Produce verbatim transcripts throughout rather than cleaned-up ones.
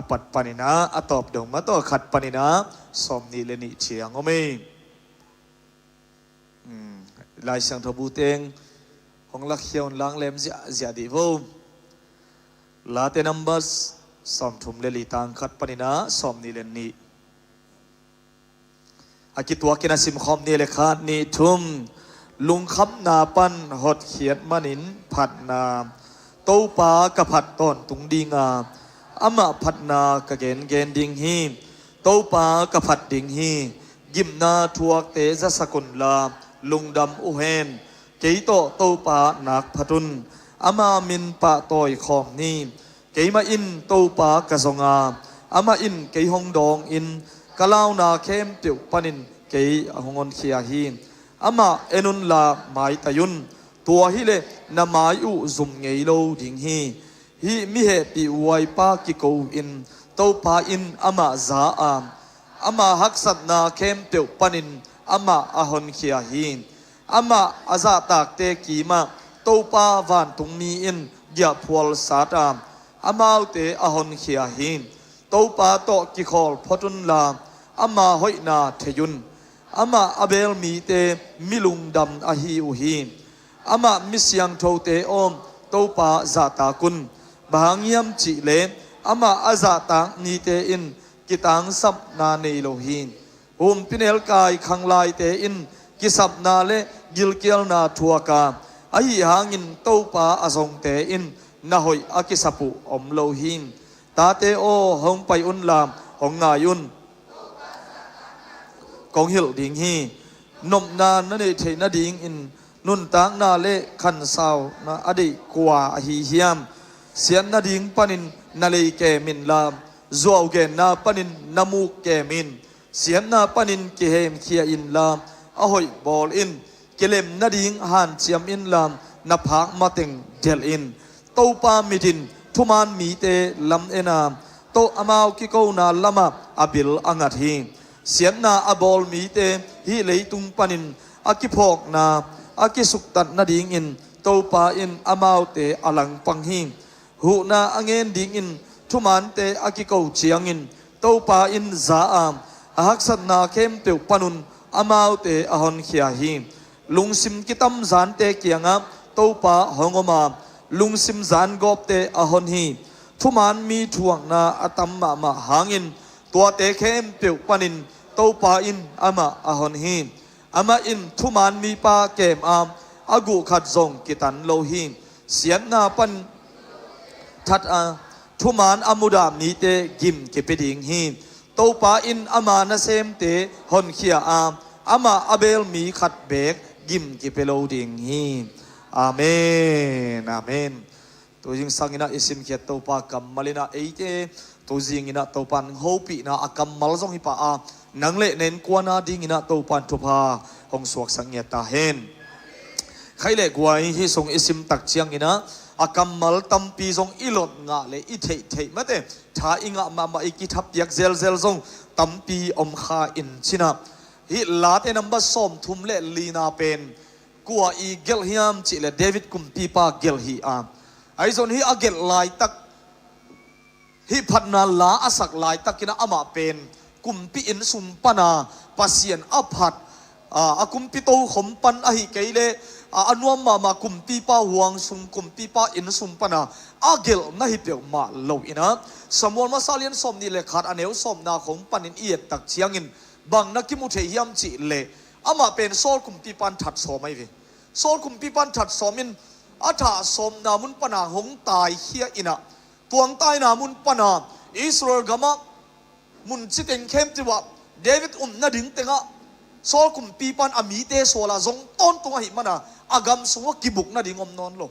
Pat panin ah a tawp dong mah tawh khat panin ah sawmnih le nih ciang om ei. Lai Siangtho bu teng hong lakhia un, lang lem ziahziah dih vo. Late Numbers sawmthum le li, tang khat panin ah sawmnih le nih. A kituakin a simkhawm ni le, khat, nih, thum. Lungkhamna pan hotkhiat manin phatna, Topa ka phat tawntung dinga, amah phatna ka gengen ding hi. Topa ka phat ding hi. Gimna thuakte zasak unla lungdam uh hen. Kei tawh Topa nak phat un. Ama min pahtawi khawm ni. Keimah in Topa ka zong a, amah in kei hong dawng in, ka launa khempeuh panin kei a hong honkhia hi. Amah en unla maitai un, tua hileh na mai uh zum ngei lo ding hi. Hih mi hehpih huaipa kiko in Topa in amah za a, ama haksatna khempeuh panin amah a honkhia hi. Amah a zahtakte kimah Topa vantungmi in giahphual sat a, amaute a honkhia hi. Topa tawh kikhawl phot unla ama hoihna thei un. Amah a beel mite mi lungdam ahi uh hi. Amah mi siangthote aw, Topa zahtak un. Bang hang hiam cihleh amah a zahtak mite in kitangsapna nei lo hi. Humpinelkai khanglaite in kisapna le gilkialna thuak a, ahi hangin Topa a zongte in na hoih a kisap uh om lo hi. Tate aw, hong pai unla hong ngai un. Kong hilh ding hi. Nopna na neih theih nadingin nuntakna le khansauna a deih kua ahi hiam? Siat nading panin na lei kem inla, zuaugenna panin na muk kem in. Siatna panin kihemkhia inla, a hoih bawl in. Kilem nading hanciam inla, na phak mateng delh in. Topa mit in thuman mite lam en a, to amau kikona lamah a bil a ngat hi. Siatna a bawl mite hih leitung panin a kiphawkna a kisuktat nadingin Topa in amaute a langpang hi. Huhna a ngen dingin thumante a kiko ciangin Topa in za a, a haksatna khempeuh panun amaute a honkhia hi. Lungsim kitamzante kiangah Topa hong om a, lungsim zangawpte a hon hi. Thuman mi thuakna a tam mahmah hangin tuate khempeuh panin Topa in amah a hon hi. Amah in thuman mipa kem a, a guh khat zong kitan lo hi. Siatna pan that a, thuman a mudah mite gim kipia ding hi. Topa in ama nasemte honkhia a, amah a beel mi khat beek gim kipia lo ding hi. Amen, amen. Tuzing sanginah i simkhiat Topa kammal inah eite tuzing inah Topa in hopihna a kammal zong hi pah a, nang le na innkuan a dinginah Topa in thupha hong suaksak ngiat ta hen. Khaih le guai, hih sung i sim tak cianginah a kammal tampi zong i lot ngah le i theihtheih mate, tha i ngah mahmah i kithapiak zelzel zong tampi om kha in cinah, hih Late number sawmthum le lina pen kua i gelh hiam cihleh David kumpipa gelh hi a, ahi zong hih a gelh laitak, hih phatna la a sak laitakinah amah pen kumpi inn sung pana Pasian a phat, a, a kumpi tokhom pan ahi kei leh, a, a nuam mahmah kumpipa huang sung, kumpipa inn sung pana a gelh na hi peuhmah lo inah, Samuel masa lian sawmnih le khat a neu sawmna khong panin i et tak ciangin bang na kimu thei hiam cihleh, amah pen Saul kumpipa in that sawm ahi ve. Saul kumpipa in that sawm in a thah sawmna mun pana hong taikhia inah, tuangtaina mun pana Israel gamah mun citeng khempeuh ah David um nading tengah Saul kumpipa in a mite sualah zong tawntung ahih mana a gam sungah kibuk nading om nawn lo.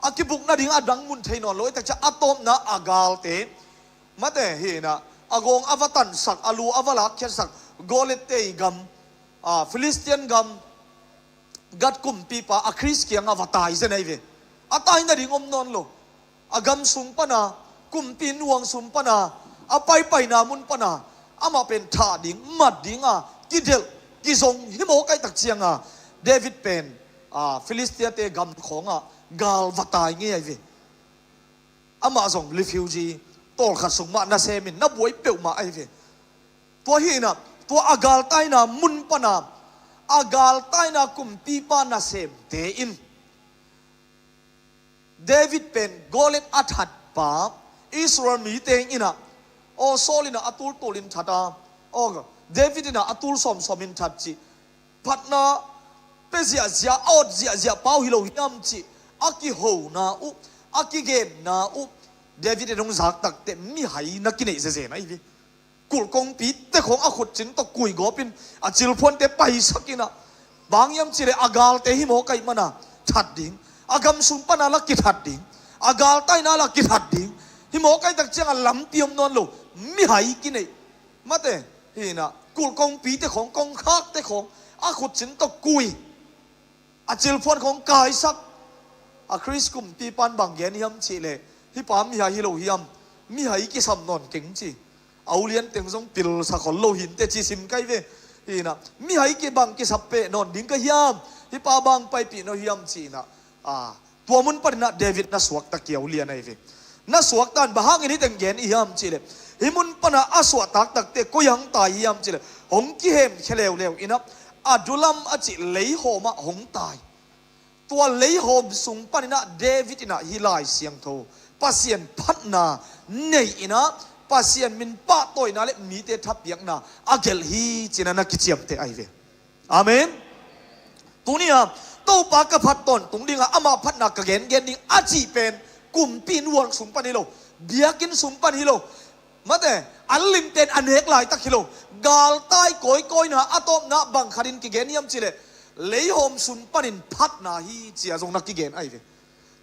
A kibuk nading a dang mun thei nawn lo. I takcia a tawpna a galte mate hinah a gawng a va tansak, a lu a va lakkhiatsak, Goliath te i gam, a, Philistine gam, Gat kumpipa a Khrist kiangah va tai zen ahi ve. A tai nading om nawn lo. A gam sung pana, kumpi nuang sung pana, a paipaina mun pana amah pen thah ding, mat dinga kidelh, kizong hi mawk ahih tak cianga David pen, a, Philistia-te gam khawngah gal va tai ngei ahi ve. Amah zong refugee, tawlkhat sung mah nasemin na buai peuhmah ahi ve. Tua hi inah, tua a galtaina mun pana a galtaina kumpipa nasemte in David pen Goliath a thatpa Israel mite inah, aw Saul inah a tultulin thata, aw David inah a tul sawmsawmin that cih, phatna pe ziahziah, a awt ziahziah pau hi lo hiam cih a kihona uh, a kigenna uh David in hong zak takteh mihai na kineih zezen ahi ve. Kulh kongpite khawng a khutcin tawh kuigawpin a cilphuante paisak inah, bang hiam cihleh a galte hi mawk ahih mana that ding, a gam sung pana la kithat ding, a galtaina la kithat ding, hi mawk ahih tak ciangah lampi om nawn lo, mihai kineih. Mate, hi inah kulh kongpite khawng, kongkhakte khawng a khutcin tawh kui, a cilphuan khawng kaisak. A Khrist kumpipan bang gen hiam cihleh, hih pa mihai hi lo hiam, mihai kisam nawn keng ci. A ulian teng zong pilsa khol lo hinte ci sim kai ve. Hi inah mihai kibang kisap peh nawn ding ka hiam, hih pa bang paipih nawn hiam ci inah, a, tua mun paninah David na suakta kia ulian ahi ve. Na suaktan bang hangin hih teng gen i hiam cihleh, hih mun pana a suahtak takteh koi hang tai hiam cihleh, hong kihemkhia leuleu inah Adullam a cih leihawmah hong tai. Tua leihawm sung paninah David inah hih Lai Siangtho Pasian phatna nei inah Pasian min pahtawina le mite thapiakna a gelh hi cinah na kiciamteh ahi ve. Amen. Tuni-a Topa ka phat tawntung dingah ama phatna ka gengen ding a cih pen kumpi in huang sung pan hi lo, biakinn sung pan hi lo, mate, an limten a nek laitak hi lo, galtai kawikawina a tawpna bang khatin kigen hiam cihleh, leihawm sung panin phatna hi cia zong na kigen ahi ve.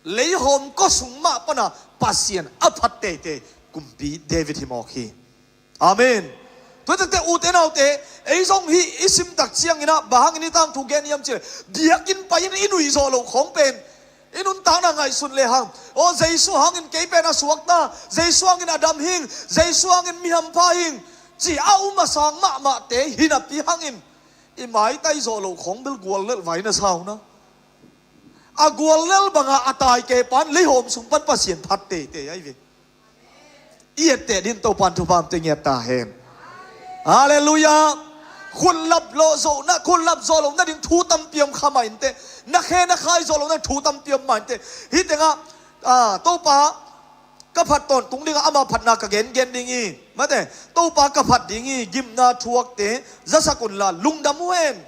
Leihawm kua sung mah pana Pasian a phat teitei kumpi David hi mawk hi. Amen. Tua takte ute naute, ei zong hih i simtak cianginah bang hangin i tangthu gen hiam cihleh, biakinn pai-in i nuihzawh loh khawng pen i nuntakna ngaihsun lehang, aw Jesu hangin kei pen a suakta, Jesu hangin a dam hing, Jesu hangin mi hampha hing, ci a um a sang mahmahte hinapi hangin i maitai zawh loh khawng bel guallelh vai na sa uh na. A guallelh banga a taike pan leihawm sung pan Pasian phat teitei ahi ve. I etteh din Topan thupha omte ngiat ta hen. Halleluiah. Khut lap zawh lohna, khut lap zawh lohna ding thu tampi om kha mah inteh. Na khe na khai zawh lohna ding thu tampi om mah inteh. Hih tengah, ah, Topa ka phat tawntung dingah ama phatna ka gengen ding hi. Mate, Topa ka phat ding hi, gimna thuakte zasak unla lungdam uh hen.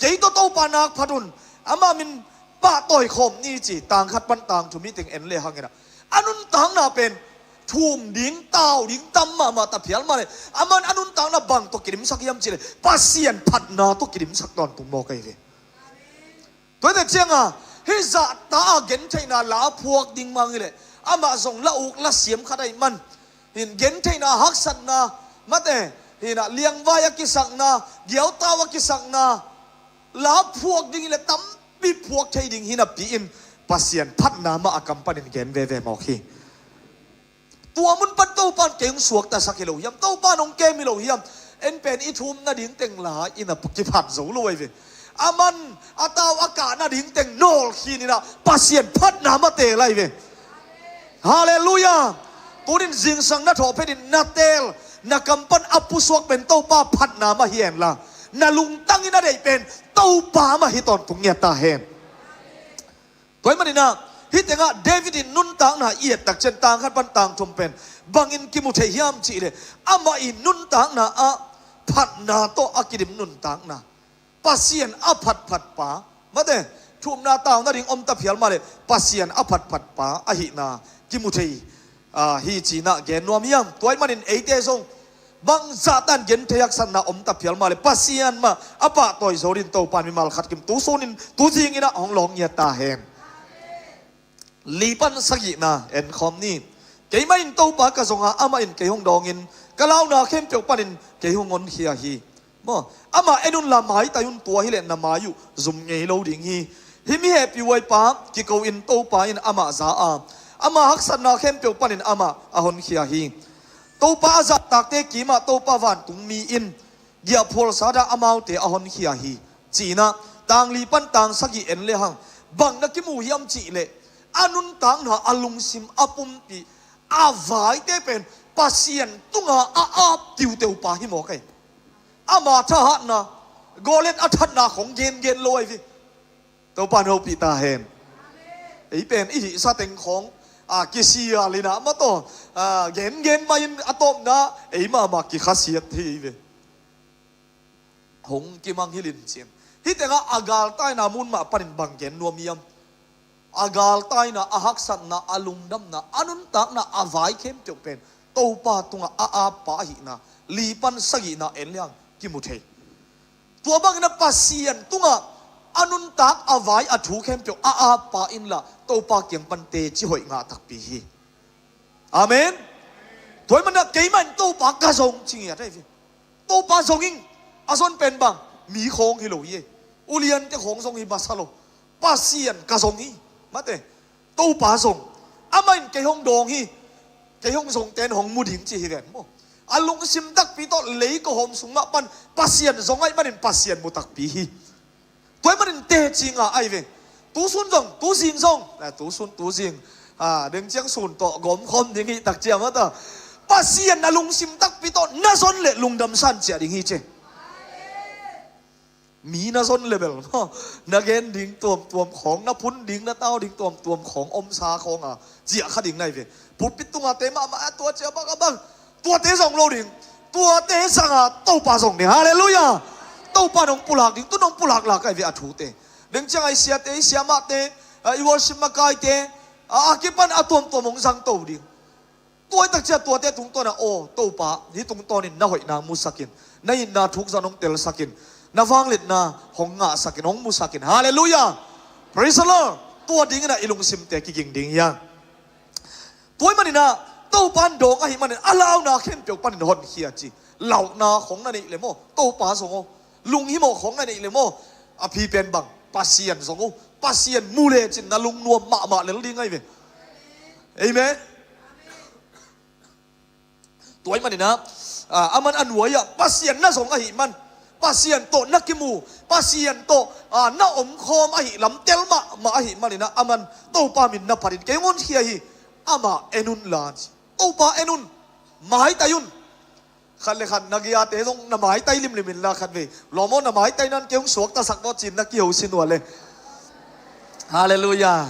Kei tawh Topa nak phat un, ama min pahtawi khawm ni ci, tang khat pan tang thum i teng en le hanginah, a nuntakna pen thum ding, tau ding tam mahmah ta phial mah le, aman a nuntakna bang tawh kidimsak hiam cihleh, Pasian phatna tawh kidimsak tawntung mawk ahi ve. Tuate cianga hih zahta a gentheihna la phuak ding mang hileh, amah zong la uk la siam khat ahih man, hin gentheihna, haksatna, mate, hinah liangvai a kisakna, giautau a kisakna, la phuak ding hileh tampi phuak thei ding hinapi in Pasian phatna mah a kam panin gen veve mawk hi. Tua mun pan Topan kei hong suaktasak hi lo hiam, Topan hong kem hi lo hiam, en pen i thum nading teng la in a kiphat zo lo ahi ve. Aman a tau a kah nading teng nawl khininah Pasian phatna mah teel ahi ve. Halleluiah. Tunin zingsang na thawh phetin na teel, na kam pan a pusuak pen Topa phatna mah hi henla, na lungtangin a deih pen Topa mah hi tawntung ngiat ta hen. Tua ahih maninah hih tengah David in nuntakna i et takciang tang khat pan tang thum pen bangin kimu thei hiam cihleh, amah i nuntakna ah phatna tawh a kidim nuntakna, Pasian a phatphat pa, mate, thumna tauna ding om ta phial mahleh Pasian a phatphat pa ahihna kimu thei, ah, hi cinah gen nuam hiam? Tua ahih manin eite zong bangzah tan genthei haksatna om ta phial mahleh Pasian mah a pahtawi zo din Topan mimal khat kim tu sunin tu zinginah hong lawng ngiat ta hen. Li pan sagihna en khawm ni. Keimah in Topa ka zong a, amah in kei hong dawngin, ka launa khempeuh panin kei hong honkhia hi. Maw, amah en unla maitai un, tua hileh na mai uh zum ngei lo ding hi. Hih mi hehpih huaipa kiko in Topa in amah za a, ama haksatna khempeuh panin amah a honkhia hi. Topa a zahtakte kimah Topa vantungmi in giahphual sata amaute a honkhia hi. Cinah tang li pan tang sagih en lehang bang na kimu hiam cihleh, a nuntakna, a lungsim, a pumpi, a vaite pen Pasian tunga a ap tiuteu pa hi mawk ei. Ama thahatna, Goliat a thatna khong gengen lo ahi ve. Topa in hopih ta hen. Ei pen i hihsa teng khong a kisial in a mataw, a gengen mah in a tawpna ei mahmah kikhasiat hi ve. Hong kimang hilh in cin. Hih tengah a galtaina mun mah panin bang gen nuam hiam? A galtaina, a haksatna, a lungdamna, a nuntakna, a vai khempeuh pen Topa tungah a appa ahihna, li pan sagihna en leng kimu thei. Tua bangin a Pasian tungah a nuntak, a vai, a thu khempeuh a appa inla Topa kiang pan teci hoih ngah takpi hi. Amen. Tua ahih manin a keimah in Topa ka zong ci ngiat ahi ve. Topa zong ing. A zon pen bang? Mi khawng hi lo hi. Uliante khawng zong hi masa lo. Pasian ka zong hi. Mate. Topa zong. Amah in kei hong dawng hi. Kei hong zong ten hong mu ding ci hi ven maw. A lungsim takpi tawh lei kawhawm sung mah pan Pasian zong ahih manin Pasian mu takpi hi. Tua ahih manin teci ngah ahi ve. Tusun zong, tuzing zong, a, tusun, tuzing, a, deng ciang sun tawh gawmkhawm ding hi takciang mataw. Pasian na lungsim takpi tawh na zon leh lungdam san ciah ding hi ci. Mi na zon leh bel maw, na gen ding tuamtuam khawng, na phun ding, na tau ding tuamtuam khawng, omsa khawng a ciah kha ding na hi ve. Pulpit tunga te mahmah a tua ciah bang a bang. Tuate zong lo ding. Tuate sanga Topa zong ding. Halleluiah. Topa nong pulak ding. Tu nong pulak lak ahi ve a thute. Deng ciang a i siate, i siamahte, a, i worship makaite, a, a kipan a tuamtuam hong zang to ding. Tua i takciah tuate tungtawn a, aw Topa, hih tungtawnin na hoihna musakin, na itna thukzawh nong telsakin, na vangliatna hong ngahsakin, hong musakin. Halleluiah. Praise the Lord. Tua dingin a i lungsimte kiging ding hi a. Tua ahih manin a, Topa in dawng ahih manin a launa khempeuh panin honkhia ci. Launa khong na neih leh maw, Topa zong o. Lunghimawh khong na neih leh maw, a phi pen bang? Pasian zong o. Pasian mu lecin na lungnuam mahmah lel ding ahi ve. Amen. Tua ahih manin a, a, aman a nuai-ah Pasian na zong ahih man, Pasian tawh na kimu, Pasian tawh, a, na omkhawm ahih lam tel mahmah ahih manin a, aman Topa min na phatin kei hong honkhia hi. Amah en unla ci. Topa en un. Maitai un. Khat le khat na giate zong na maitai limlim inla khat vei. Lawm aw, na maitai nan kei hong suaktasak vawt cin na kiho sin uh a le. Halleluiah.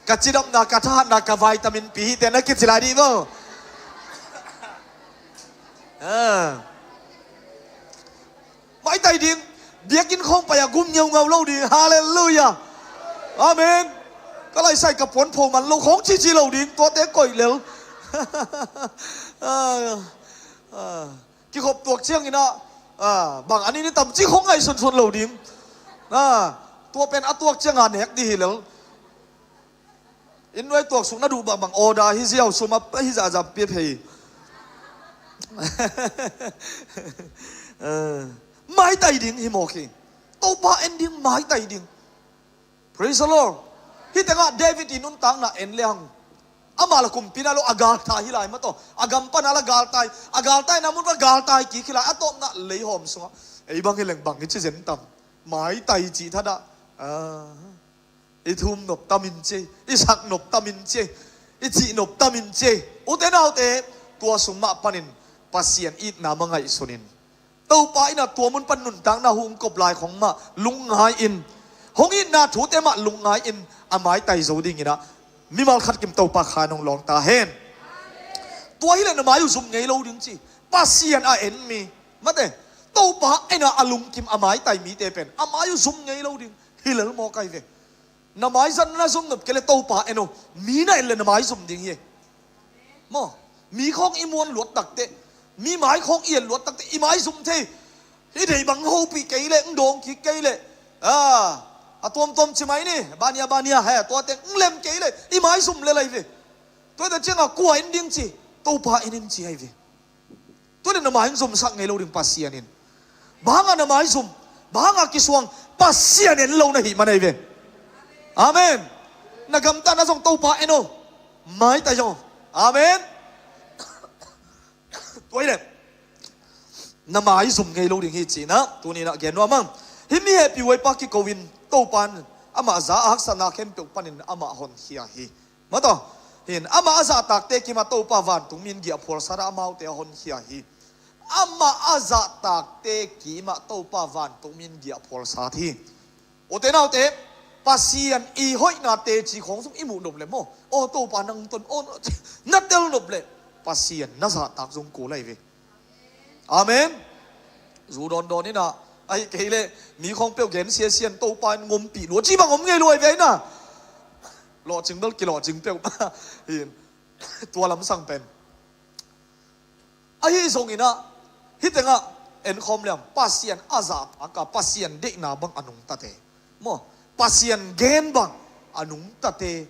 Ka cidamna, ka thahatna, ka vitamin pi hite na kici lai dih maw. Ah. Maitai ding. Biakinn khawng pai-a gum ngeungau lo ding. Halleluiah. Amen. Ka laisai ka puan pho man lo khawng cici lo ding. Tuate koih lel. Ah, ah. Kikhop tuak ciangin a, ah, bang a ni ni tam ci khawng ngaihsunsun lo ding. Ah, tua pen a tuak cianga nek dih hi lel. Inn nuai tuaksuk na duh bangbang order hi ziau, sum a hi zahzah pia phei. Eh, maitai ding hi mawk hi. Topa en ding, maitai ding. Praise the Lord. Hih tengah David i nuntakna en leng, amah la kumpi na lo, a galtai hi lai mataw. A gam pana la galtai, a galtaina mun pan galtai kik hi lai, a tawpna leihawm sungah. Ei bang hi leng bang hi ci zen tam. Maitai cih thadah. Ah. I thum nop tamin ci, i sak nop tamin ci, i cih nop tamin ci. Ute naute, tua sung mah panin Pasian itna mah ngaihsunin. Topa in a tua mun pan nuntakna hong kop lai khong mah lungngai in, hong itna thute mah lungngai in, a maitai zo dingin a, mimal khat kim Topa kha nong lawng ta hen. Tua hileh na mai uh zum ngei lo ding ci. Pasian a en mi. Mate, Topa en a, a lungkim a maitai mite pen a mai uh zum ngei lo ding. Hi lel mawk ahi ve. Na maizat na zum nop kei le Topa en o. Mi na en le na mai zum ding hi. Maw, mi khawng i muan luat takteh, mi mai khawng i en luat takteh, i mai zum thei. I deih bang hopih kei leh, ng dawng kik kei leh, ah, a tuamtuam ci mai ni, bania, bania, he, tua teng ng lem kei leh i mai zum lel ahi ve. Tua hi ta ciangah kua en ding ci, Topa en in ci ahi ve. Tua le na mai hong zumsak ngei lo ding Pasian in. Bang hangah na mai zum, bang hangah kisuang, Pasian en lo na hih man ahi ve. Amen. Na gamtatna zong Topa en o. Maitai zong. Amen. Tua hi leh na mai zum ngei lo ding hi cihna tuni-in ah gen nuam ang. Hih mi hehpih huaipa kiko in Topa in amah za a haksatna khempeuh panin amah honkhia hi. Mataw, Hin, amah a zahtakte kimah Topa vantungmi in giahphual sat a, amaute a honkhia hi. Amah a zahtakte kimah Topa vantungmi in giahphual sat hi. Ute naute, Pasian i hoihna teci khawng zong i muh nop le maw, aw Topa nang ton aw, na tel nop le Pasian na zahtak zong kul lai ve. Amen. Zu dawndawn inah, ahi kei leh mi khawng peuh gen siasian Topa in ngompih lua ci bang om ngei luai ve inah. Lawhcing bel kilawhcing peuh. Hin, tua lamsang pen ahi zong inah, hih tengah en khawm liam, Pasian a zahtak a, Pasian deihna bang a nungtate maw, Pasian gen bang a nungtate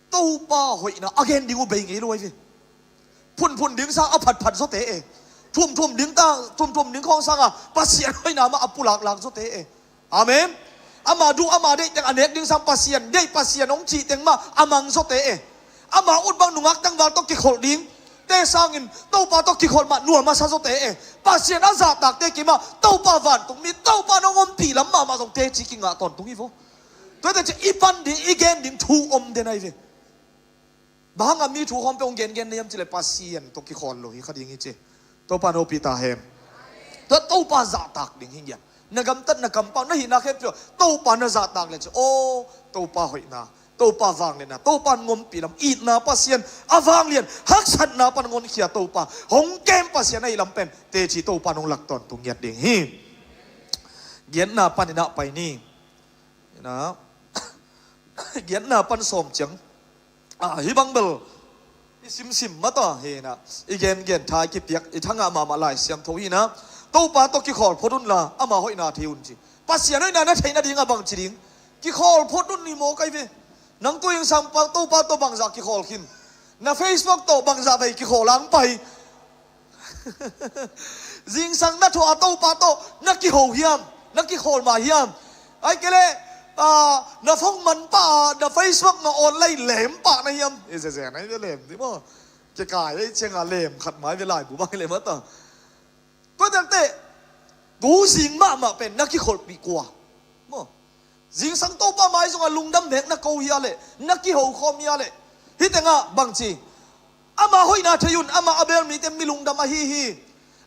Topa hoihna a gen ding uh bei ngei luai ve. Phunphun ding sang a phatphat zawte e. Thumthum ding ta, thumthum ding khawng sanga Pasian hoihna mah a pulaklak zawte e. Amen. Ama duh ama deih teng a nek ding sang Pasian deih Pasian hong cih teng mah a mang zawte e. Ama ut bang nungak tangval tawh kikholh ding te sangin Topa tawh kikholh mah nuam a sa zawte e. Pasian a zahtakte kimah Topa vantungmi, Topa nong ompih lam mahmah zong teci kingah tawntung hi vo. Tuate ci i pan ding, i gen ding thu om den ahi ve. Bang hanga mi thu khawm peuh hong gengen na hiam cileh Pasian tawh kikhawl lo hi kha ding hi ci. Topa hopih ta hen. Tua Topa zahtak ding hi ngiat. Na gamtat na kampau na hihna khempeuh Topa na zahtak le ci. Aw Topa hoihna, Topa vangliatna, Topa in ngompih lam, itna Pasian, a vanglian haksatna pan ngonkhia Topa, hong kem Pasian ahi lam pen teci Topa nong lak tawntung ngiat ding hi. Giatna pan inah pai ni. Ina, giatna pan sawm ciang. Ah, hih bang bel i simsim mata hi ina, i gengen tha i kipiak i thangah mahmah Lai Siangtho hi ina, Topa tawh kikhawl phot unla ama hoihna thei un ci. Pasian hoihna na theih nading a bang ci ding? Kikhawl phot un hi maw kai ve. Nang tu ingsang pa Topa tawh bangzah kikhawl khin? Na Facebook tawh bangzah vei kikhawl ang pai? Zingsang na thuah a Topa tawh na kiho hiam? Na kikhawl mah hiam? Ai kei leh, ah, na phone man pah a, na Facebook na online lem pah na hiam? I zeze na i ve lem dih maw. Kikai ei ciangah lem khat mai ve laibu bang i lem a ta. Tua dangte tu zing mahmah pen na kikholhpih kua? Maw. Zingsang Topa mai zongah lungdam nek na ko hia leh, na kiho khawm hia leh, hih tengah bangci, ama hoihna thei un, ama a bel mite mi lungdam ahi hi.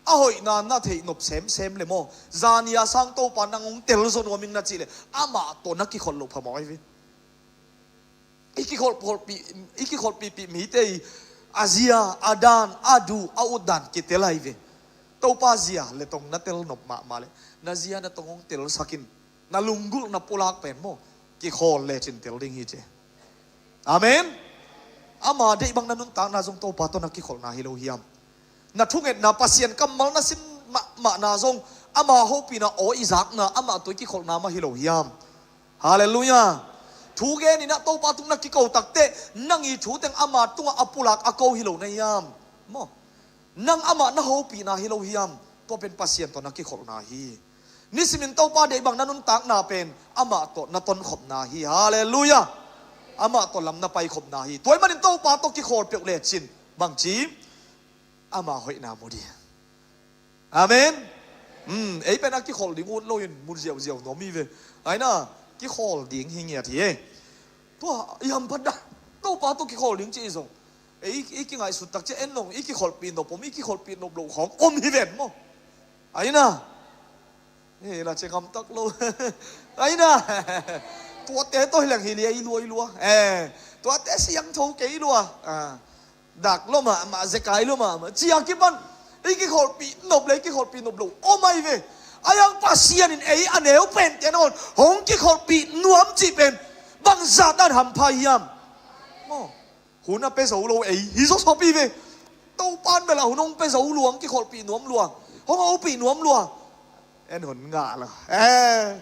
A hoihna na theih nop semsem le maw, zani a sang Topa nang hong tel zaw nuam ing na cih leh amah tawh na kikholh loh phamawh ahi ve. I kikholhpih, i kikholhpihpih mite i a zia, a dan, a duh, a utdan kitel ahi ve. Topa zia le tong na tel nop mahmah leh na zia na tong hong telsak in. Na lunggulh na pulak pen maw, kikhawl lecin tel ding hi ci. Amen. Ama deih bang na nuntakna zong Topa tawh na kikholhna hi lo hiam? Na thungetna Pasian kammal na sim mahmahna zong ama hopihna aw i zakna amah tawh i kikholhna mah hi lo hiam? Halleluiah. Thu gen inah Topa tung na kiko takteh nang i thu teng ama tungah a pulak a ko hi lo na hiam? Maw. Nang amah na hopihna hi lo hiam? Tua pen Pasian tawh na kikholhna hi. Nisimin Topa deih bang na nuntakna pen amah tawh na tonkhopna hi. Halleluiah. Amah tawh lam na paikhopna hi. Tua ahih manin Topa tawh kikhawl peuh lecin bangci, ama hoihna mu ding. Amen. Hmm, ei pen a kikholh ding ut loin mu ziauziau nuam hi ve. Aina, kikhawl ding hi ngiat hi e. Tua i hamphat dah, Topa tawh kikhawl ding ci i zong, ei i kingaihsut tak ciah en nong i kikholhpih nop om, i kikholhpih nop loh khawng om hi ven maw. Aina. Hei la cia ngam tak lo. Aina. Tuate tawh hi leng hi lia i lua i lua. Eh, tuate siangtho kei lua. Ah. Dak lo mahmah, zekai lo mahmah cia kipan, i kikholhpih nop le i kikholhpih nop lo om ahi ve. Ahi hang Pasian in ei a neu pente nawn hong kikholhpih nuam cih pen bangzah tan hampha hiam? Maw. Hun a pia zo lo ei hi zawsawp hi ve. Topan bel a hun hong pia zo lua, hong kikholhpih nuam lua, hong hopih nuam lua. En hun ngah lo. Eh.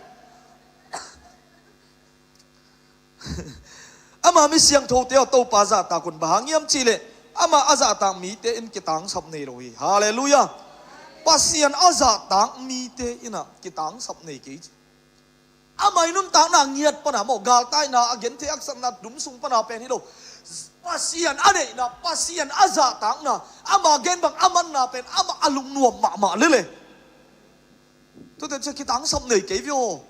Ama mi siangthote aw, Topa zahtak un. Bang hang hiam cihleh ama a zahtak mite in kitangsap nei lo hi. Halleluiah. Pasian a zahtak mite inah kitangsap nei kei ci. Ama i nuntakna ngiat pana maw, galtaina, a genthei haksatna dum sung pana pen hi lo. Pasian a neihna, Pasian a zahtakna, ama gen bang a manna pen amah a lungnuam mahmah lele. Tuate cia kitangsap nei kei ve aw.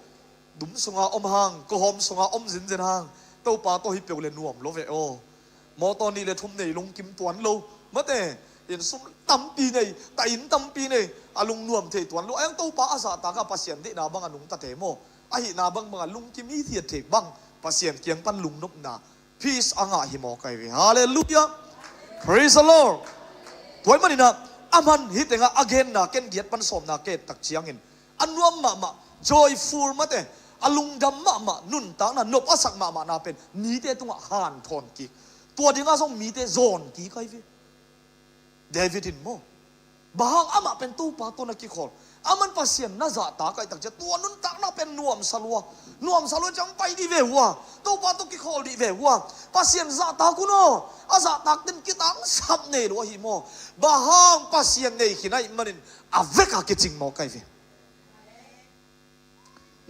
Dum sunga om hang, kuahawm sunga om zinzen hang, Topa tawh hi peuh le nuam lo ve aw. Mawtaw nih le thum nei lungkim tuan lo. Mate, inn sum tampi nei, ta inn tampi nei, a lungnuam thei tuan lo. A hiang Topa a zahtak a Pasian deihna bang a nungtate maw? Ahihna bangbang a lungkim i hiat thei bang Pasian kiang pan lungnopna, peace a ngah hi mawk ahi ve. Halleluiah. Praise the Lord. Tua ahih manin ah, a man hih tengah a genna, ken giat pan sawmna ka et tak ciangin, a nuam mahmah, joyful mate, a lungdam mahmah, nuntakna nop a sak mahmahna pen mite tungah hanthawn kik. Tua dingah zong mite zawn kik ahi ve. David in maw, bang hang amah pen Topa tawh na kikhawl, aman Pasian na zahtak ahih tak ciang tua nuntakna pen nuamsa lua. Nuamsa lua ciang pai dih ve hua, Topa tawh kikhawl dih ve hua. Pasian zahtak un aw, a zahtak ten kitangsap nei lua hi maw? Bang hang Pasian nei khin ahih manin a vek a kicing mawk ahi ve.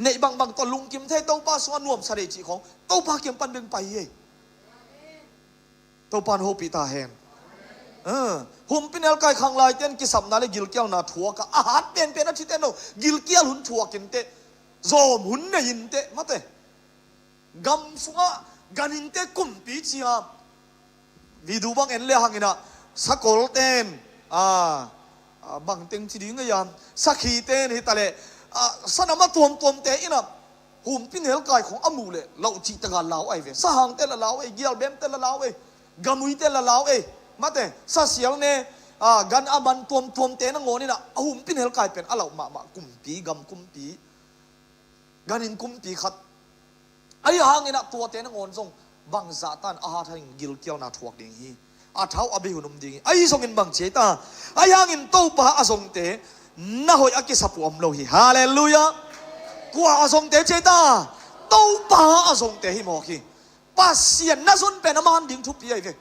Neih bangbang tawh lungkim thei, Topa sungah nuamsa dei cih khawng Topa kiang pan beng pai hi ei. Topa in hopih ta hen. Ah, humpinelkai khanglaite in kisapna le gilkialna thuak a, a hat penpen a thite no, gilkial hun thuak inteh, zawm hun nei inteh mate. Gam sungah gan innte kumpi cia. Video bang en le hangin ah, sakolte in, a, a, bang teng ci ding a, sakhite in hi ta leh, a, sanam a tuamtuamte in ah, humpinelkai khawng a muh leh lauh cih tak a lau ahi ve. Sahangte la lau ei, gialbemte la lau ei, gamuite la lau ei. Mate, sasial ne, a, gan a man tuamtuamte nangawn in ah, a humpinelkai pen a lauh mahmah kumpi, gam kumpi, gan inn kumpi khat. Ahi hangin ah tuate nangawn zong bangzah tan a hat hangin gilkialna thuak ding hi. A thau a bei hun om ding hi. Ahi zongin bang ci ei ta? Ahi hangin Topa a zongte na hoih a kisap uh om lo hi. Halleluiah. Kua a zongte ci ei ta? Topa a zongte hi mawk hi. Pasian na zon pen a man ding thupi ahi ve.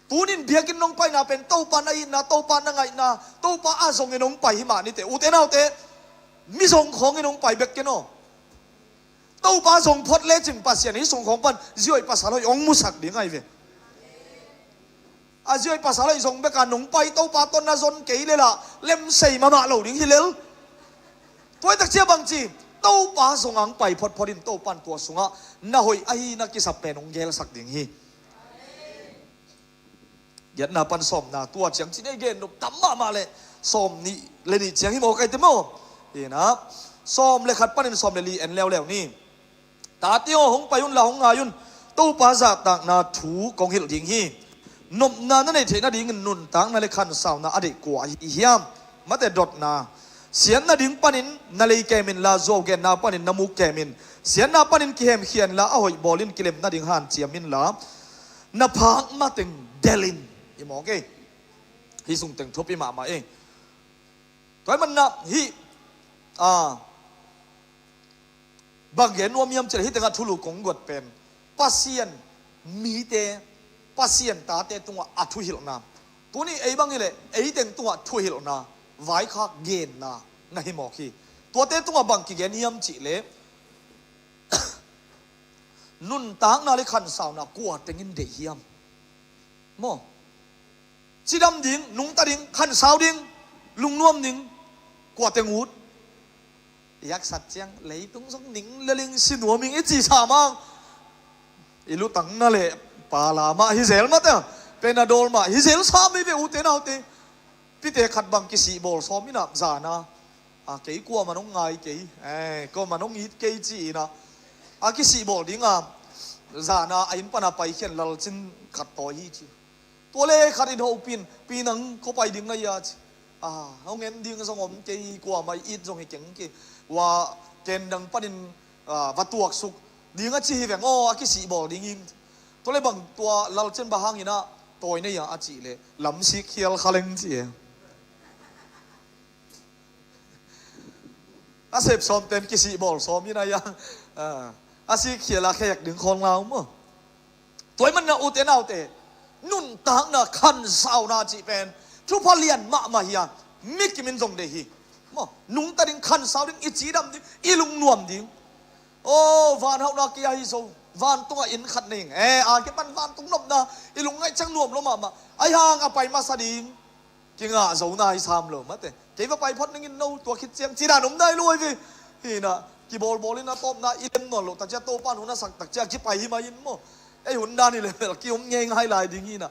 Tunin biakinn nong paina pen Topa na itna, Topa na ngaihna, Topa a zongin nong pai hi mah nite. Ute naute, mi zong khawngin nong pai bek ken aw. Topa zong phot lecin Pasian hih sung khawng pan ziahoih pasal hoih hong musak ding ahi ve. A ziahoih pasal hoih zong beka nong pai, Topa tawh na zon kei lel ah lemsei mahmah lo ding hi lel. Tua hi tak cia bang ci, Topa zong ang pai photphot in Topa in tua sungah na hoih ahi na kisap pen hong gelsak ding hi. Giatna pan sawmna, tua ciang ci nei gen nop tam mahmah leh sawm nih le nih ciang hi maw, kaite maw? Hi na, sawm le khat panin sawm le li en leuleu ni. Tate aw, hong pai unla hong ngai un. Topa zahtakna thu kong hilh ding hi. Nopna na neih theih nadingin nuntakna le khansauna a deih kua ahi hiam? Mate, dotna. Siatna ding panin na lei kem inla, zuau genna panin na muk kem in. Siatna panin kihemkhia inla, a hoih bawlin kilem nading hanciam inla, na phak mateng delin. I mawk ei. Hih sung teng thupi mahmah ei. Tua ahih manin ah hih, a, bang gen nuam hiam cih leh hih tengah thulu kong guat pen Pasian mite, Pasian tate tungah a thuhilhna. Tuni ei bang hileh ei teng tungah thuhilhna, vaikhak genna na hi mawk hi. Tuate tungah bang kigen hiam cih leh nuntakna le khansauna kua tengin deih hiam? Maw? Cidam ding, nungta ding, khansau ding, lungnuam ding, kua teng ut? I haksat ciang leitung zong ning le ling si nuam ing i ci sa mang. I lutang na le pala mah hi zel mate, Panadol mah hi zel sa mei ve, ute naute. Pite khat bang kisih bawl sawm in ah zana, a, kei kuamah nong ngai kei, eh, kuamah nong it kei ci in ah, a kisih bawl ding a, zana a inn pan a paikhian lalcin khat tawi hi ci. Tua le khat in hopih in, pi nang kua pai ding na hia ci. A, hong en ding zong om kei, kuamah it zong hi keng kei. Ua, ken dang panin, a, va tuaksuk ding a ci hi veng aw, a kisih bawl ding hi. Tua le bang tua lalcin bang hangin ah tawi na hia a cih leh lamsik khial kha leng ci e. A sep sawm ten kisih bawl sawm in a hiang, a, a sik khial a khek ding khawl ngau maw? Tua ahih manin ah ute naute, nuntakna khansauna cih pen thupha lian mahmah hi a, mi kim in zong deih hi. Maw, nungta ding, khansau ding, i cidam ding, i lungnuam ding. Aw, van hauhna kei ahi zo, vantungah inn khat nei ing. Eh, a kipan vantung nopna i lungngaih ciang nuam lo mahmah. Ahi hang a pai masa ding kingah zona hi sam lo mate. Kei va pai phot ning in no, tua khit ciang ci dan om nai lo hi ve. Hi na, kibawlbawl in a tawpna i lem nawn loh tak ciang Topa in hun a sak tak ciang kipai hi mah in maw? Ei hun dan hi le bel ki-um ngeingai lai ding hi na.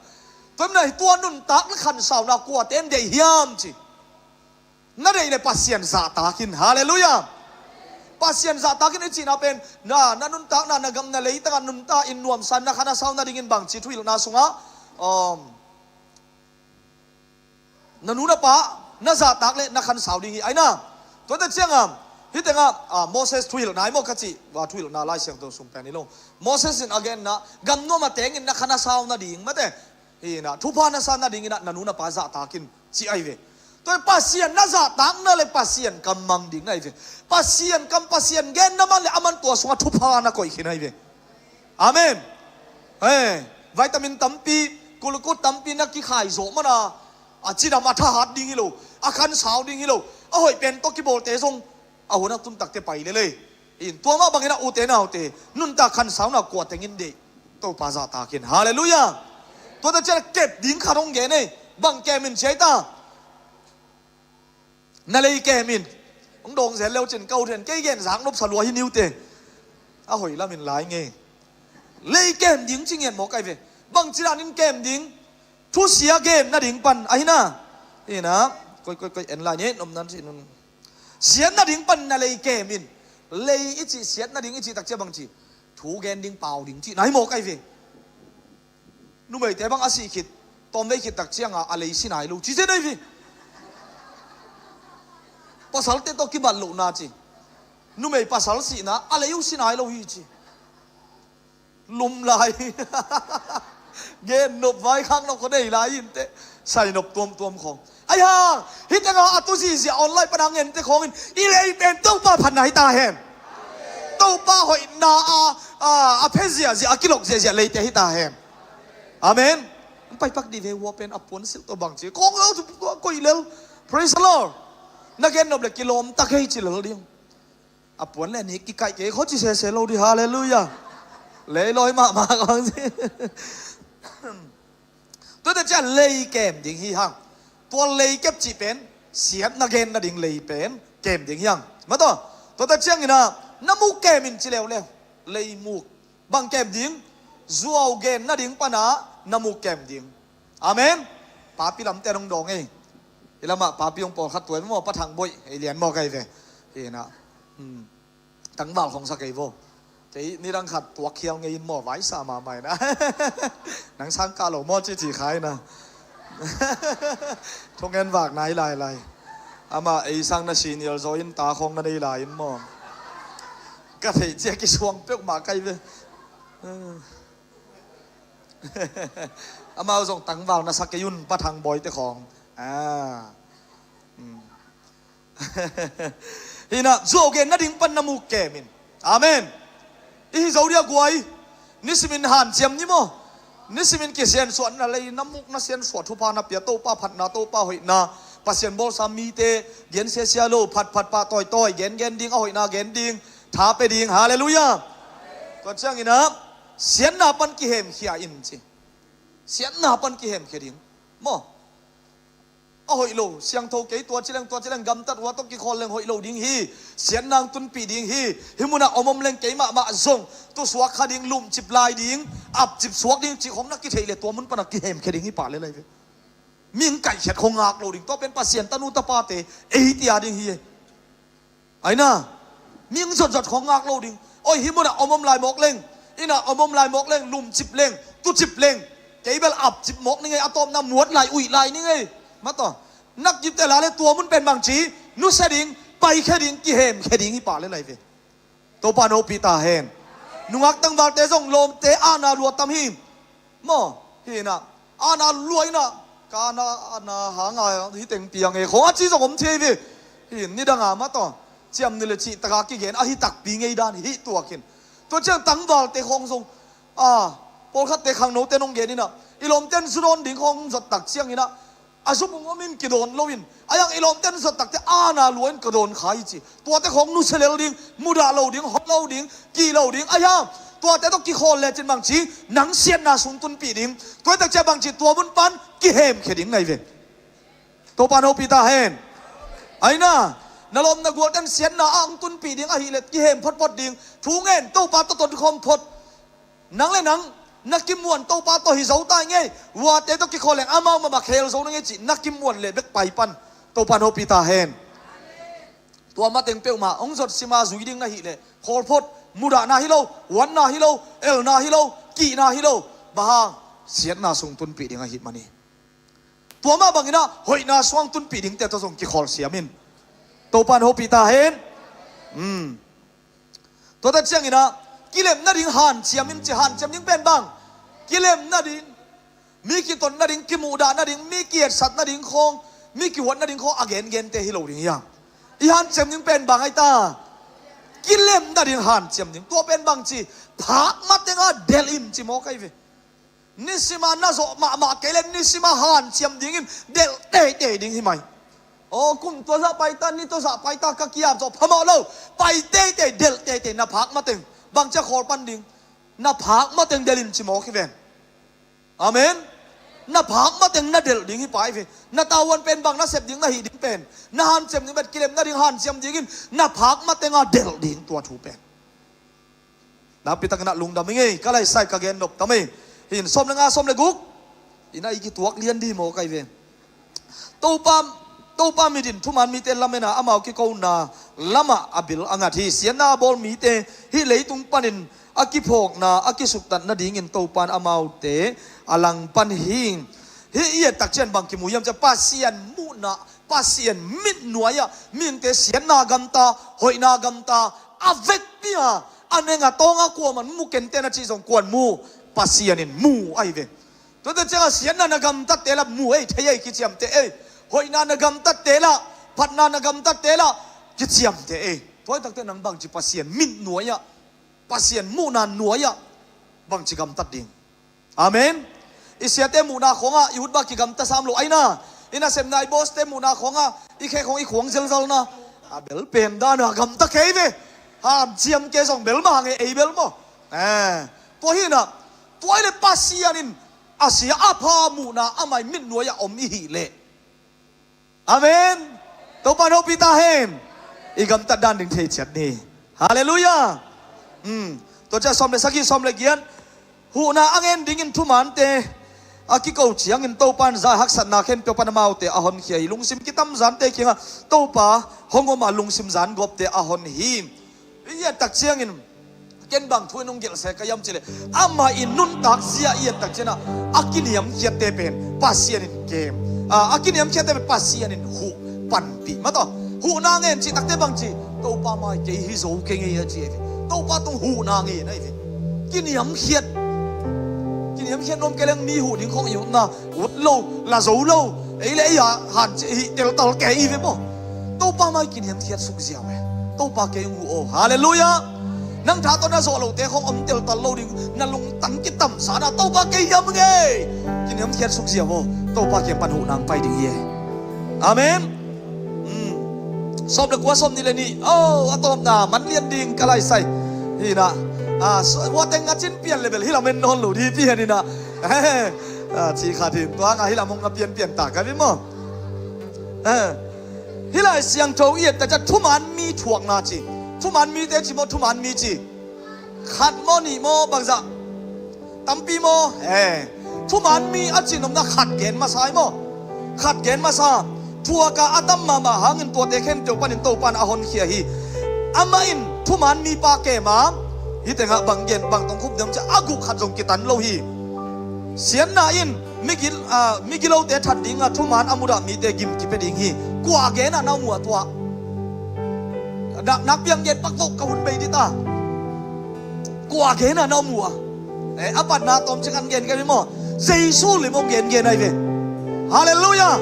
Tua hi na, tua nuntakna khansauna kuate in deih hiam ci. Na deih le Pasian zahtak in. Halleluiah. Pasian zahtak in i cihna pen na, na nuntakna, na gam, na leitangah nuntak in nuamsa na khan a sau nadingin bangci thuhilhna sungah, um, na nu na pa na zahtak le na khansau ding hi. Aina, tuate ciangah hih tengah, ah, Moses thuhilhna hi maw ka cih, va thuhilhna Lai Siangtho sung pen hi lo. Moses in a genna, gam nuam a tengin na khan a sau nading mate, hi na, thupha na sa nadingin ah na nu na pa zahtak in ci ahi ve. Tua Pasian na zahtakna le Pasian kam mang ding na hi ve. Pasian kam, Pasian genna man le aman tua sungah thupha na koih khin ahi ve. Amen. He, vitamin tampi, glucose tampi na kikhai zawh mana, a cidam, a thahat ding hi lo, a khansau ding hi lo, a hoih pen tawh kibawlte zong a hun a tuntakte pai lel ei. In tua mah bangin a ute naute nuntak khansauna kua tengin deih, Topa zahtak in. Halleluiah. Tuate ciang kep ding khat hong gen ei. Bang kem in ci ahi ta. Na lei kem in. Hong dawng zel leu cin ka ut hen, kei gen zak nopsa lua hi niute. A hoih lamin lai ngei. Lei kem ding ci ngiat mawk ahi ve. Bangci danin kem ding? Thusia gen nading pan ahi na. Hi na. Koi, koi, koi, en lai ni, nom nan ci nun. Siat nading pan na lei kem in. Lei i cih, siat nading i cih takcia bangci? Thu gen ding, pau ding cihna hi mawk ahi ve. Numeite bang a sih khit, tawmvei khit takcianga a lei si nai lo ci zen ahi ve. Pasalte tawh kibat lohna ci. Numei pasal sihna a lei uh si nai lo hi ci. Lum lai. Gen nop, vaikhak nop khaw nei lai inteh. Sai nop tuamtuam khawng. Aihang, hih tengah a tu zihziah online pana ngente khawngin i lei pen Topa phatna hi ta hen. Topa hoihna a, a, a phe ziahziah, a kilok ziahziah leite hi ta hen. Amen. An paipak dih ve, hua pen a puan silh tawh bangci khawng lo tu koih lel. Praise the Lord. Na gen nop le kilawm tak hei ci lel ding. A puan le nih kikaih kei khaw ci sese lo dih. Halleluiah. Leilawi mahmah kawng ci. Tuate ciang lei kem ding hi hang. Tua lei kep cih pen siatna gen nading lei pen kem ding hi hang. Mataw, tuate ciangin ah na muk kem in ci leuleu. Lei muk. Bang kem ding? Zuau gen nading pana na muk kem ding. Amen. Papi lamte nong dawng ei. Hi lamah papi hong pawlkhat tuai maw, Pa Thang Boih ei lian maw kai ve. Hi na. Hmm. Tangval khong sa kei vo. Kei nidang khat tuak khial ngei in maw, vaisa mahmah ina. Nang sang kah lo maw ci ci khai na. Thungen vak nai lailai. Amah ei sang na senior zaw in ta khong na nei lai in maw. Ka theih cia kisuang peuhmah kai ve. Amau zong tangval na sa kei un, Pa Thang Boih te khong. Ah. Hmm. Hi na, zuau gen nading pan na muk kem in. Amen. I hi zo dia guai. Nisimin hanciam ni maw. Nisimin kisiansuah na lei, na muk na siansuah, thupha na pia, Topa phatna, Topa hoihna, Pasian bawlsa mite gen siasia lo, phatphat pah tawitawi, gengen ding, a hoihna gen ding, tha pe ding. Halleluiah. Tua ciangin ah siatna pan kihemkhia in ci. Siatna pan kihemkhia ding maw. A hoih lo, siangtho kei, tua ci leng, tua ci leng, gamtat hua tawh kikhawl leng hoih lo ding hi. Siatna hong tunpih ding hi. Hih munah om om leng kei mahmah zong tusuak kha ding, lumcip lai ding, apcip suak ding cih khong na kitheih le tua mun panah kihemkhia ding hi pah le lai ve. Mi hong kaihkhiat khong ngak lo ding, tua pen Pasian tanu tapate ei tia ding hi. Aina, mi hong zotzot khong ngak lo ding. Oi, hih munah om om lai mawk leng, innah om om lai mawk leng, lumcip leng, tucip leng, kei bel apcip mawk ni ngei, a tawpna muat lai, uih lai ni ngei. Mataw, nak kipte la le tua mun pen bangci, nusia ding, paikhia ding, kihemkhia ding hi pah le lai ve. Topa nopih ta hen. Nungak tangvalte zong lawmte ana lua tam hi. Maw, hi na, ana lua ina, ka ana, ana hanga hi teng piang e khong a ci zong om thei ve. Hi nidanga mataw, ciam ni le cih taka kigen ahi takpi ngei dan hi tuakin. Tua ciang tangvalte khong zong, a, pawlkhatte khangnote nong gen ina, i lawmten zu dawn ding khong zot tak ciang ina, a zubung om in kidawn lo in, a yang i lawmten zot takte ana lua in ka dawn kha hi ci. Tuate khong nusia lel ding, mudah lo ding, hawm lo ding, kih lo ding, a yang tuate tawh kikhawl lecin bangci, nang siatna sung tunpih ding. Tuate ciah bangci, tua mun pan kihemkhia ding ngai ve. Topa nopih ta hen. Aina, na lawm na gualten siatna a hong tunpih ding ahih le kihem photphot ding. Thu ngen, Topa tawh tonkhawm phot. Nang le nang Na kimuan Topa tawh hi zo ta ngei. Huate tawh kikhawl leng amau mahmah khel zo na ngei cih na kimuan leh bek pai pan. Topa in hopih ta hen. Tua mateng peuhmah hong zot sima zui ding na hih leh, khawlphot, mudahna hi lo, huatna hi lo, elna hi lo, kihna hi lo, bang hang, siatna sung tunpih ding ahih man hi. Tua mah banginah hoihna suang tunpih dingte tawh zong kikhawl siam in. Topa in hopih ta hen. Tuate cianginah kilem nading hanciam in ci. Hanciam ding pen bang? Kilem nading, mi kiton nading, kimuhdah nading, mi kietsat nading khawng, mi kihuat nading khawng a gengente hi lo ding hiam? I hanciam ding pen bang ai ta? Kilem nading hanciam ding. Tua pen bang ci? Phak mateng a delh in ci maw kai ve. Nisima na zawh mahmah kei le nisima hanciam dingin delh teitei ding hi mai. Aw, kum tua zah paita, ni tua zah paita ka kiam zawh phamawh lo. Pai teitei, delh teitei, na phak mateng. Bangcia khawl pan ding? Na phak mateng delh in ci mawk hi ven. Amen. Na phak mateng na delh ding hi pai ve. Na tavuan pen bang na sep ding na hih ding pen, na hanciam ding pen, kilem nading hanciam dingin na phak mateng a delh ding tua thu pen. Nakpitakin ah lungdam ing ei, ka laisai ka gen nop tam ei. Hin sawm le nga, sawm le guk. Ina i kituak lian di maw kai ve. Topa, Topa mitin thuman mite lamena amau kikona lamah a bil a ngat hi. Siatna a bawl mite hih leitung panin a kiphawkna a kisuktat nadingin Topa in amaute a langpan hi. Hih i et takcian bang kimu hiam cia, Pasian muhna, Pasian mitnuai-ah mihingte siatna gamta, hoihna gamta, a vekpi-a a neng a tawnga kuaman mu kenteh na cih zong kuan mu? Pasian in mu ahi ve. Tuate ciangah siatna na gamtatte lah mu ei, thei ei, kiciamteh ei. Hoihna na gamtatte lah, phatna na gamtatte lah kiciamteh ei. Tua hi takteh nang bangci Pasian mitnuai-ah, Pasian muhna nuai-ah bangci gamtat ding? Amen. I siate muhna khawngah i utbah kigamta sam lo aina. I nasepna, i bawste muhna khawngah i khe khawng i khuang zelzalna, a bel pen dana gamta kei ve. Hanciam kei zong bel mah hang ei bel maw. Eh, tua hinah, tua hi leh Pasian in a sia a pha muhna amah i mitnuai-ah om i hih leh, amen. Topa in hopih ta hen. I gamtat dan ding thei ciat ni. Halleluiah. Hmm. Tua ciah sawm le sagih, sawm le giat. Huhna a ngen dingin thumante a kiko ciangin Topa in za haksatna khempeuh pan amaute a honkhia hi. Lungsim kitamzante kiangah Topa hong om a, lungsim zangawpte a hon hi. I et tak ciangin ken bang thu in hong gelh se ka hiam cih leh, amah in nuntak zia i et tak ciangin ah, a kiniamkhiatte pen Pasian in kem. A, a kiniamkhiatte pen Pasian in huh panpih. Mah tawh, huhna ngen cih takte bangci, Topa mai kei hi zo kei ngei a ci ei ve. Topa tung huhna ngen ahi ve. Kiniamkhiat, kiniamkhiat nuam kei leng mi huh ding khawng i utna, ut lo, la zo lo, ei le ei a hanciam hi, teltal kei i ve maw. Topa mai kiniamkhiat suk ziau e. Topa kei hong huh aw. Halleluiah. Nang tha tawh na zawh lote khawng om teltal lo ding, na lungtang kitamsa na, Topa kei hiam ngei? Kiniamkhiat suk ziau aw. Topa kiang pan huh nang pai ding hi e. Amen. Hmm. Sawm le kua, sawm nih le nih. Oh, a tawpna man lian ding ka laisai. Hinah, ah, so, huate ngacin pian le bel hi lamen nawn lo di pian hinah. Ah, ci khat hin tua nga hi lam hong a pianpian ta ka vi maw. Eh. Hih Lai Siangtho i et tak ciah thuman mi thuakna ci. Thuman mite ci maw, thuman mi ci? Khat maw, nih maw, bangzah? Tampi maw? Eh. Thuman mi a cihnopna khat gen masa hi maw? Khat gen masa. Thuaka a tam mahmah hangin tuate khempeuh panin Topa in a honkhia hi. Amah in thuman mipa kem a, hih tengah bang gen, bang tong khup diam ciah, a guk khat zong kitan lo hi. Siatna in migil, ah, migilote that dingah thuman a mudah mite gim kipia ding hi. Kua genah na muh a tua? Nak, nakpiang gen pak vok ka hun bei dita. Kua genah na muh a? Eh, a patna tawmcik an gen kei maw? Jesu lim hong gengen ahi ve. Halleluiah.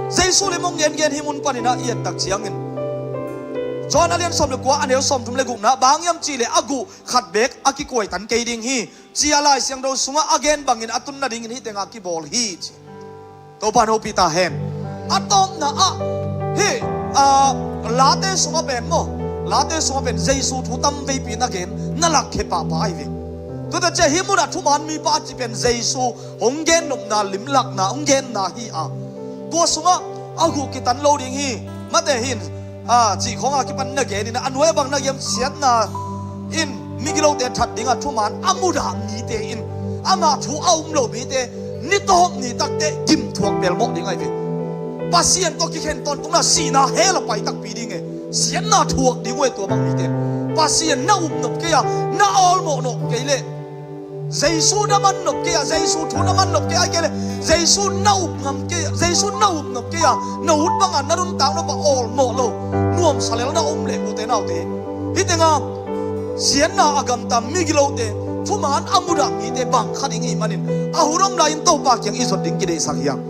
Jesu lim hong gengen hi mun paninah i et tak ciangin, John a lian sawm le kua, a neu sawmthum le gukna, bang hiam cihleh a guh khat beek a kikuaitan kei ding hi. Cia Lai Siangtho sungah a gen bangin a tun nadingin hih tengah kibawl hi ci. Topa in hopih ta hen. A tawpna ah hih, ah, Late sungah pen maw, Late sungah pen Jesu thu tam veipi na gen, na lakkhia pahpah ahi ve. Tuate ciah hih munah thuman mipa a ci pen Jesu hong gennopna, limlakna hong genna hi a, tua sungah a guh kitan lo ding hi. Mate hin, ah, cih khawngah kipan na genin a nuai a bang na giam, siatna in migilote that dingah thuman a mudah mite in Amah thu a um lo mite ni tawp ni takte gim thuak belmawh ding ahi ve. Pasian tawh kikhen tawntungna sihna hell a pai takpi ding e. Siatna thuak ding uh e tua bang mite. Pasian na up nop kei a, na awlmawh nop kei leh, Jesu na man nop kei a, Jesu thu na man nop kei a, kei leh Jesu na up ngam kei a, Jesu na up nop kei a, na ut banga na nuntak nop a awlmawh lo, nuamsa lel na um leh ute naute, hih tenga siatna a gamta migilote, thuman a mudah mite bang kha ding ih manin, a hun om lai-in Topa kiang i zot ding kideihsak hiam?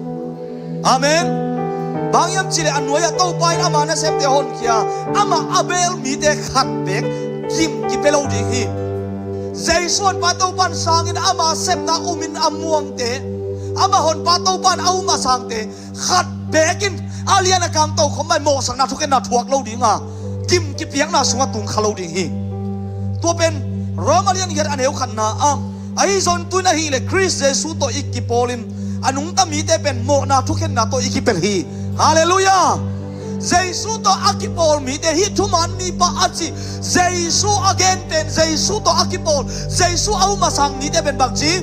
Amen. Bang hiam cihleh a nuai-ah Topa in ama nasemte honkhia, amah a beel mite khat beek gim kipia lo ding hi. Jesu honpa Topa in sangin ama sepna umin a muangte, ama honpa Topa in a um a sangte khat beekin a lian a kam tokhom mah in mawhsakna thukhenna thuak lo dinga, gim kipiakna sungah tung kha lo ding hi. Tua pen Roma lian giat a neu khatna ah, ahi zong tu-in ahih leh Khrist Jesu tawh i kipawlin, a nungta mite pen mawhna thukhenna tawh i kipelh hi. Halleluiah. Jesu tawh a kipawl mite, hih thuman mipa a ci, Jesu a gen pen, Jesu tawh a kipawl, Jesu a um a sang mite pen bangci,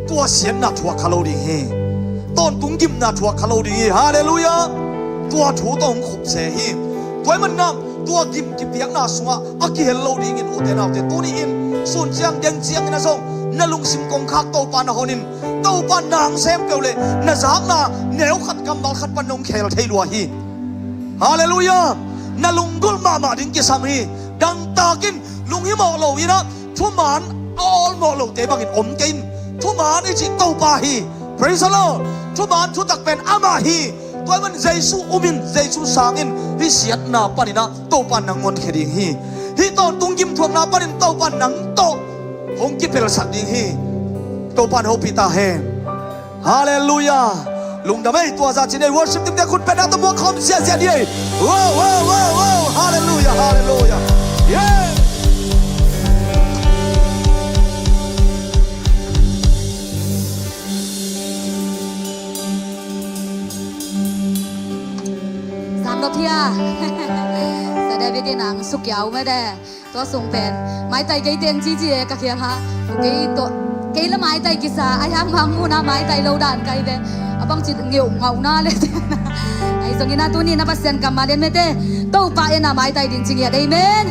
tua siatna thuak kha lo ding hi. Tawntung gimna thuak kha lo ding hi. Halleluiah. Tua thu tawh hong khup se hi. Tua ahih manin ah tua gim kipiakna sungah a kihel lo dingin ute naute, tuni-in sun ciang deng ciangin ah zong na lungsim kongkhak Topa na honin, Topa nang sem peuh leh na zakna neu khat kammal khat pan nong khel thei lua hi. Halleluiah. Na lunggulh mahmah ding kisam hi. Dangtakin lunghimawh lo in ah thuman a awlmawh lote bangin om kei in. Thuman i cih Topa hi. Praise the Lord. Thuman thutak pen amah hi. Tua ahih manin Jesu umin, Jesu sangin hih siatna panin ah Topa nang honkhia ding hi. Hih tawntung gimthuakna panin Topa nang tawh hong kipelsak ding hi. Topa in hopih ta hen. Halleluiah. Lungdam ei, tua zah cih nei, worship team te khut beng a, tawh muak khawm ziahziah ni ei. Wow, wow, wow, wow. Halleluiah, halleluiah. Yeah. Sam lo thia. Sa David in ang suk yau mede. Tua sung pen maitai kei teng cici e ka kiangah. Kei tawh, kei la maitai kisa, a hiang mang muna maitai lo dan kai ve. A bang cit ngeuh ngauhna le. Ahi zongin ah tuni na Pasian kammal en mete. Topa en a maitai ding ci ngiat. Amen.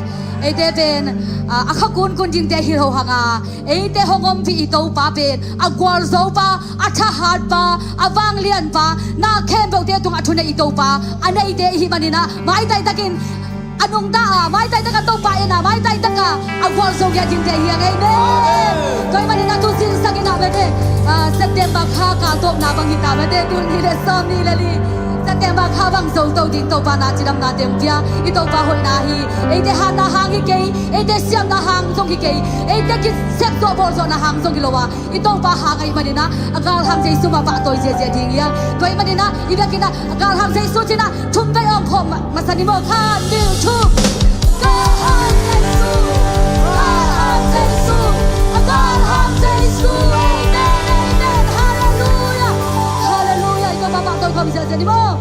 Eite pen, ah, a kha kunkun dingte hi lo hanga, eite hong ompih i Topa pen a gualzopa, a thahatpa, a vanglianpa, na khempeuhte tungah thuneih i Topa a neite i hih manin ah maitai takin a nungta a, maitai taka Topa en a, maitai taka a gualzo ngiat dingte hi hang. Amen. Tua ahih manin a tu zinsakin ah mete, ah, September kha kaltawpna bang hita mete, tul nih le sawm nih le li September kha bang zo to ding Topa na cidamna teng pia i Topa hoihna hi. Eite hatna hang hi kei, eite siamna hang zong hi kei, eite kisep zawh bawl zawhna hang zong hi lo a, i Topa hang ahih manin ah a galhang Jesu mah pahtawi ziahziah ding hi hang. Tua ahih manin ah i biakinn ah a galhang Jesu ci-in ah thum vei awng khawm ma-, masa ni maw? Khat, nih, thum. Galhang Jesu, galhang Jesu, a galhang Jesu. Amen, amen. Halleluiah. Halleluiah. I Topa pahtawi khawm ziahziah ni maw?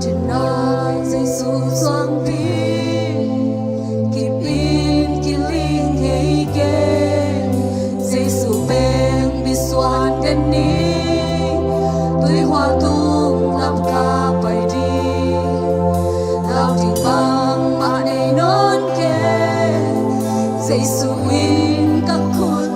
Jesu suangpi, kip in kiling ngei ken. Jesu bek misuan den ni, tuihual tung lam ka pai ding. Lau ding bangmah nei nawn ken, Jesu in ka khut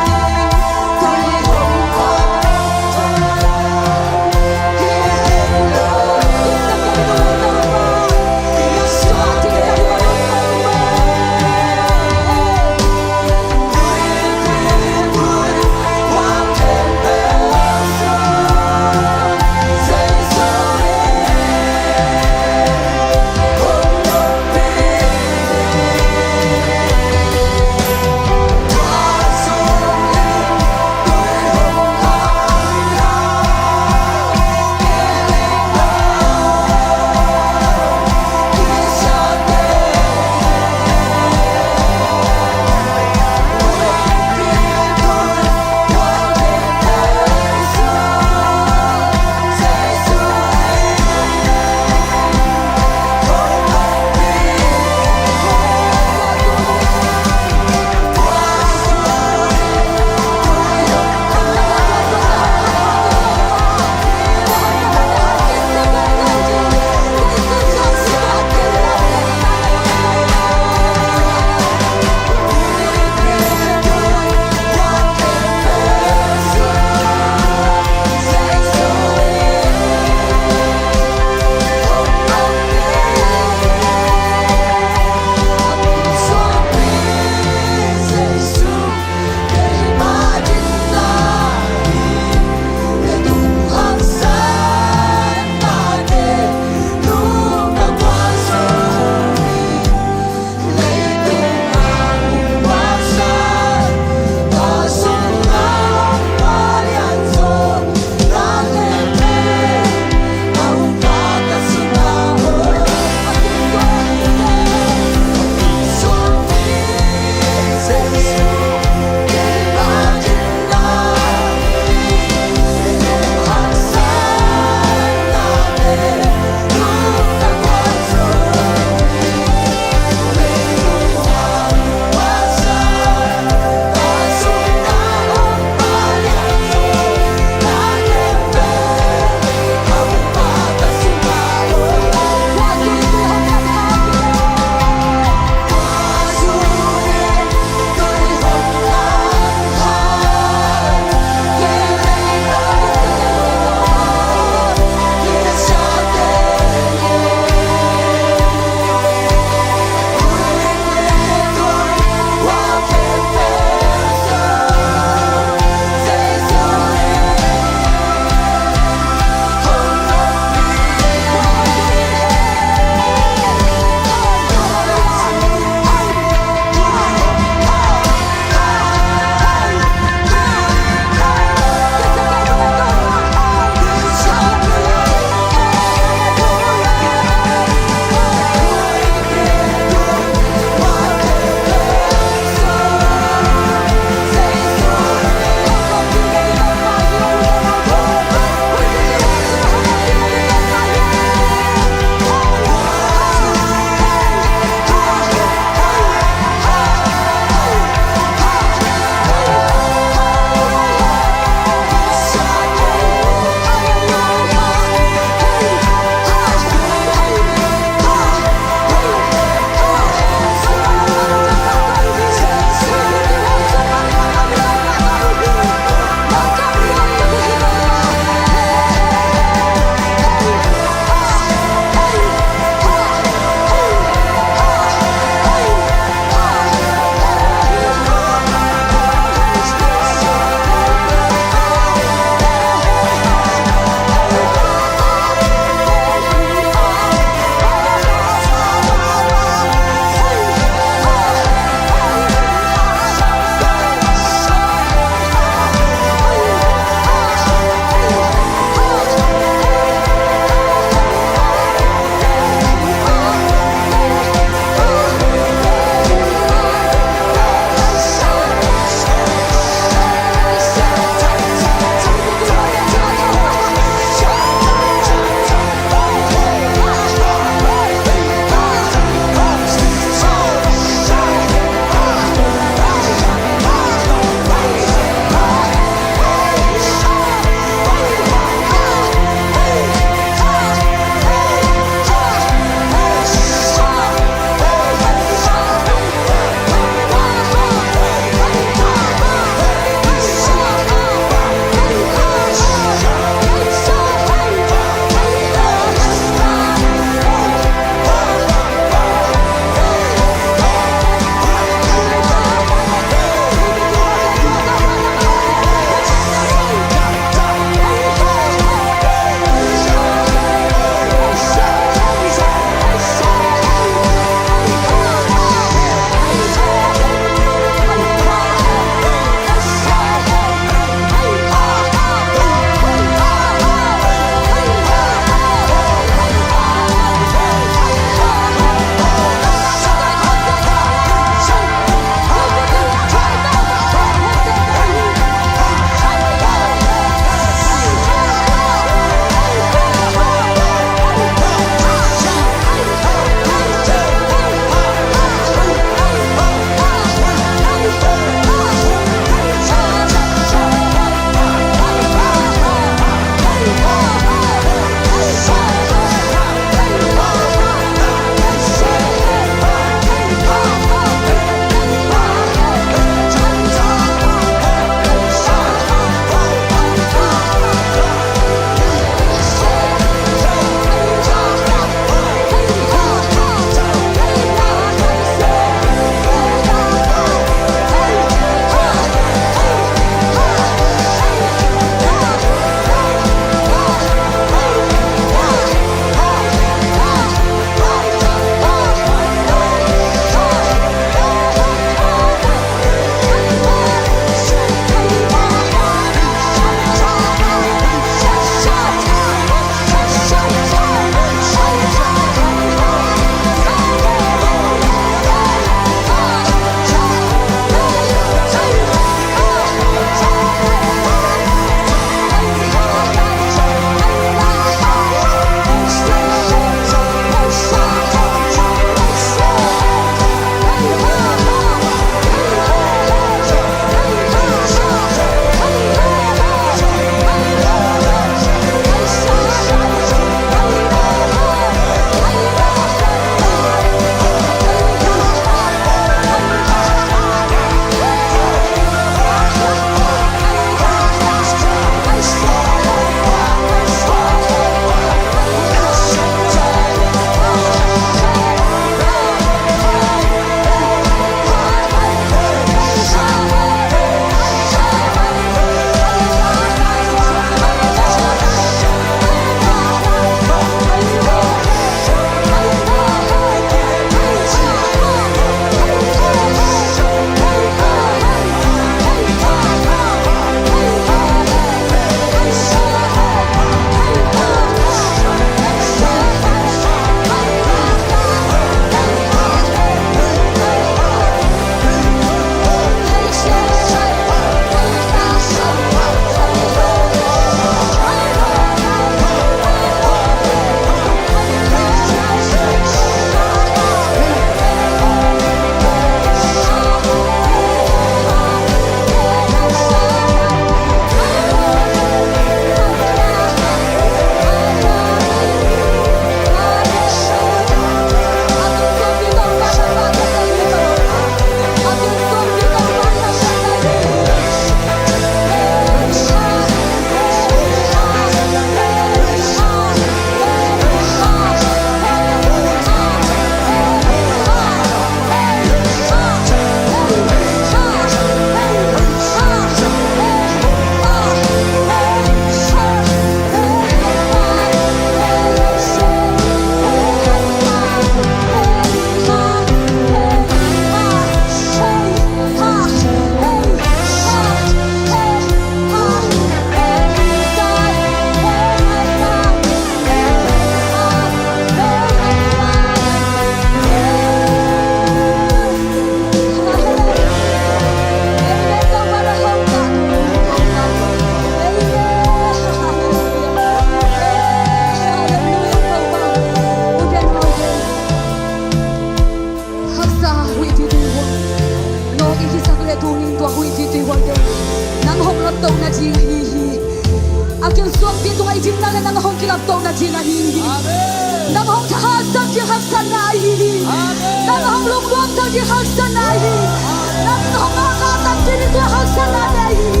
A kilsuanpih tungah i cihna le nang hong kilaptohna ding ahi hi. Amen. Nang hong thahatsak ding haksatna ahi hi. Amen. Nang hong lungnuamsak ding haksatna ahi hi. Amen. Nang hong ngahngah tak ding haksatna ahi hi.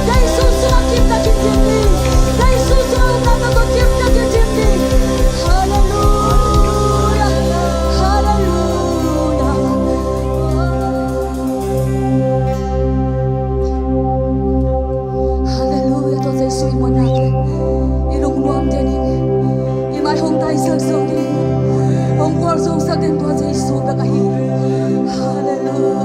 Jesu sungah kimna kidim ni. Jesu sungah upna tawh kimna kidim ni. Halleluia. Halleluia. Halleluia. Tua Jesu i muanna te, i lungnuam te ning, i mai hong taisak zawk ding, hong gualzawhsak ding tua Jesu bek ahi. Halleluia.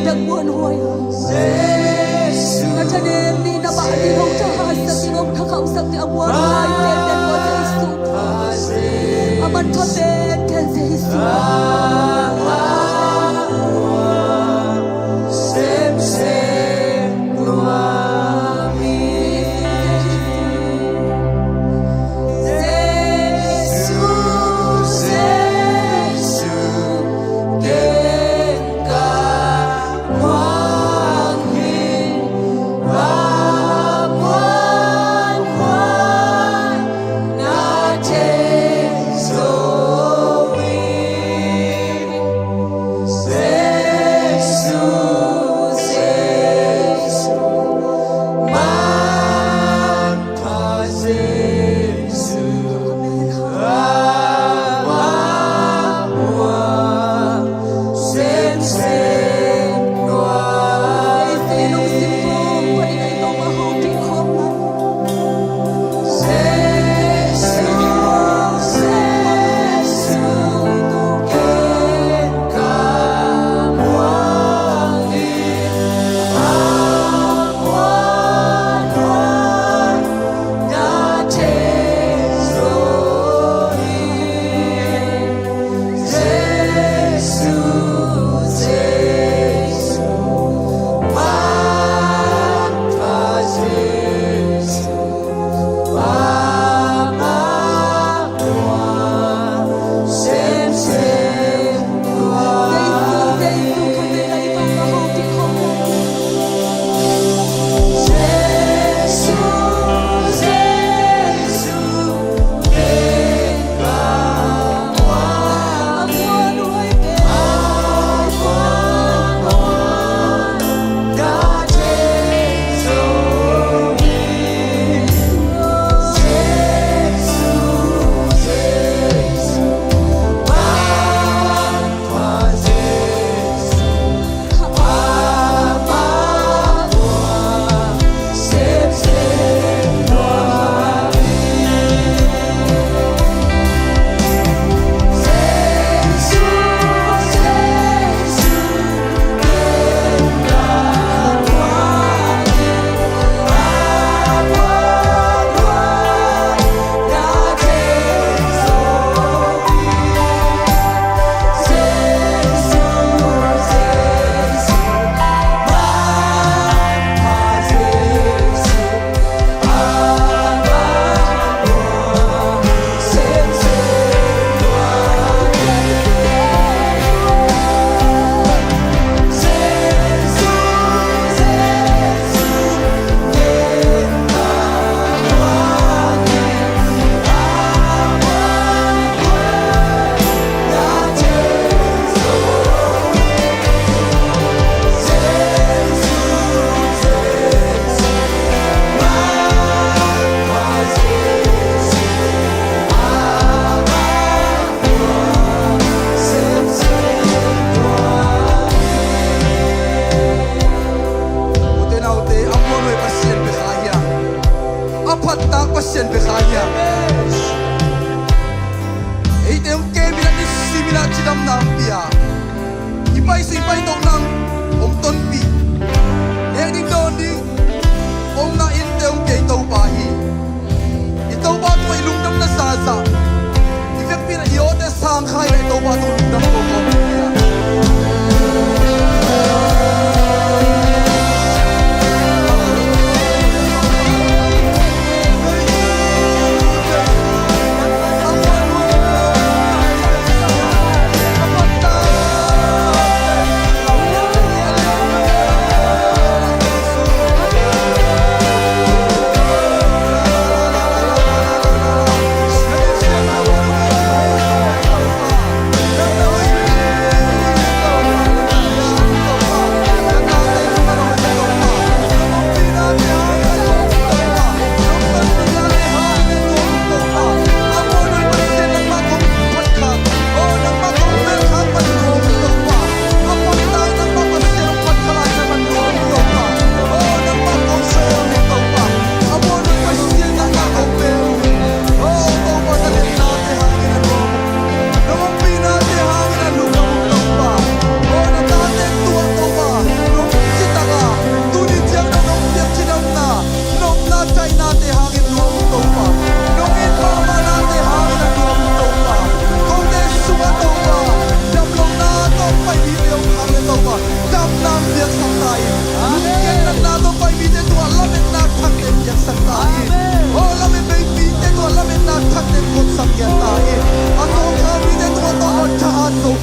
a muanhuai a. Na thanem ni, na bah ni hong thahatsak ding, hong thakhauhsak ding a muanhuai penpen tua Jesu. A manpha penpen Jesu.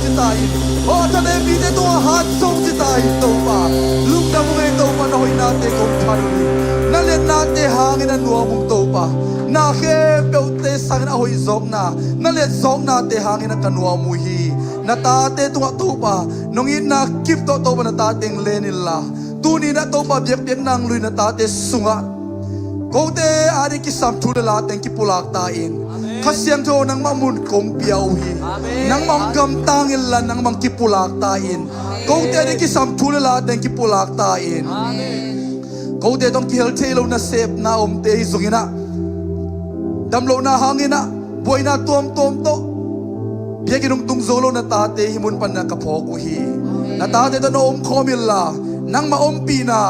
ci ta in. Aw, a thate mite tungah hat zo ci ta in Topa. Lungdam ung ei Topa, na hoihnate kong phat uh hi. Na liatnate hangin a nuam ung Topa. Na khempeuhte sangin a hoih zawkna, na liat zawknate hangin a ka nuam uh hi. Na tate tungah Topa, nong itna kip tawh Topa na tate ong len inla, tuni-in ah Topa biakpiakna ong lui na tate sungah kote ading kisam thu le late ong kipulak ta in. Amen. Kha Siangtho nangmah mun kong pia uh hi. Amen. Nangmah ong gamtang inla nangmah ong kipulak ta in. Amen. Kote ading kisam thu le late ong kipulak ta in. Amen. Kote tawh kihel thei lo nasepna omte hi zongin ah, damlohna hangin ah, buaina tuamtuam tawh biakinn hong tung zo lo na tate hih mun panin ah ka phawk uh hi. Na tate tawh na omkhawm inla, nangmah ompihna,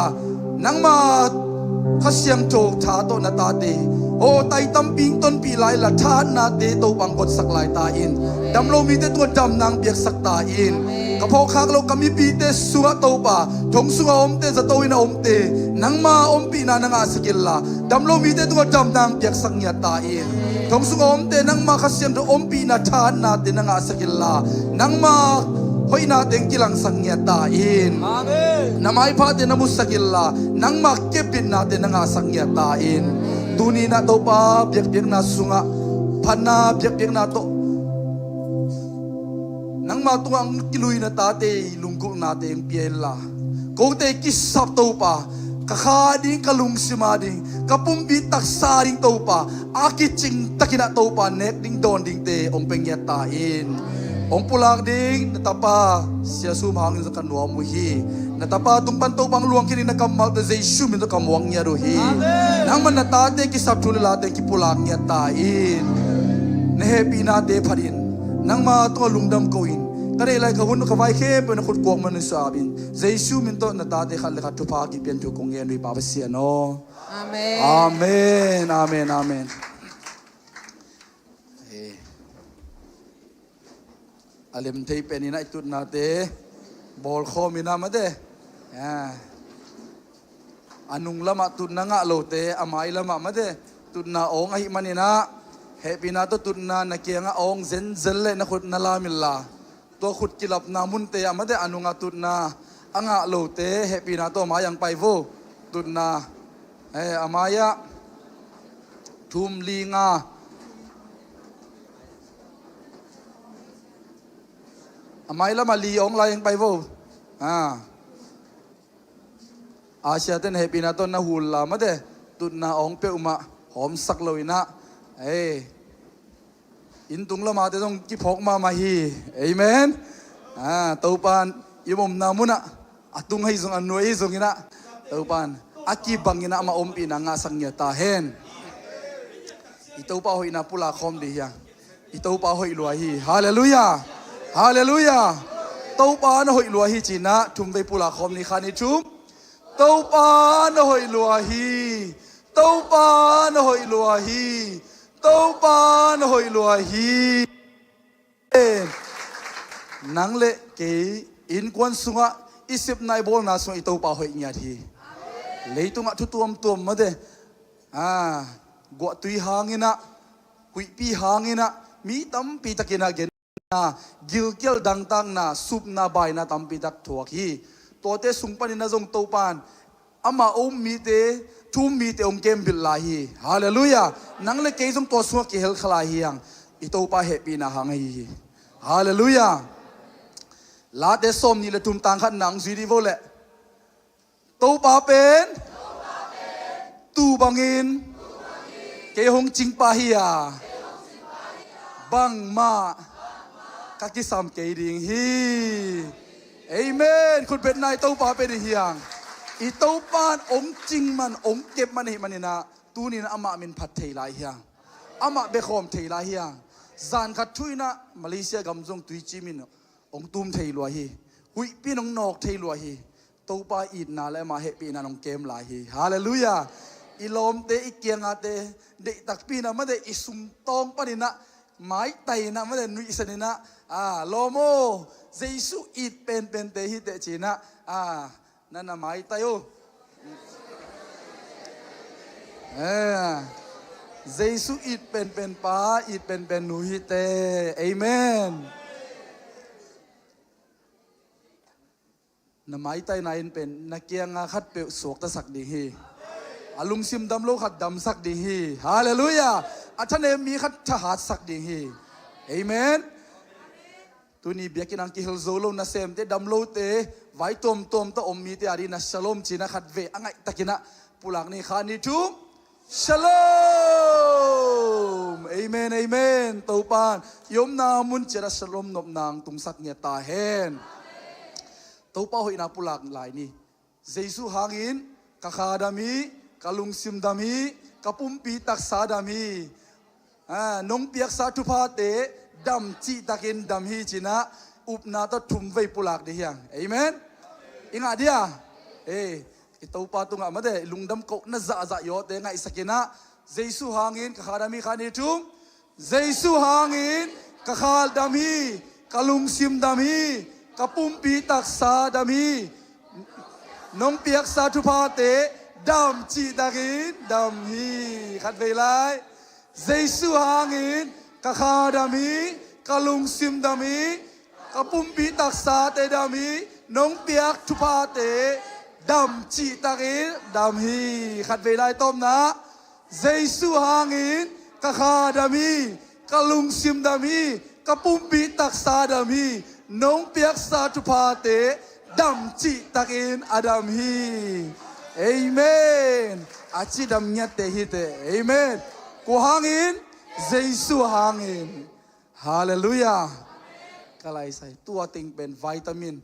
nangmah Kha Siangtho tha tawh na tate, aw, tai tampi ong tonpih lai inla, thahatnate Topa ong gotsak lai ta in. Damlo mite tungah damna ong piaksak ta in. Ka phawk khak lo ka mipite sungah Topa, thong sungah omte, zato inn ah omte, nangmah ompihna na ngahsak inla, damlo mite tungah damna ong piaksak ngiat ta in. Thong sungah omte, nangmah Kha Siangtho ompihna thahatnate na ngahsak inla, nangmah hoihnate ong kilangsak ngiat ta in. Amen. Na maiphate na musak inla, nangmah kepbitnate na ngahsak ngiat ta in. Tuni-in ah Topa biakpiakna sungah phatna biakpiakna tawh nangmah tungah ong kilui na tate i lunggulhnate ong pia inla, kote kisap Topa, ka kha ading, ka lungsim ading, ka pumpi taksa ading Topa, a kicing takin ah Topa nek ding dawn dingte ong pia ngiat ta in. Ong pulak ding na tapa Sia Sum hangin zong ka nuam uh hi. Na tapa tung pan Topa ong luang khin ding na kammalte Jesu min tawh ka muak ngiat uh hi. Amen. Nangmah na tate kisap thu le late ong kipulak ngiat ta in. Na hehpihnate phat in, nangmah tungah lungdam ko in, ka neih lai ka hun, ka vai khempeuh na khut kuakmah in suah ap in. Jesu min tawh na tate khat le khat thupha kipian thu kong ngen uh hi Pa Pasian aw. Amen. Amen, amen, amen. Eh. A lem thei pen in ah i tutnate bawlkhawm in ah mate. Ah. A nung lamah tutna ngah lote a mai lamah mate tutna awng ahih manin ah, hehpihna tawh tutna na kiangah awng zenzen leh na khut na lam inla, tua khut kilapna munte ah mate a nungah tutna a ngah lote hehpihna tawh a mai-ah ong pai vo. Tutna, eh, a mai-ah thum, li, nga. A mai lamah li awng lai ong pai vo. Ah. Asia ten hehpihna tawh na hul la mate tutna awng peuhmah hawmsak lo in ah, ei, inn tung lamah te zong kiphawk mahmah hi. Amen. Ah, Topa'n i omna munah a tung ahi zong a nuai ahi zongin ah, Topa'n a kibangin ah amah ompihna ngahsak ngiat ta hen. I Topa hoihna pulak khawm dih hiang. I Topa hoih lua hi. Halleluiah. Halleluiah. Topa na hoih lua hi ci-in ah thum vei pulak khawm ni. Khat, nih, thum. Topa na hoih lua hi. Topa na hoih lua hi. Topa na hoih lua hi. Nang le kei innkuan sungah, i sepna i bawlna sungah i Topa hoih ngiat hi. Leitungah thu tuamtuam mate, ah, guahtui hangin ah, huihpi hangin ah, mi tampi takin ah genna, gilkial dangtakna, supna, baina tampi tak thuak hi. Tuate sung panin ah zong Topa'n amah a um mite, thu um mite ong kembil lai hi. Halleluiah. Nang le kei zong tua sungah kihel kha lai hi hang. I Topa hehpihna hang ahi hi. Halleluiah. Late sawmnih le thum, tang khatna ong zui dih vo leh. Topa pen tu bangin kei hong cingpa hi a, bangmah ka kisam kei ding hi. Amen. Khutbetna i Topa pia dih hiang. I Topa'n ong cing man, ong kep man ahih manin ah, tuni-in ah amah min phat thei lai hiang. Amah bekhawm thei lai hiang. Zan khat thu-in ah Malaysia gam zong tuicimin ong tum thei lua hi. Huihpi in ong nawk thei lua hi. Topa itna le ama hehpihna in ong kem lai hi. Halleluiah. I lawmte, i kiangahte, deih takpi-in ah mate i sungtawng panin ah maitai-in ah mate nuihsan-in ah, ah, lawm aw, Jesu it penpente hi teh ci-in ah, ah, na na maitai aw. Eh, Jesu it penpen pa, it penpen nu hi teh. Amen. Na maitaina in pen na kianga khatpeuh suaktasak ding hi. A lungsim dam lo khat damsak ding hi. Halleluiah. A thanem mi khat thahatsak ding hi. Amen. Tuni biakinn ah kihel zo lo nasemte, dam lote, vai tuamtuam tawh om mite a dingin a shalom cihna khatvei a ngaihtakin ah pulak ni. Khat, nih, thum. Shalom. Amen, amen. Topan i omna mun ciat ah shalom nopna hong tungsak ngiat ta hen. Topa hoihna pulak lai ni. Jesu hangin ka kha dam hi, ka lungsim dam hi, ka pumpi taksa dam hi. Ah, nong piaksa thuphate dam cihtakin dam hi ci-in ah upna tawh thumvei pulak ding hi hang. Amen. I ngah dia? Eh, i Topa tungah mate, i lungdam kohna zahzah yawte ngaihsakin ah, Jesu hangin ka kha dam hi, khat, nih, thum. Jesu hangin ka kha dam hi, ka lungsim dam hi, ka pumpi taksa dam hi. Nong piaksa thuphate dam cihtakin dam hi. Khatvei lai. Jesu hangin ka kha dam hi, ka lungsim dam hi, ka pumpi taksate dam hi. Nong piak thuphate dam cihtakin dam hi. Khatvei lai tawpna. Jesu hangin ka kha dam hi, ka lungsim dam hi, ka pumpi taksa dam hi. Nong piaksa thuphate dam cihtakin a dam hi. Amen. A cidam ngiatte hite. Amen. Kua hangin? Jesu hangin. Halleluiah. Ka laisai tua teng pen vitamin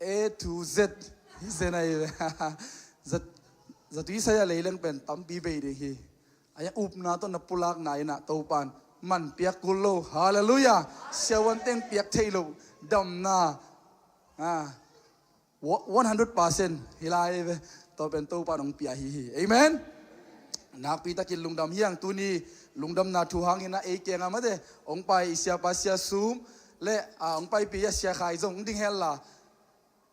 A to Z hi zen ahi ve. Zat, zatui sai a leileng pen tampi bei ding hi. A yang upna tawh na pulakna in ah Topan man piak kul lo. Halleluiah. Siavuan teng piak thei lo damna, ah, one hundred percent hi lai ve. Tua pen Topan hong pia hi hi. Amen. Nakpi takin lungdam hi hang. Tuni lungdamna thu hangin ah ei kiangah mate hong pai i siapa Sia Sum le, ah, hong paipih a Sia Khai zong hong ding hen la.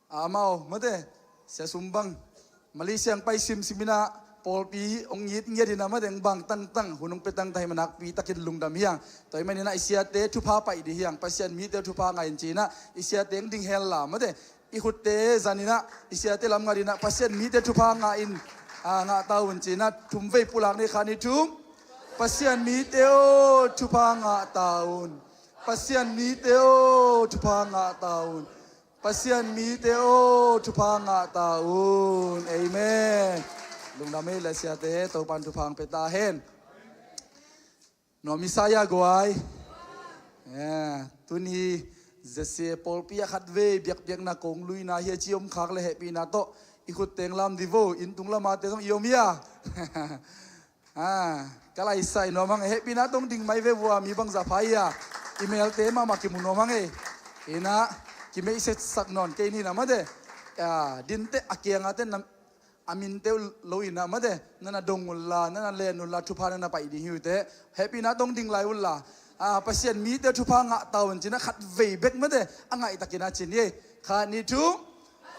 Amau mate, Sia Sum bang Malaysia hong pai simsim in ah pawlpi hong it ngiat in ah mate, hong bang tangtang, hun hong pia tangtang hi mah, nakpi takin lungdam hi hang. Tua ahih manin ah i siate thupha pai ding hi hang. Pasian mite thupha ngah in ci-in ah i siate hong ding hen la mate, i khutte zan in ah i siate lam ngat in ah Pasian mite thupha ngah in, ah, ngah ta un ci-in ah thumvei pulak ni. Khat, nih, thum. Pasian mite aw, thupha ngah ta un. Pasian mite aw, thupha ngah ta un. Pasian mite aw, thupha ngah ta un. Amen. Lungdam ei le siate, Topan thupha hong pia ta hen. Nuam i sa hia guai? Eh, tuni Z C A pawlpi ah khatvei biakpiakna kong luina hi a ci om khak le hehpihna tawh i khut teng lam di vo, inn tung lamate zong i om hia? Ah, ka laisai nuam hang, hehpihna tawh hong ding mai ve vua, mi bangzah pha hia? I melte mahmah kimu nuam hang e. In ah kimeihsetsak nawn kei ni na mate. Ah, dinteh a kiangah teh na a minte uh lo in ah mate, na na dong un la, na na len un la, thupha na na pai ding hi uh teh. Hehpihna tawh hong ding lai un la. Ah, Pasian mite thupha ngah ta un ci-in ah khatvei bek mate a ngaihtakin ah ci ni. Khat, nih, thum.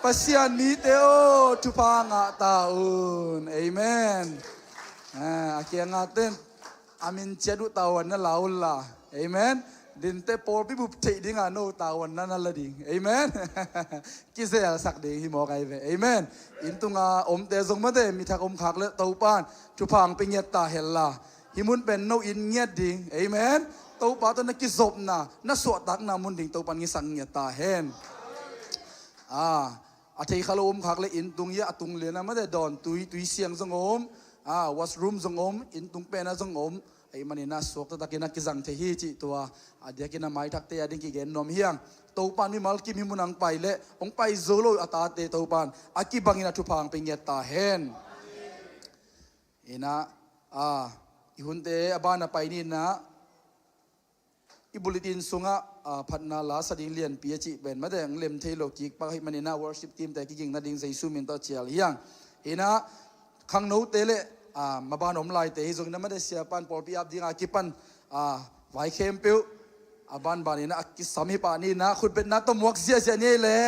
Pasian mite aw, thupha ngah ta un. Amen. Ah, a kiangah teh a min ciat uh tavuan na la un la. Amen. Dinteh pawlpi bup theih dingah no tavuan na na la ding. Amen. Kizelsak ding hi mawk ahi ve. Amen. Inn tunga omte zong mate, mi thak om khak le Topan thupha hong pia ngiat ta hen la. Hih mun pen no inn ngiat ding. Amen. Topa tawh na kizopna, na suahtakna mun ding Topan ngisak ngiat ta hen. Ah, a thei kha lo om khak le inn tung hi a, a tung lian ah mate dawn tui, tui siang zong om, ah, washroom zong om, inn tung pen ah zong om. Ahih manin ah suak taktakin ah kizang thei hi cih tua a diakin ah maithakte a ding kigen nuam hi hang. Topan mimal kim hih mun ah hong pai le hong pai zo lo a tate Topan a kibangin ah thupha hong pia ngiat ta hen. In ah, ah, i hunte a ban ah pai ni in ah, i bulletin sungah, ah, phatna la sa ding lianpi a cih pen mate hong lem thei lo kik pak ahih manin ah worship team te kiging nading Jesu min tawh cial hi hang. In ah khangnote le, ah, maban om laite hi zongin ah mate siapan pawlpi ap dingah kipan, ah, vai khempeuh a banban in ah a kisam hi pah ni in ah khutbetna tawh muak ziahziah ni ei le.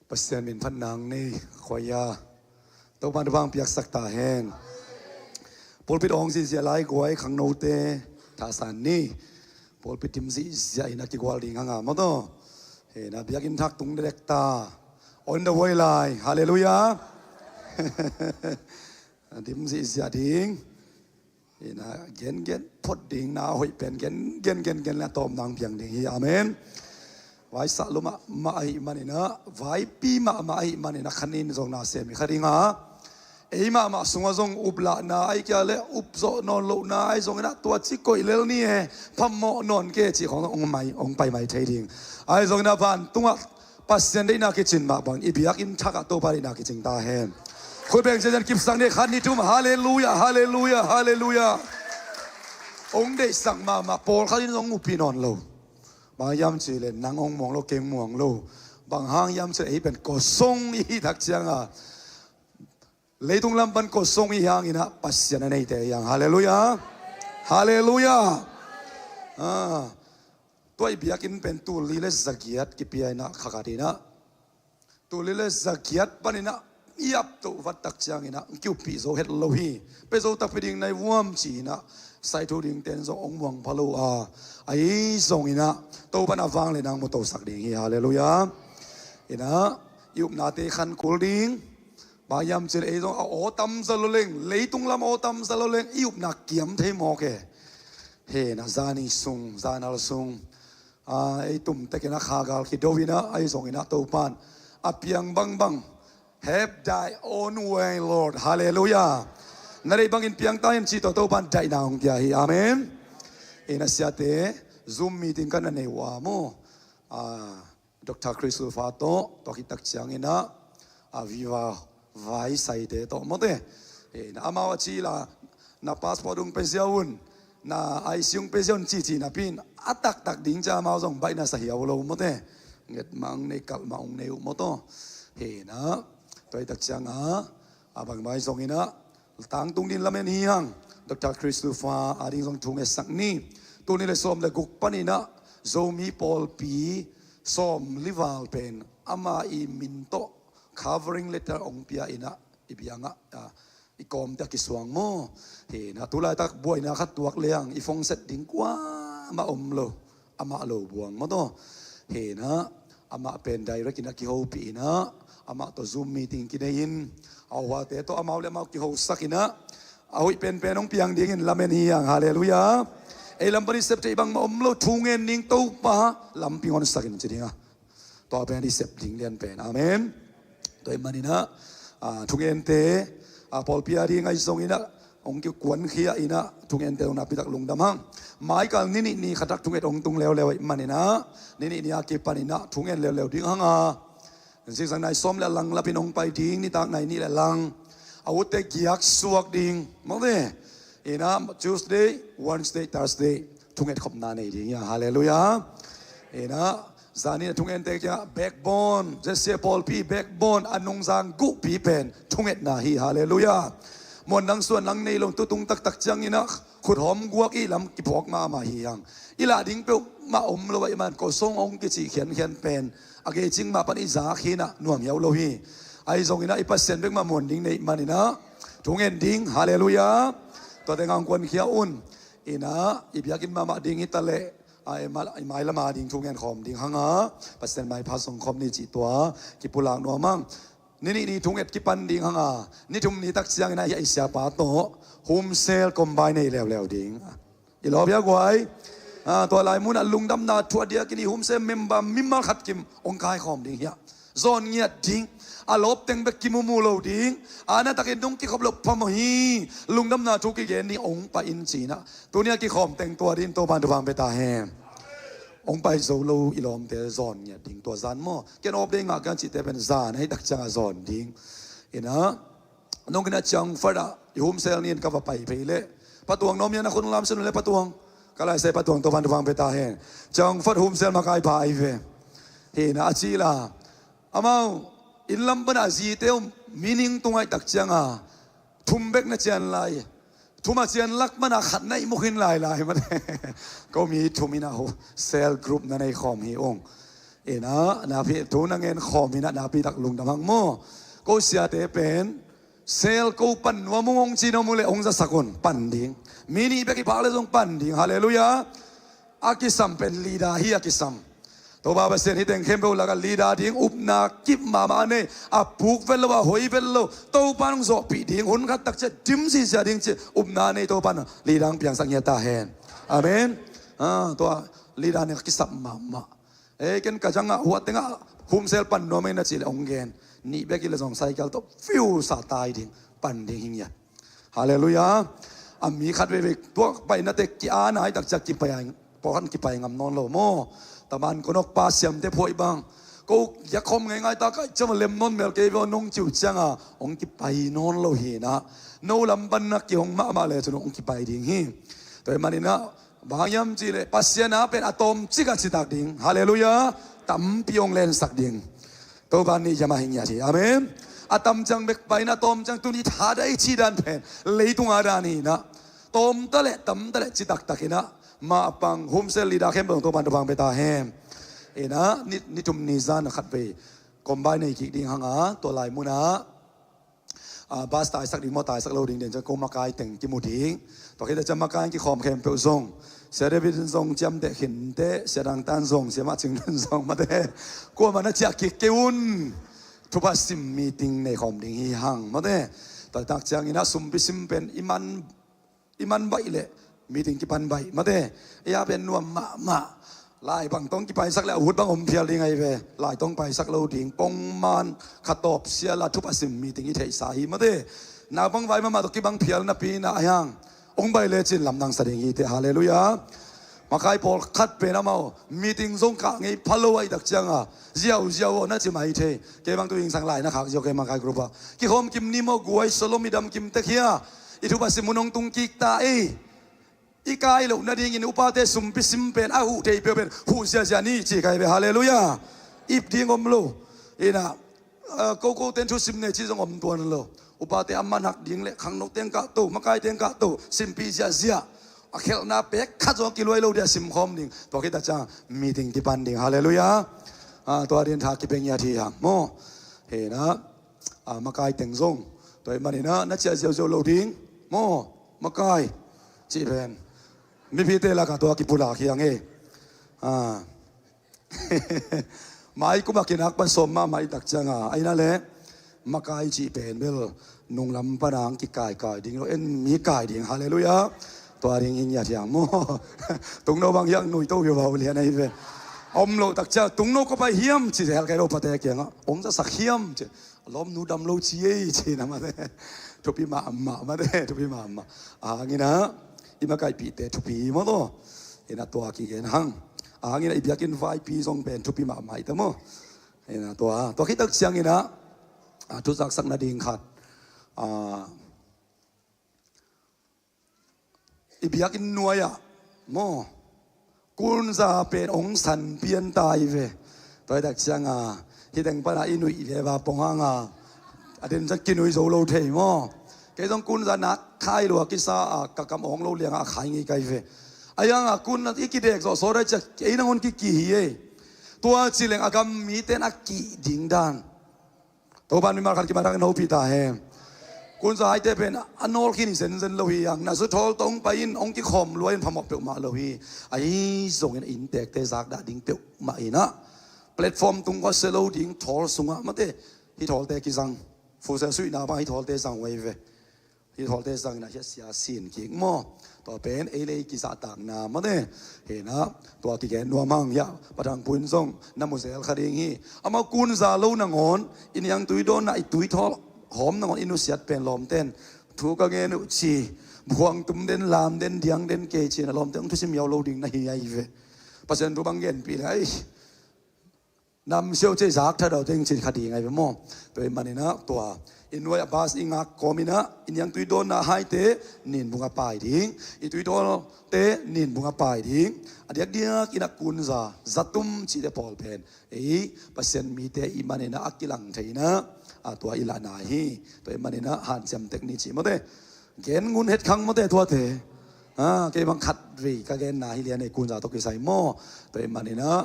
Pasian min phat nang nei, khuaia Topan thupha piaksak ta hen. Pulpit awng zihziah lai guai khangnote thasan ni. Pulpit dim zihziah in a kigual ding hanga maw taw. Hena biakinn thak tung dekdek ta. On the way lai. Halleluiah. Dim zihziah ding. Ina gengen phot ding na hoih pen gengen gengen la tawm nang piang ding hi. Amen. Vaisah lua mahmah ahih maninah, vaipi mahmah ahih maninah, khanin zong na sem hi kha dinga, ei mahmah sungah zong uplahna ai kia le upzawh nawn lohna ai zonginah tua ci koih lel ni e, phamawh nawn ke cih khong zong hong mai, hong pai mai thei ding. Ai zonginah vantungah Pasian deihna kicin mah bang i biakinn thakah Topa deihna kicing ta hen. Khut beng ciacian kipsak ni, khat ni thum. Halleluiah, halleluiah, halleluiah. Hong deihsak mahmah pawlkhat in hong upi nawn lo. Bang hiam cih leh nang hong muang lo, keng muang lo. Bang hang hiam cih leh ei pen kosong i hih tak cianga, leitung lam pan kosong i hi hanginah Pasian a neite hi hang. Halleluiah. Halleluiah. Ah. Tua i biakinn pen tul li le zagiat kipia inah khakhat inah, tul li le zagiat paninah i ap toh vat tak cianginah kiuppih zo het lo hi. Pe zo takpi ding nai vuam ci inah sai thu ding ten zong hong muang pha lo a, ahi zonginah Topan a vang le nang mu tosak ding hi. Halleluiah. Inah i upnate khan kul ding. Bang hiam cih leh ei zong a aw tamza lo leng, leitung lam aw tamza lo leng i upna kiam thei mawk e. Hena zani sung, zanal sung, a, ei tum tekin a khagal kido inah, ahi zonginah Topan a piang bangbang, "Have thy own way, Lord." Halleluiah. Na deih bangin piang ta hen ci tawh Topan daihna hong pia hi. Amen. Ina siate, Zoom meeting kan na nei uh a maw. A, Doctor Christopher tawh, tua khit tak cianginah, a, Viva Vai Saite tawh mawte. E, na amau a ci la, na passport hong pe ziau un, na I C hong pe ziau un cici napi in, a taktak ding cia amau zong baihna sa hiau lo mawte. Nget mah hong nei, kalh mah hong nei uh maw taw. Hena, tua hi tak cianga, a bangmah zonginah, tangtung din lamen hi hang. Doctor Christopher a ding zong thu ngetsak ni. Tul nih le sawm le guk paninah Zomi pawlpi sawm li val pen ama i min tawh covering letter hong pia inah i biangah, a, i kawmte a kisuang maw. Hena tulaitak buaina khat tuak leng i phone set ding kuamah om lo. Amah lo buang maw taw. Hena amah pen direct inah kihopih inah, amah tawh Zoom meeting kinei in, a huate tawh amau le amau kihosak inah, a hoih penpen hong piang dingin lamen hi hang. Halleluiah. Ei lam pan i sep theih bangmah om lo, thu ngen ning, Topa lampi honsak in ci dinga. Tua pen i sep ding lian pen. Amen. Tua ahih maninah, a, thungente, a, pawlpi a ding ahi zonginah hong kikuankhia inah thungente hong napitak lungdam hang. Maikal ni nih ni khatak thunget hong tung leuleu ahih maninah, ni nih ni a kipaninah thungen leuleu ding hanga, zingsang nai sawm le lang lapin hong pai ding, nitak nai nih le lang a utte giak suak ding mawte. Inah Tuesday, Wednesday, Thursday thunget khopna nei ding hi a. Halleluiah. Inah zanin a thungente kiangah backbone, Z C A pawlpi backbone a nungzang guhpi pen thungetna hi. Halleluiah. Muan nang suan nang nei lo, tutung taktak cianginah khut hawm guak i lam kiphawk mahmah hi hang. I lah ding peuhmah om lo ahih man kosong hong kici khiankhian pen a gei cing mah pan i zak hinah nuam hiau lo hi. Ahi zonginah i Pasian bek mah muan ding neih maninah thungen ding. Halleluiah. Tuate ngang kuankhia un. Inah i biakinn mahmah ding hi taleh, a, i ma-, i mailama ding thungen khawm ding hanga, Pasian maipha song khawm ni cih tua kipulak nuam hang. Ni nih ni thunget kipan ding hanga, ni thum ni tak cianginah hi a i siapa tawh home cell combine nei leuleu ding. I lawp hia guai. A, tua lai munah lungdamna thu a diakin i home cell member mimal khat kim hong kaikhawm ding hi a. Zawn ngiat ding. A lawp teng bek kimumuh lo ding. A na takin dong kikhop loh phamawh hi. Lungdamna thu kigen ding, hong pai in cinah. Tuni a kikhawm teng tua ding Topan thupha pia ta hen. Hong pai zo lo i lawmte zawn ngiat ding tua zan maw. Ken off day ngah kan cihte pen zan ahi tak ciangah zawn ding. Inah nong inah ciang fat ah i home cell ni in ka va pai phei leh, Patuang nawm hian a khun lam sin le Patuang. Ka lai sai Patuang Topan thupha pia ta hen. Ciang fat home cell makai pha ai ve. Hena a ci la. Amau inn lam pana zite um meaning tung ahi tak cianga thum bek na cian lai. Thum a cian lak mana khat na i mukhin lailai mate. Ko mi thum ina hu cell group na nei khawm hi ung. Ina, napi thu na ngen khawm ina, napi tak lungdam hang maw. Ko siate pen, sel ko pan nuam ung hong ci nuam uh leh hong zasak un, pan ding. Mi nih bek i phak leh zong pan ding. Halleluiah. A kisam pen leader hi a kisam. Topa Pasian hih teng khempeuh lakah leader ding upna kip mahmah a nei, a puk vet lo, a hoi vet lo, Topa in hong zawhpih ding, hun khat tak ciah dim sisia ding cih upna a nei Topa in leader hong piangsak ngiat ta hen. Amen. Ah, tua leader nih a kisam mahmah. Ei, ken ka zangah huat tengah humsel pan nuam ei na cih leh hong gen. Nih bek i leh zong cycle tawh fiu sa tai ding, pan ding hi ngiat. Halleluiah. A mi khat veivei tuak paina teh ki-an a, hi tak ciah kipai a, pawlkhat kipai ngam nawn lo maw. Taman konok pa siamte phuaih bang, ko giak khawm ngeingai ta, kai ciam a lem nawn mel kei ve aw nong ci uh ciangah hong kipai nawn lo hi na. No lam pan na kihong mahmah leh cun hong kipai ding hi. Tua ahih maninah bang hang hiam cih leh Pasian a pen a tawmcik a citak ding. Halleluiah. Tampi hong lensak ding. Topa nih hiam a hi ngiat hi. Amen. A tam ciang bek pai na, tawm ciang tuni thadah i cih dan pen leitung a dan hi na. Tawm ta leh tam ta leh citak tak hi na. Mah pang humsel leader khempeuh Topa in thupha hong pia ta hen. Ina, ni, ni thum ni zan a khat vei combine nei kik ding hang a, tua lai munah ah, bas taisak ding maw, taisak lo ding den ciang ko makai teng kimu ding. Tua khit ciang makai kikhawm khempeuh zong, Sia David in zong ciamteh khinte, Sia Dang Tan zong, Sia Mah Cing Lun zong, mate, kuamah na ciah kik kei un. Thupha sim meeting nei khawm ding hi hang, mate. Tua tak ciangin a sumpi sim pen i man i man baih leh meeting kipan baih, mate. Ei a pen nuam mahmah. Lai bang tawh hong kipaisak leh a ut bang om phial ding ahi ve. Lai tawh hong paisak lo ding, pongman kha tawp sial a thupha sim meeting i theihsa hi, mate. Naupang vai mahmah tawh kibang phial napi na a hiang hong baih lecin lamdang sa ding hi teh. Halleluiah. Makai pawlkhat pen amau meeting zong kah ngei pha lo ahih tak cianga ziauziau aw na ci mai thei. Kei bang tu hingsang lai na khak ziau kei makai group ah. Kikhawm kim ni maw, guai sawlom i dam kim tek hia. I thupha sim hun hong tung kik ta ei. I kai loh nadingin upate sumpi sim pen a huh thei peuh pen huh ziazia ni ci kai ve. Halleluiah. Ip ding om lo. Ina, ah, ko ko ten thusim nei ci zong om tuan lo. Upate a man hak ding leh khangno teng kah to, makai teng kah to, simpi ziazia. A khelhna pek khat zong a kiluai lo dia simkhawm ding. Tua khit a ciang meeting kipan ding. Halleluiah. Ah, tua din tha kipeng ngiat hi hang maw. Hena, ah, makai teng zong tua ahih maninah na ciah ziauziau lo ding maw. Makai cih pen mipite lakah tua kipulak hi hang e. Ah. Mai kum a kinak pan sawm mahmah i tak cianga, aina le makai cih pen bel nunglam pana ang kikaikai ding lo, en mi kai ding. Halleluiah. Tua ding in ngiat hiang maw. Tungno bang hiang nui to hi vau lian ahi ve. Om lo tak ciang tungno ko pai hiam ci hel kai lo pate kiangah. Om sa sak hiam ci. Lawmnu dam lo ci ei ci na mate. Thupi mahmah mate, thupi mahmah. A hangina i makaipihte thupi maw taw. Ina tua kigen hang. A hangina i biakinn vaipi zong pen thupi mahmah i ta maw. Ina tua, tua khit tak ciangina, ah, thu zaksak nading khat. Ah, i biakinn nuai-ah maw, kunza pen hong san pian ta hi ve. Tua hi tak cianga, hih teng pana i nuih ve va pong hanga, a den ciang kinui zo lo thei maw. Kei zong kunza nak khai lua kisa a, ka kam awng lo lianga a khai ngei kai ve. A hianga kun i kidek zawh sawt a ciah kei nangawn kiki hi ei. Tua ci leng a gam mite in a kih ding dan. Topan mimal khat kimat hak in hopih ta hen. Kunza haite pen a nawl khin hi zenzen lo hi hang. Na zu thawl tawh hong pai in hong kikhawm lua in phamawh peuhmah lo hi. Ahi zongin inntekte zakdah ding peuhmah inah platform tung khuasia lo ding thawl sungah mate. Hih thawlte kizang. Futsal suihna bang hih thawlte zang uh ahi ve. Hih thawlte zangin a hiatsia sin kik maw. Tua pen ei le ei kizahtakna mate. Hena tua kigen nuam hang hiah. Pathang puin zong na mu zel kha ding hi. Amau kunza lo nangawn i niangtui dawnna i tuithawl hawm nangawn i nusiat pen lawmten thu ka ngen uh ci. Buang tum den, lam den, diang den kei ci-in a lawmte hong thusim hiau lo ding na hi ahi ve. Pasian thu bang genpih le ai. Namsiau cei zak thadau teng cin kha ding ahi ve maw. Tua ahih maninah tua i nuai a bas i ngak kawminah i niangtui dawnna haite ninbung a pai ding. I tuitawlte ninbung a pai ding. A diakdiak inah kunza zatum cihte pawl pen ei Pasian mite i maninah a kilang thei inah a tua i lahna hi. Tua ahih maninah hanciam tek ni cih mawte. Gen ngun het khang mawte tuate. Ah, kei bang khat vei ka genna hi lian ei kunza tawh kisai maw. Tua ahih maninah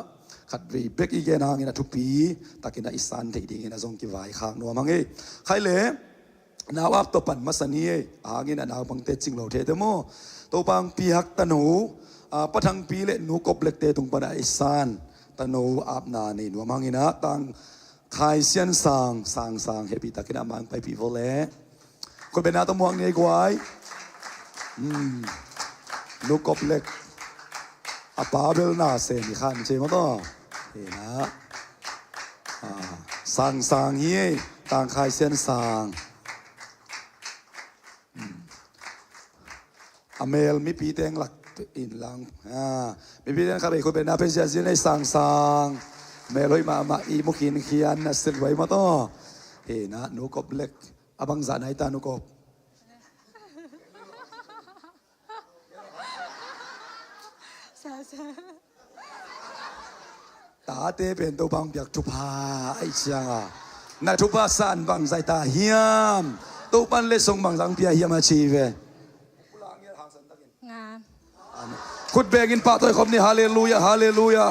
khatvei bek i gen hangin a thupi takin a i san theih dingin a zong kivaikhak nuam hang ei. Khai le nau ap tawh pan masa ni ei, a hangin a naupangte cing lo thei te maw? Topa hong piak tano, a, Pa Thangpi le Nu Kop Lek te tung pan a i san tano apna nei nuam hangin a tang Khai Sian Sang, Sang Sang, hehpih takin a mang paipih vo le. Khutbetna tawh muak ni ei guai. Hmm. Nu Kop Lek. A pa bel na se ni khan ci maw tawh. Hi na. Ah, Sang Sang hi ei. Tang Khai Sian Sang. Hmm. A mel mipi teng lak in lang. Ah, mipi teng khat bei khutbetna pen ziazia nei Sang Sang. Mel hoih mahmah i mu khinkhian na sin vai maw tawh. Hi na, Nu Kop Lek. A bangzah nai ta Nu Kop. Sa, sa. Tate pen Topa hong piak thupha ahih cianga, na thupha san bangzah ta hiam? Topa in letsong bangzah hong pia hiam a ci ve. Nga. Amen. Khut bengin pahtawi khop ni, halleluia, halleluia.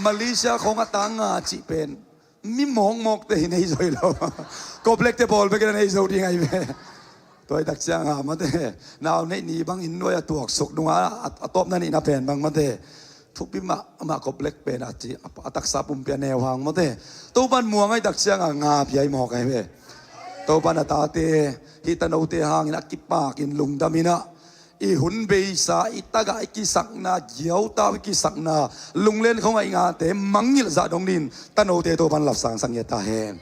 Malaysia khong a tang nga cih pen mi mawkmawkte hi nei zo hi lo. Kop Lekte pawl bekin a nei zo ding ahi ve. Tua hi tak cianga mate, nau neih ni bangin nuai a tuaksuk nunga a, a tawpna nihna pen bang mate, thupi mahmah Kop Lek pen a ci, a, a taksa pumpi a neu hang mate. Topan muang ahi tak cianga nga pia hi mawk ahi ve. Topan a tate, hih tanote hangin a kipakin lungdamin ah, i hun beisa, i tagah i kisakna, giautau i kisakna, lunglen khong a i ngate mangngilh zah dong din tanote Topan lapsang sak ngiat ta hen.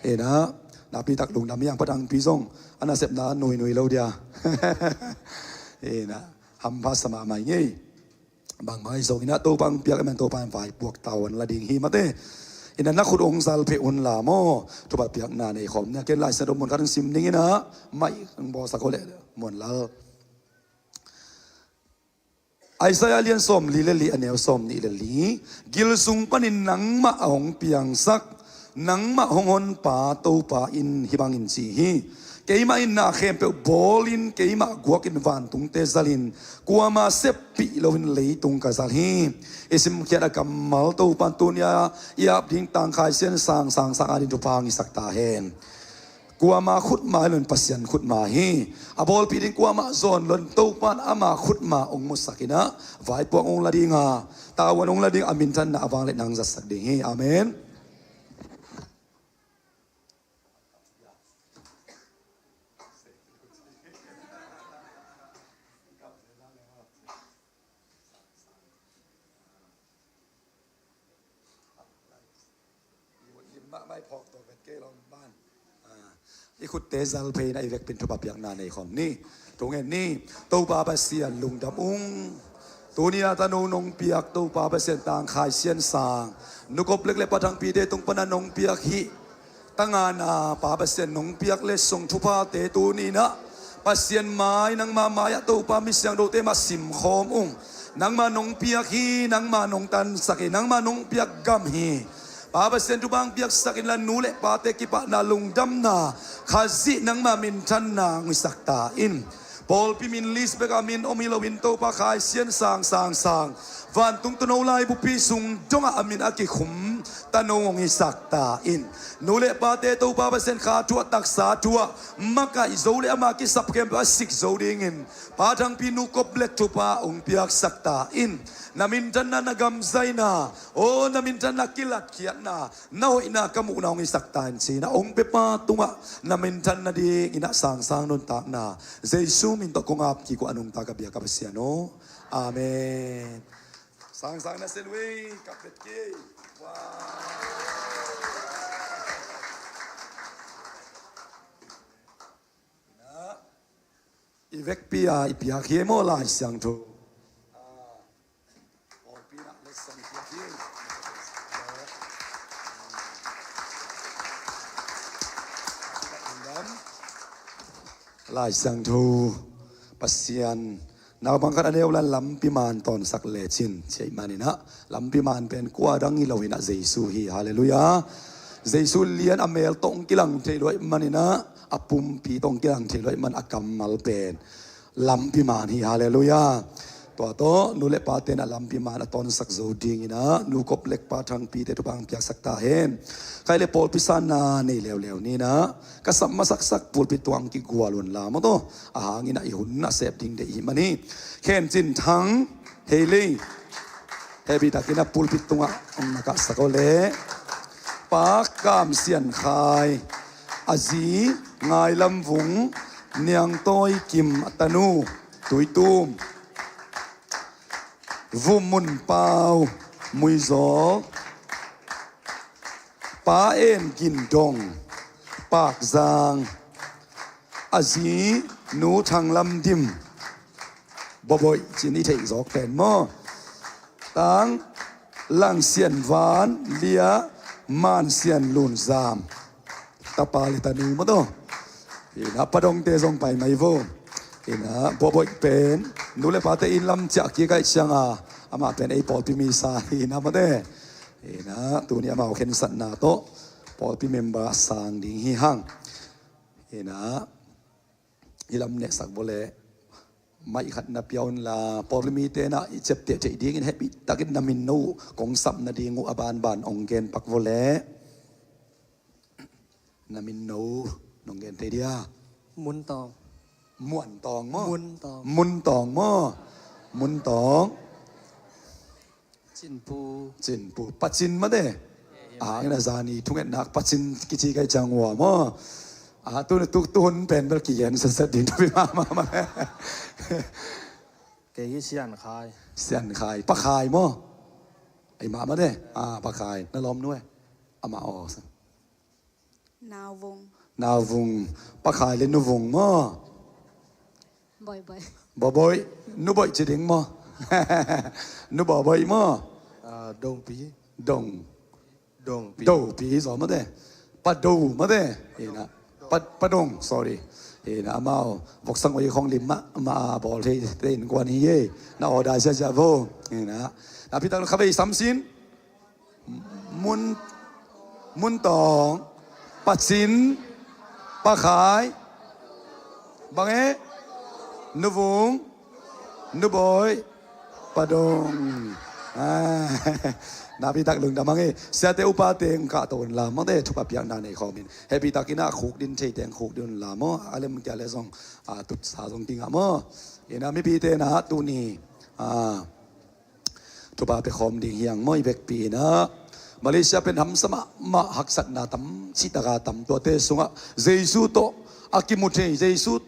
Hi na, nakpi tak lungdam hi hang. Pa Thangpi zong a nasepna nuinui lo dia. Hi na, hampha sa mahmah hi ngei. Bangmah hi zongin ah Topa hong piak ahih man Topa in vaipuak tavuan la ding hi mate. Hi na, na khut hong zal pheh un la maw. Thupha piakna nei khawm ni a, ken Lai Siangtho mun khat hong sim dingin ah, maih hong bawlsak uh leh Muan Lal. Isaiah lian sawmli le li, a neu sawmnih le li. Gil sung panin nangmah a hong piangsak, nangmah hong honpa Topa in hih bangin ci hi. Keimah in na khempeuh bawlin, keimah guakin vantungte zalin, kuama seppih loin leitung ka zal hi. I simkhiat a kammal Topa in tuni-a i ap ding Tangkhai Sian Sang, Sang Sang adingin thupha hong hisak ta hen. Kuama khutma hi loin Pasian khutma hi. A bawlpih ding kuamah zawn loin Topa in ama khutma hong musakin ah, vaipuak hong la ding a, tavuan hong la ding a, minthanna a vang le nang zatsak ding hi. Amen. I khutte zal phei in ah i vekpi in thupha piakna nei khawm ni. Thungen ni. Topa Pasian lungdam ung. Tuni-a tano nong piak Topa Pasian Tangkhai Sian Sang, Nu Kop Lek le Pa Thangpite tung pana nong piak hih tangana Pa Pasian nong piak letsong thuphate tuni in ah Pasian mai, nangma mai-ah Topa mi siangthote mah simkhawm ung. Nangma nong piak hi, nangma nong tansak hi, nangma nong piak gam hi. Pa Pasian thupha hong piaksak inla, nu le pate kipahna, lungdamna, Khazih nangma minthanna hong hisak ta in. Pawlpi min list bek a min om hi loin Topa Khai Sian Sang, Sang Sang, vantung tuuno laibupi sung dongah a min a kikhum tano hong hisak ta in. Nu le pate Topa Pasian kha thu-ah, taksa thu-ah makaih zo le ama kisap khempeuh a sik zo dingin Pa Thangpi, Nu Kop Lek thupha hong piaksak ta in. Na minthanna, na gamzaina, aw, na minthanna kilatkhiatna, na hoihna ka muhna hong hisak ta in ci-in ah hong piapa tungah na minthan nadingin ah Sang Sang nuntakna Jesu min tawh kong ap kik uh a, nungta ka biak a Pasian aw. Amen. Sang Sang na se lui, kap bet kei. Wow. Na, i vekpi a i piak hi maw Lai Siangtho. Lai Siangtho Pasian, naupang khat a neu lan lampi man tawnsak lecin, ci ahih manin ah, lampi man pen kua dang hi lo in ah Jesu hi. Halleluiah. Jesu lian a mel tawh hong kilang thei lo ahih manin ah, a pumpi tawh hong kilang thei lo ahih man a kammal pen lampi man hi. Halleluiah. Tua tawh nu le pate na lampi man a tawnsak zo dingin ah nu kop lek pa Thangpite thupha piaksak ta hen. Khai le pawlpi sanna nei leuleu ni nah, ka sap masaksak pulpit tuang kigual un la maw taw. A hangin ah i hun a sep ding deih hi mani. Khen Cin Thang, hei lei. Hehpihtakin a pulpit tungah hong na kahsak aw le. Pa Kam Sian Khai, a zi Ngai Lam Vung, Niang Tawi Kim, a tanu Tui Tum, Vum Mun Pau, Muizawl, Pa En Gin Dong, Pakzang, a zi Nu Thang Lam Dim, Bawbawi cin i theih zawk pen maw. Tang Lang Sian Van Lia, Man Sian Lun Zam, tapa le tanu maw taw. Ina Pa Dongte zong pai mai vo. Ina Bawbawi pen nu le pate inn lam ciah kik aih cianga, amah pen ei pawlpi mi sa hi ina maw te. Ina tuni amau khensatna tawh pawlpi member sang ding hi hang. Ina i lam nehsak vawleh maih khat na pia unla, pawlpi mite na i ciapteh theih dingin hehpihtakin na min no uh kong sap nading uh a banban hong gen pak vawleh. Na min no uh nong gen thei dia? Muntawng. Muantawng maw? Muntawng. Muntawng maw? Muntawng. Cinpu. Cinpu. Pacin mate. A hangin a zani thungetnak Pacin kici kai ciang ua maw. A tu tu tu hun pen bel kigen setset ding thupi mahmah mate. Kei hi Sian Khai. Sian Khai. Pa Khai maw? Ei mah mate. A Pa Khai. Na lawm nu e. Amah aw. Nauvung. Nauvung. Pa Khai le Nu Vung maw? Bawbawi. Bawbawi. Nu Bawih ci ding maw? Nu Bawbawi maw? Ah, Dongpi. Dong. Dongpi. Dopi zaw mate. Pa Do mate. Ina. Pa, Pa Dong, sorry. Ina amau voksang oi khong lim mah, mah a bawl thei te innkuan hi e. Na order siasia vo. Ina. Na pitak khavei samsin. Mun, Muntawng, Pacin, Pa Khai, bang e, Nu Vung, Nu Bawih, Pa Dong. Ah, na pitak lungdam hang e. Siate upate hong kahto unla mate, thupha piakna nei khawmin. Hehpihtakin a khuk din theite hong khuk din unla maw. A lem kia le zong, a tutsa zong kingah maw. Ina mipite na tuni. Ah. Thupha pia khawm ding hi hang maw i vekpi inah. Malaysia pen hamsa mahmah, haksatna tam citaka tam, tuate sungah Jesu tawh a kimu thei, Jesu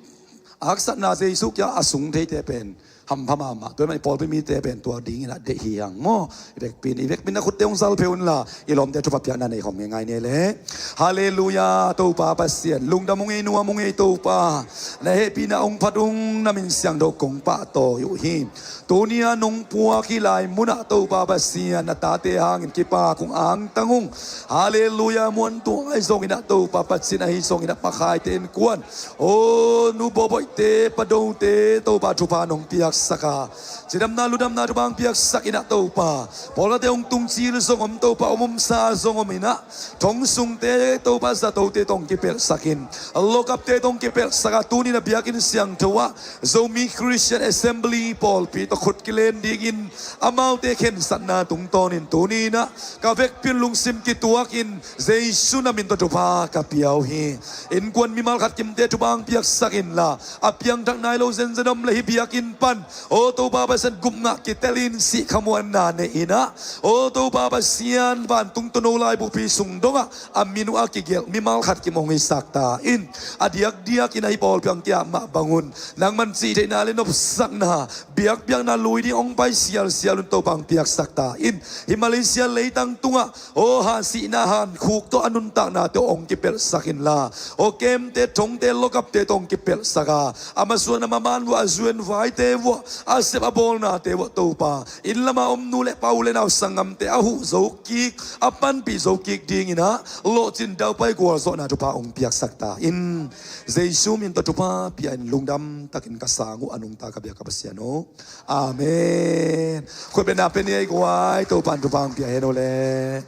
a haksatna, Jesu kia a sung theite pen hampha mahmah. Tua mah i pawlpi mite pen tua ding inah deih hi hang maw. I vekpi in, i vekpi inah khutte hong salphe unla i lawmte thupha piakna nei khawm ngeingai ni le. Halleluia, Topa Pasian lungdam ung ei, nuam ung ei Topa. Na hehpihna hong phat ung, na min siangtho kong pahtawi uh hi. Tuni a nong puak hih lai munah Topa Pasian, na tate hangin kipak ung, angtang ung. Halleluia, muantuang ahi zongin ah Topa Pasian ahi zongin ah Pa Khaite innkuan, aw Nu Bawbaihte, Pa Dote Topa thupha nong piaksak a, cidamna ludamna thupha hong piaksak inah Topa, pawlkhatte hong tungcil zong om Topa, om omsa zong om inah, thong sungte Topa zatote tawh hong kipelhsak in, lockup-te tawh hong kipelhsak a, tuni na biakinn siangtho ah Zomi Christian Assembly pawlpi tawh khut kilen dingin amaute khensatna tungtawnin tuni inah ka vekpi in lungsim kituakin Jesu na min tawh thupha ka pia uh hi. Innkuan mimal khat kimte thupha hong piaksak inla, a piangthak nai lo zenzen om le hih biakinn pan, aw Topa Pasian, gupngah kitelin sihkhamuanna nei inah, aw Topa Pasian, vantung tawh no laibupi sung dongah a min uh a kigelh mimal khat kim hong hisak ta in, a diakdiakin a hih pawlpi hong kiap mah bangun nangman cihtheihna le nopsakna, biakpiakna lui ding hong pai sialsial un Topa hong piaksak ta in. Hih Malaysia leitang tungah aw hansihna hankhuk tawh a nuntaknate hong kipelhsak inla, aw kemte, thongte, lockup-te tawh hong kipelhsak a, a masuan a maman vuah, a zuenvaite vuah, a sep a bawlnate vuah Topa, inn lama om nu le pa, u le nau, sanggamte a huh zo kik, a panpih zo kik ding inah lawhcin daupai gualzawhna thupha hong piaksak ta in. Jesu min tawh thupha pia in, lungdam takin ka sang uh, a nungta ka biak ka Pasian aw. Amen. Khut bengna pia ni ei guai, Topa'n thupha hong pia hen aw le.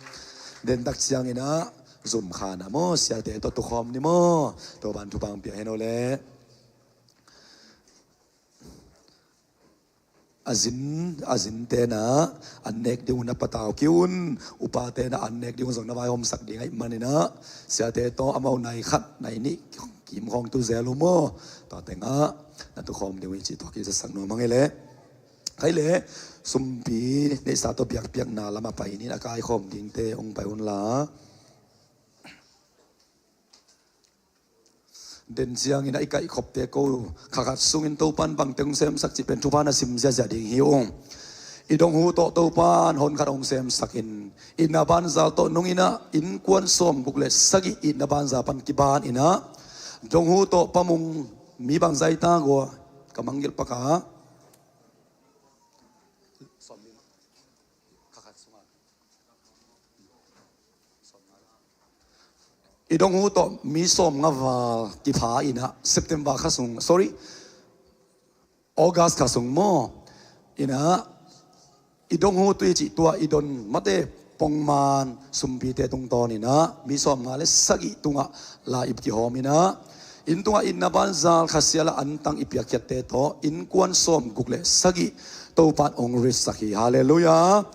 Dentak ciang inah zum khan ah maw, siate tawh tukhawm ni maw. Topa'n thupha hong pia hen aw le. a zin, a zin tenah an nek ding un na patau kei un, upa tenah an nek ding un zong na vaihawmsak ding ahih maninah, siate tawh amau nai khat nai nih kim khawng tu zel uh maw? Tua tengah na tukhawm ding uh hi cih tua kizasak nuam hang ei leh. Khai leh sumpi neihsa tawh biakpiakna lamah pai nin a kaikhawm dingte hong pai unla. Den ciangin a i kaihkhopte ko kha khat sungin Topan bangte hong semsak cih pen thupha na sim ziazia ding hi ung. I donghu tawh Topan hon khat hong semsakin itna banzal tawh nunginah innkuan sawmguk le sagih itna banzal pan kibaninah donghu tawh pamung mi bangzai ta gua ka manggil paka. I donghu tawh mi sawmnga val kipha inah September kha sung, sorry, August kha sung maw? Inah i donghu tui cih tua i don mate pongman sumpite tungtawn inah mi sawmnga le sagih tungah la ip kihawm inah inn tungah itna banzal kha siala antang i piakkhiatte tawh innkuan sawmguk le sagih Topan hong ritsak hi. Halleluiah.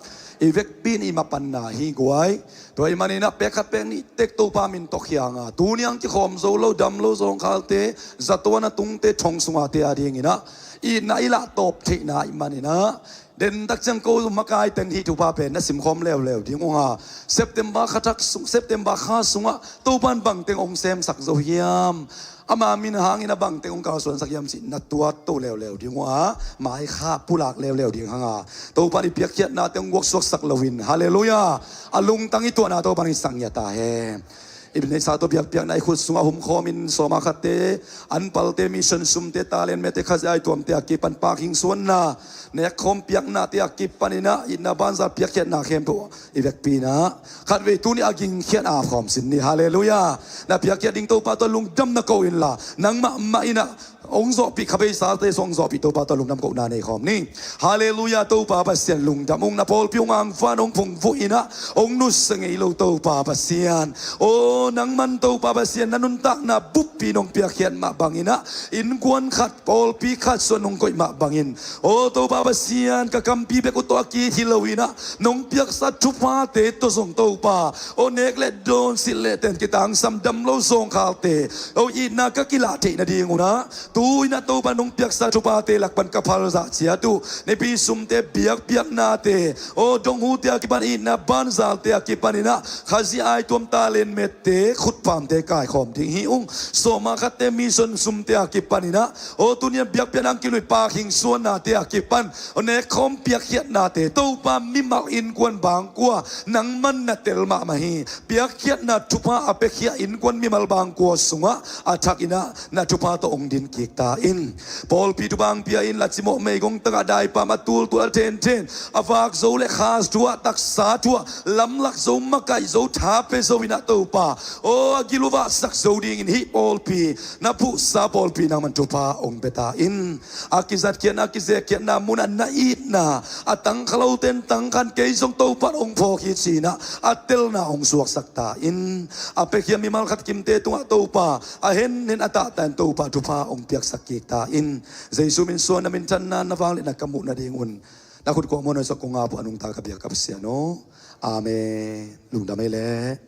I vekpi in i mapanna hi guai. Tua i maninah pek khat pek nih tek Topa min tawh khianga tuniang kikhawm zo lo dam lo zawngkhalte, zatuana tungte thong sungate a dinginah itna i lah tawp theihna i maninah dentak ciang ko makaiten hih thupha pen na simkhawm leuleu ding unga September kha thak sung, September kha sungah Topan bangteng hong semsak zo hiam? Ama min hangin a bangteng hong kalsuansak hiam cih na tuat to leuleu ding unga mai kha pulak leuleu ding hanga Topan i piakkhiatnate hong guaksuaksak loin, halleluiah, a lungtang i tuahna Topan i sangngia ta hen. I neihsa tawh biakpiakna i khut sungah humkhawmin sawma khatte, anpalte, mission sumte, talent mete, Kha zi ai tuamte a kipan pakhing suanna nekkhawm piaknate a kipaninah itna banzal piakkhiatna khempeuh i vekpi inah khatvei tuni a gingkhiat a khawm sin ni. Halleluiah. Na piakkhiat ding Topa tawh lungdam na ko inla nangmah mah inah hong zawhpih kha beisate sung hong zawhpih Topa tawh lungdam kohna nei khawm ni. Halleluiah. Topa Pasian lungdam ung, na pawlpi hong angvan hong phungvuh inah hong nusia ngei lo Topa Pasian. O nangman Topa Pasian na nuntakna buppi nong piakkhiat mah banginah innkuan khat pawlpi khat suan nong koih mah bangin, o Topa Pasian, ka kampi bek uh tawh a kit hi loinah nong piaksa thuphate tawh zong Topa, o nek le dawn silh le ten kitangsam dam lo zawngkhalte, o itna ka kilah theih nading unah tu inah Topa nong piaksa thuphate lak pan ka phalzah ciat uh nipi sumte, biakpiaknate, o donghute a kipan itna banzalte a kipaninah Kha zi ai tuam talent mete khutpamte kaikhawm ding hi ung. Sawma khatte mission sumte a kipaninah, o tunian biakpiakna hong kilui pakhing suannate a kipan, o nekkhawm piakkhiatnate, Topa mimal innkuan bangkua nangman na tel mahmah hi. Piakkhiatna thupha a piakhia innkuan mimal bangkua sungah a thakinah na thupha tawh hong din kik ta in. Pawlpi thupha hong pia in, la cimawh meigong tangah daipam a tultul a thenthen, a vak zo le kha thu ah, taksa thu ah, lamlak zo makaih zo, tha pe zo inah Topa, aw a gil uh vahsak zo dingin hih pawlpi, na phuhsa pawlpi nangman thupha hong pia ta in. A kizatkhiatna, a kizekkhiatna munah na itna a tangkha lote in tangkhan, kei zong Topa hong phawk hi ci-inah a telna hong suaksak ta in. A piakhia mimal khat kimte tungah Topa a henhen a tahta in Topa thupha hong piaksak kik ta in. Jesu min suang, na minthanna, na vangliatna ka muh nadingun na khut kuamah nuai sawk kong ap uh a nungta ka biak ka Pasian aw. Amen. Lungdam ei leh.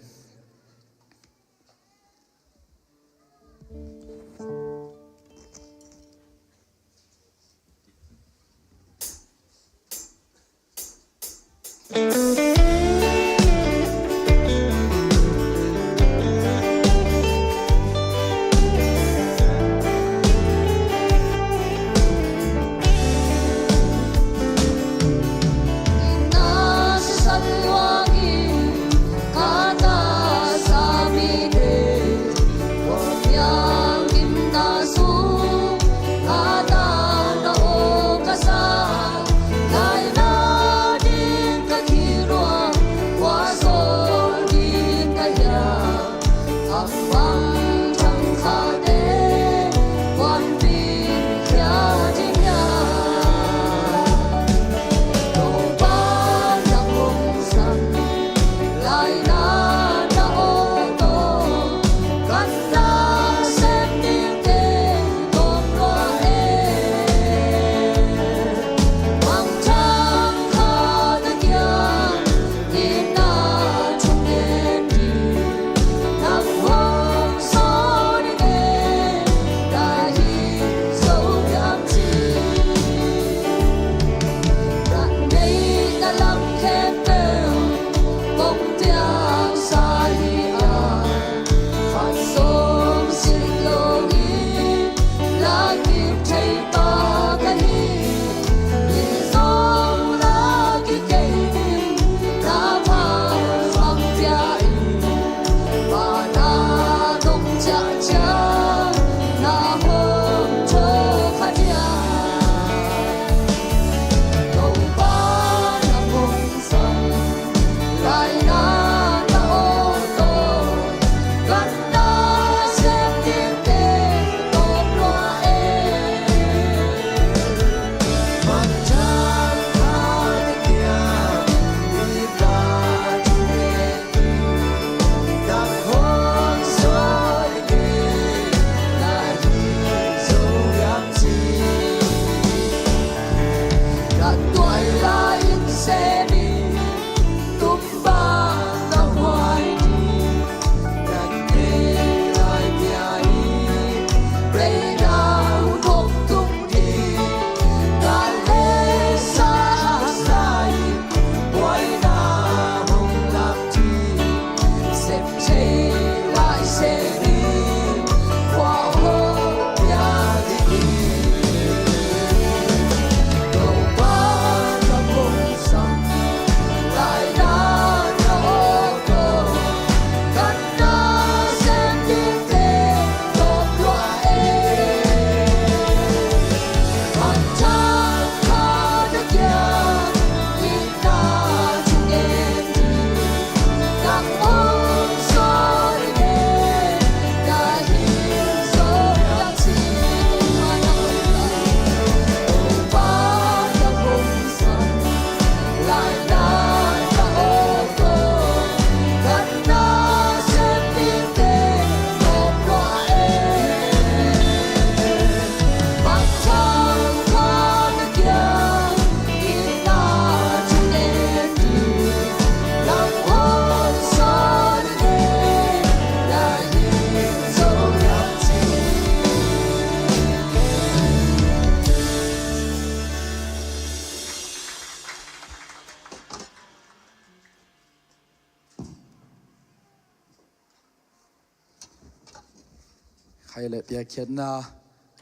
Hai le piakkhiatna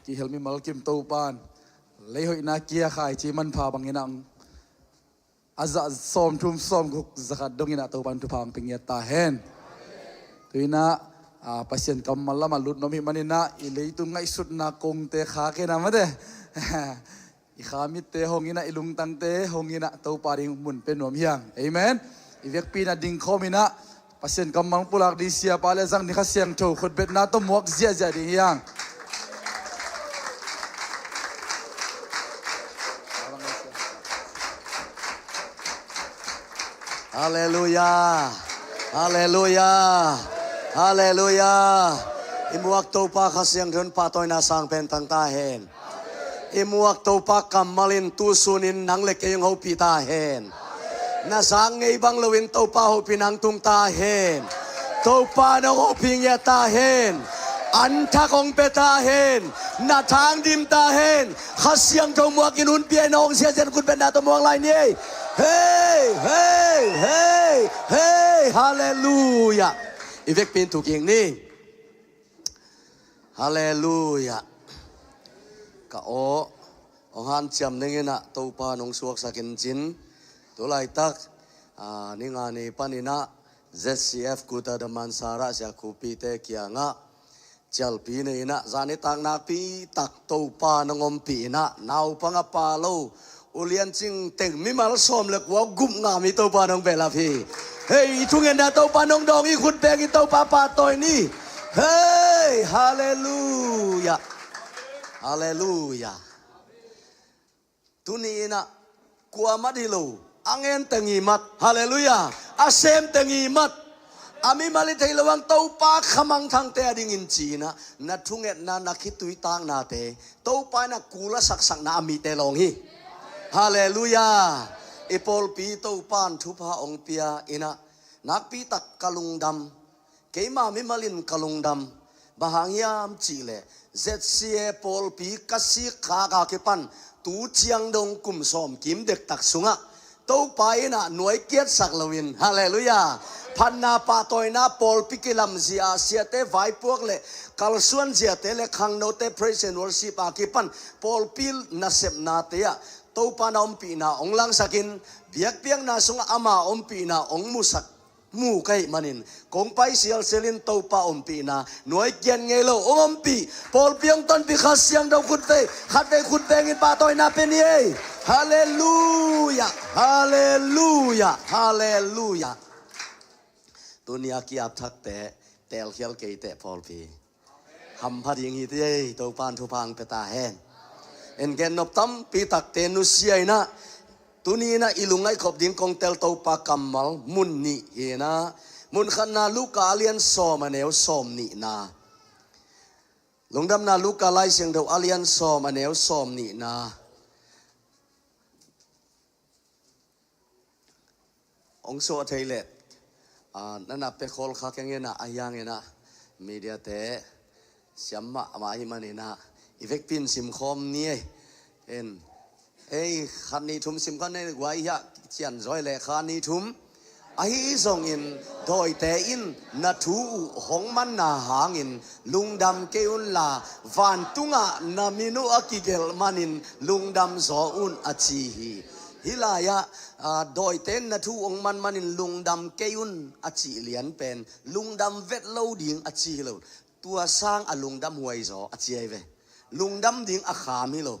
kihel mimal kim Topan lei hoihna kia khai ci manpha bangin ah a zah sawmthum sawmguk zakhat dongin ah Topan thupha hong pia ngiat ta hen. Tuinah, ah, Pasian kammal lamah lut nuam hih maninah i leitung ngaihsutna kongte khak in ah mate i kha mitte hong inah, i lungtangte hong inah Topa ding mun pia nuam hi hang. Amen. I vekpi inah dingkhawm inah Pasian kammal pulak ding siapa le zang ding Kha Siangtho khutbetna tawh muak ziahziah ding hi hang. Halleluia. Halleluia. Halleluia. I muak Topa Kha Siangtho in pahtawina sang pen tang ta hen. I muak Topa kammal in tusunin nang le kei hong hopih ta hen. Na zak ngei bang loin Topa hopih nang tung ta hen. Topa nong hopih ngiat ta hen. An thak hong pia ta hen. Na thang dim ta hen. Kha Siangtho muakin hun pia in hong siazian khutbetna tawh muak lai ni. Hei, hei, hei, hei. Halleluia. I vekpi in thukik ni. Halleluia. Ka aw hong hanciam dingin ah Topa nong suaksak in cin. Tulaitak, ah, ni nga ni panin ah Z C F Kota Damansara siakhupite kiangah cialpi nei inah zanitak nakpi tak Topa nong ompih inah naupang a pa lo ulian cing teng mimal sawm le kua gum nga mi Topa nong behlap hi. Hei, i thungetna Topa nong dawng i khut bengin Topa pahtawi ni. Hei, halleluia. Halleluia. Tuni inah kuamat hi lo, a ngen teng i mat. Halleluia. A sem teng i mat. A mimal i thei lo ang Topa khamangthangte a dingin ci inah na thungetna na khitui taknate Topa inah kul a saksakna a mite lawng hi. Halleluia. I pawlpi Topa in thupha hong pia inah nakpi tak ka lungdam. Keima mimal in ka lungdam. Bang hang hiam cihleh Z C A pawlpi ka sikkhak a kipan tu ciang dong kum sawm kim dektak sungah Topa inah nuai kiatsak loin, halleluia, phatna pahtawina pawlpi kilamzia a siate vaipuak le kalsuanziate le khangnote praise and worship a kipan pawlpi nasepnate ah Topa na ompihna hong langsakin biakpiakna sungah ama ompihna hong musak mu ka hih manin kong pai sialsialin Topa ompihna nuai kian ngei lo hong ompih pawlpi hong tonpih Kha Siangtho khut vei khat vei khut vengin pahtawina pia ni ei. Halleluia. Halleluia. Halleluia. Tuni a kiap thakte telkhial keite pawlpi hampha ding hi ti ei. Topa in thupha hong pia ta hen. En gen nop tampi takte nusia inah tuni inah i lungngaih khop ding kong tel Topa kammal mun nih hi inah, mun khatna Luka a lian sawm a neu sawm nihna. Lungdamna Luka Lai Siangtho a lian sawm a neu sawm nihna. Hong suah thei leh, ah, na na pia khawl kha keng inah, a hiang inah mediate siam mahmah ahih manin ah i vekpi in simkhawm ni ei. En, ei, khat nih thum sim kha nei guai hiah cianzaw ei leh kha nih thum. Ahi zongin dawite in na thu uh hong manna hangin lungdam kei unla, vantungah na min uh a kigelh manin lungdam zaw un a ci hi. Hih lai-ah, ah, dawite in na thu uh hong man manin lungdam kei un a cih lian pen lungdam vet lo ding a ci hi lo. Tua sang a lungdam huai zaw a ci ahi ve. Lungdam ding a kham hi lo.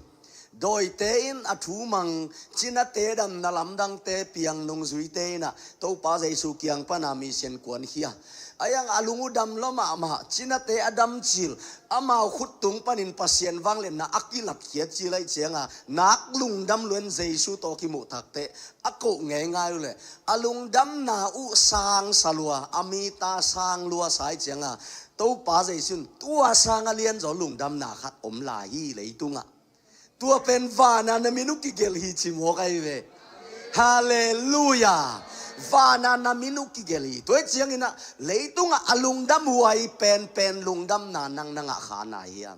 Dawite in a thu mang, cinate damna lamdangte piang nungzuite in ah Topa Jesu kiang pana mission kuankhia. A hiang a lung uh dam lua mahmah, cinate a dam cil, amau khut tung panin Pasian vangliatna a kilatkhiat cil ahih cianga nak lungdam luan Jesu tawh kimuh takteh a koh ngeingai uh leh a lungdamna uh sang sa lua, a mita sang lua sa ahih cianga Topa Jesu in tua sang a lianzaw lungdamna khat om lai hi leitungah. Tua pen vana na min uh kigelh hi ci mawk ahi ve. Halleluia. Vana na min uh kigelh hi. Tua ahih ciangin ah leitungah a lungdam huai penpen lungdamna nang na ngah kha na hiam?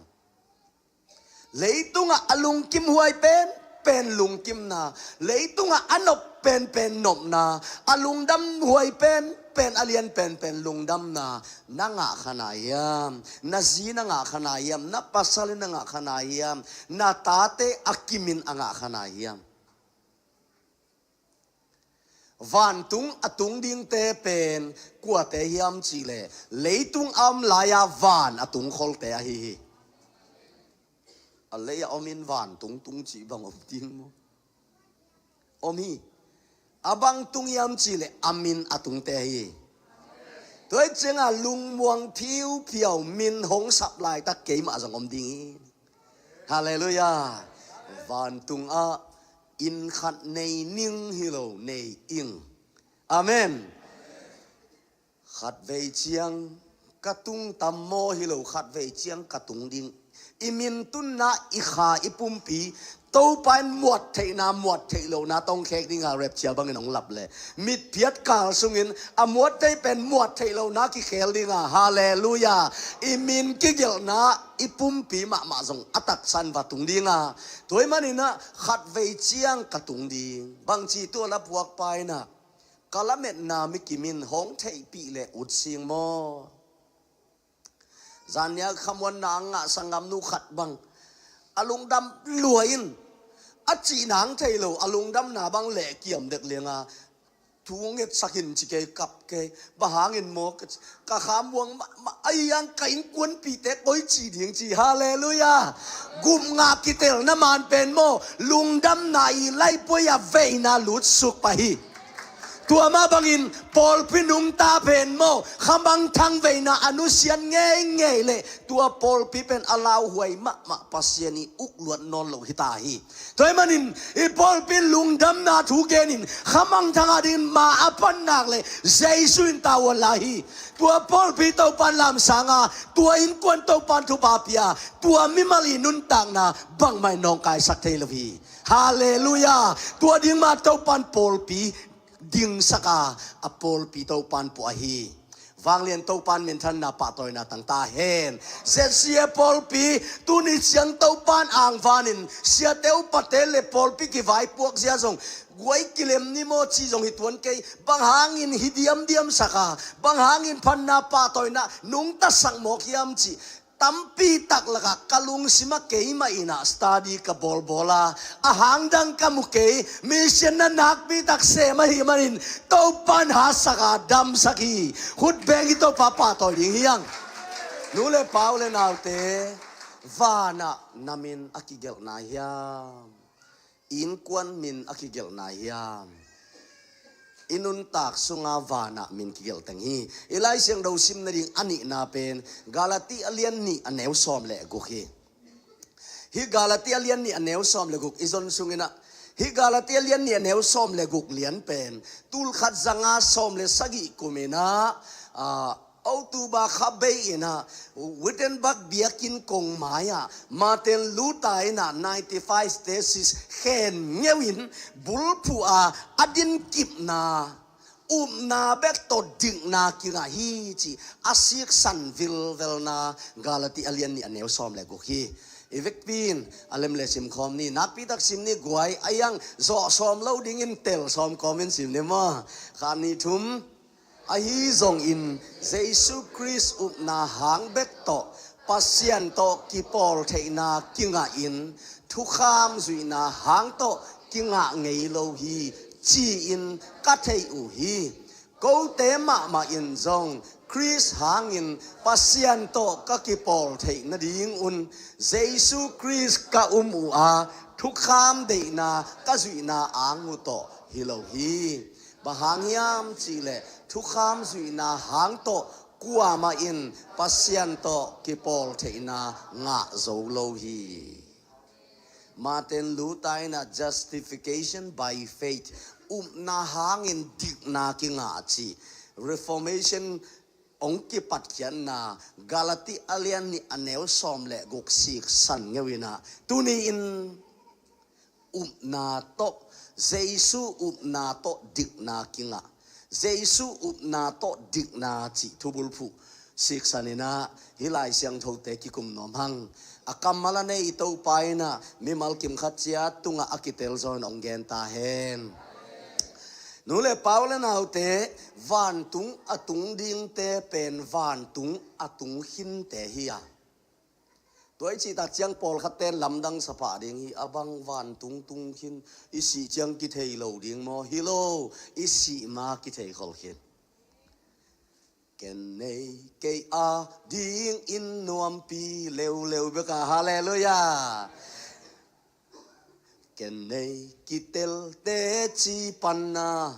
Leitungah a lungkim huai penpen lungkimna, leitungah a nop penpen nopna, a lungdam huai pen pen a lian penpen lungdamna na ngah kha na hiam? Na zi na ngah kha na hiam? Na pasal in na ngah kha na hiam? Na tate a kimin a ngah kha na hiam? Vantung a tung dingte pen kuate hiam cihleh, leitung a om lai-a van a tung kholte ahi hi. A lei a omin vantung tung cih bang om ding maw? Om hi. A bang tung hiam cihleh a min a tungte hi. Tua hi ciangah lungmuang phiuphiau min hong sap laitak keimah zong om ding hi. Halleluiah. Vantung ah inn khat nei ning hi lo, nei ing. Amen. Khatvei ciang ka tung tam maw hi lo, khatvei ciang ka tung ding. I min tunna, i kha, i pumpi Topa in muat theihna, muat theih lohna tawh khek dinga rapture bangin hong lap leh, mitphiat kal sungin a muat thei pen muat theih lohna kikhel dinga, halleluiah, i min kigelhna, i pumpi mahmah zong a taksan va tung dinga. Tua hi maninah khatvei ciang ka tung ding. Bangci tua la puakpa inah ka lametna mikim in hong theihpih leh ut sing maw? Zannia khamuanna a ngah sanggamnu khat bang a lungdam lua in, a cihna hong thei lo, a lungdamna bang leh kiam dek lianga thu ngetsak in ci kei, kap kei. Bang hangin maw ka, ka khamuang mahmah a hiang, ka innkuanpihte koi ci ding ci. Halleluiah. Gup ngah kitelna man pen maw, lungdamna i laipuai a veina lutsuk pah hi. Tua mah bangin pawlpi nungta pen maw, khamangthang veina a nusiat ngeingei leh tua pawlpi pen a lauhuai mahmah, Pasian i ukluat nawn lo hita hi. Tua hi manin i pawlpi lungdamna thu genin khamangthang a dingin ma a pannak leh Jesu in tavuan lai hi. Tua pawlpi Topan lamsanga, tua innkuan Topan thupha pia, tua mimal i nuntakna bangmah in nawngkaisak thei lo hi. Halleluiah. Tua ding mah Topan pawlpi dingsaka, a pawlpi Topan pua hi. Vanglian Topan minthanna pahtawina tangta hen. Z C A pawlpi tuni ciang Topan angvanin siate upate le pawlpi kivaipuak zia zong guai kilem ni maw ci zong hi tuan kei. Bang hangin hi diamdiam saka, bang hangin phatna pahtawina nungtasak mawk hiam ci tampi tak lakah ka lungsimah keimah inah study ka bawlbawl a, a hangdang ka mu kei. Mission na nakpi tak sem ahih manin Topan hatsaka damsak hi. Khut beng hi, Topa pahtawi ding hi hang. Nu le pa, u le naute, vanah na min a kigelhna hiam? Innkuan min a kigelhna hiam? I nuntak sunga vanah min kigelh teng hi. I Lai Siangtho sim nading a nihna pen Galati a lian nih a neu sawm le guk hi. Hih Galati a lian nih a neu sawm le guk i zon sunginah, hih Galati a lian nih a neu sawm le guk lian pen tulkhat zanga sawm le sagih kuminah, ah, October kha bei inah Wittenberg biakinn kong mai-ah Martin Luther inah ninety-five thesis khen ngeuhin bulphuh a, a dinkipna, upna bek tawh dikna kingah hi ci a siksan vilvelna Galati a lian nih a neu sawm le guk hi. I vekpi in a lem le simkhawm ni, nakpi tak sim ni guai, a hiang zawh sawm lo dingin tel sawm kawmin sim ni maw? Khat, nih, thum. Ahi zongin Jesu Khrist upna hang bek tawh Pasian tawh kipawl theihna kingahin thukham zuihna hang tawh kingah ngei lo hi ci-in ka theih uh hi. Kote mahmah in zong Khrist hangin Pasian tawh ka kipawl theih nadingun Jesu Khrist ka um uh a, thukham deihna ka zuihna ang uh tawh hi lo hi. Bang hang hiam cihleh thukham zuihna hang tawh kuamah in Pasian tawh kipawl theihna ngah zo lo hi. Martin Luther inah justification by faith, upna hangin dikna kingah ci. Reformation hong kipatkhiatna Galati a lian nih a neu sawm le guk siksan ngeu inah, tuni-in upna tawh, Jesu upna tawh dikna kingah, Jesu upna tawh dikna cih thubulphuh siksan inah hih Lai Siangthote kikum nuam hang. A kammal a nei i Topa inah mimal kim khat ciat tungah a kitel zawin hong gen ta hen. Nu le pa, u le naute, vantung a tung dingte pen vantung a tung khinte hi a. Tua i cih tak ciang pawlkhat ten lamdang sa pah ding hi, a bang vantung tung khin, i sih ciang kithei lo ding maw? Hi lo, i sih ma kithei khol khin. Ken nei kei a dingin nuampi leuleu bek a, halleluiah. Ken nei kitel teci panna,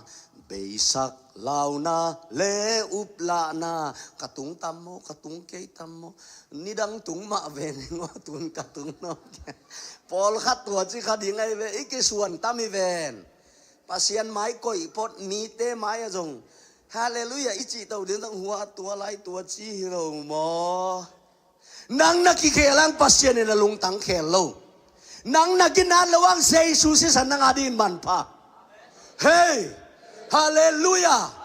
beisak launa le uplahna. Ka tung tam maw, ka tung kei tam maw? Nidang tung mah ven hi ngawh, tun ka tung nawk. Pawlkhat tua ci kha ding ahi ve, i kisuan tam hi ven. Pasian mai koih phot, mite mai ah zong halleluiah i cih to ding zong, hua tua lai tua ci hi lo maw? Nang na kikhel ang Pasian in a lungtang khel lo. Nang na ginat lo ang Jesu sisan nang a dingin manpha. Hei! Halleluiah!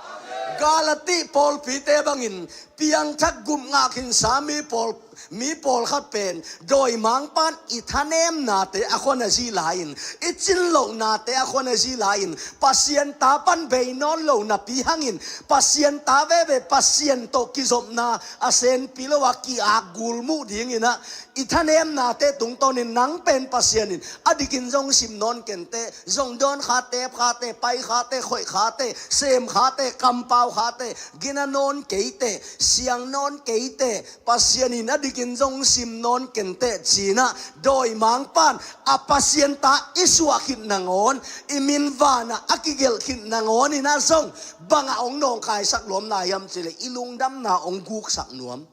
Galati pawlpite bangin piangthak gup ngah khinsa mi pawl, mi pawlkhat pen dawimangpa'n i thanemnate a khuan a zi lai-in, i cinlohnate a khuan a zi lai-in, Pasian ta pan bei nawn lo napi hangin, Pasian ta veve Pasian tawh kizopna a senpi lo a ki-ak gul muh dingin ah, i thanemnate tungtawnin nang pen Pasian in a dikin zong sim nawn kenteh, zong dawn kha, tep kha teh, pai kha teh, khoih kha teh, sem kha teh, kampau kha teh, gina nawn kei teh, siang nawn kei teh, Pasian in a dikin zong sim nawn kenteh ci-in ah, dawimangpa'n a Pasian ta i suah khit nangawn, i min vanah a kigelh khit nangawnin ah zong bangah hong nawngkaisak nuam nai hiam cih leh, i lungdamna hong guksak nuam.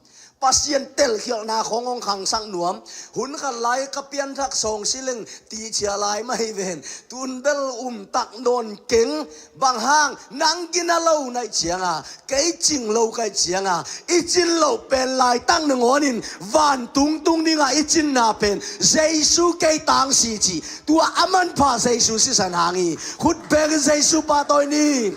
Pasian telkhialhna khawng hong khangsak nuam. Hun khat lai ka pianthak sawng sileng tichia lai mah hi ven. Tun bel um tak nawn keng. Bang hang, nang gina lo na hih cianga, kei cing lo ka hih cianga, i cin loh pen laitak nangawnin vantung tung dinga i cinna pen Jesu kei tangsi ci. Tua a manpha Jesu sisan hang hi. Khut bengin Jesu pahtawi ni.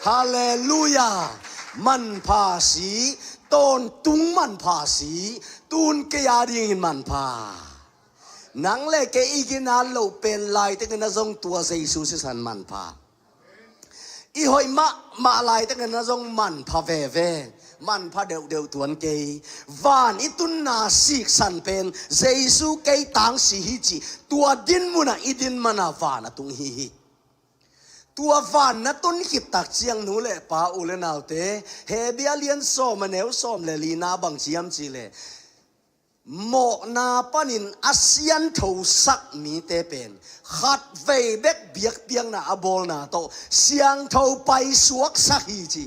Halleluiah. Manpha si, tawntung manpha si, tun kei a dingin manpha. Nang le kei i ginat loh pen laitakin ah zong tua Jesu sisan manpha. I hoih mahmah laitakin ah zong manpha veve, manpha deuhdeuh tuan kei. Van i tunna siksan pen Jesu kei tangsi hi cih, tua din munah i din mana van a tung hi hi. Tua van na tun khit tak ciang, nu le pa, u le naute, Hebru a lian sawm a neu sawm le lina bang ci hiam cih leh, mawhna panin a sianthosak mite pen khatvei bek biakpiakna a bawlna tawh siangtho paisuaksak hi ci.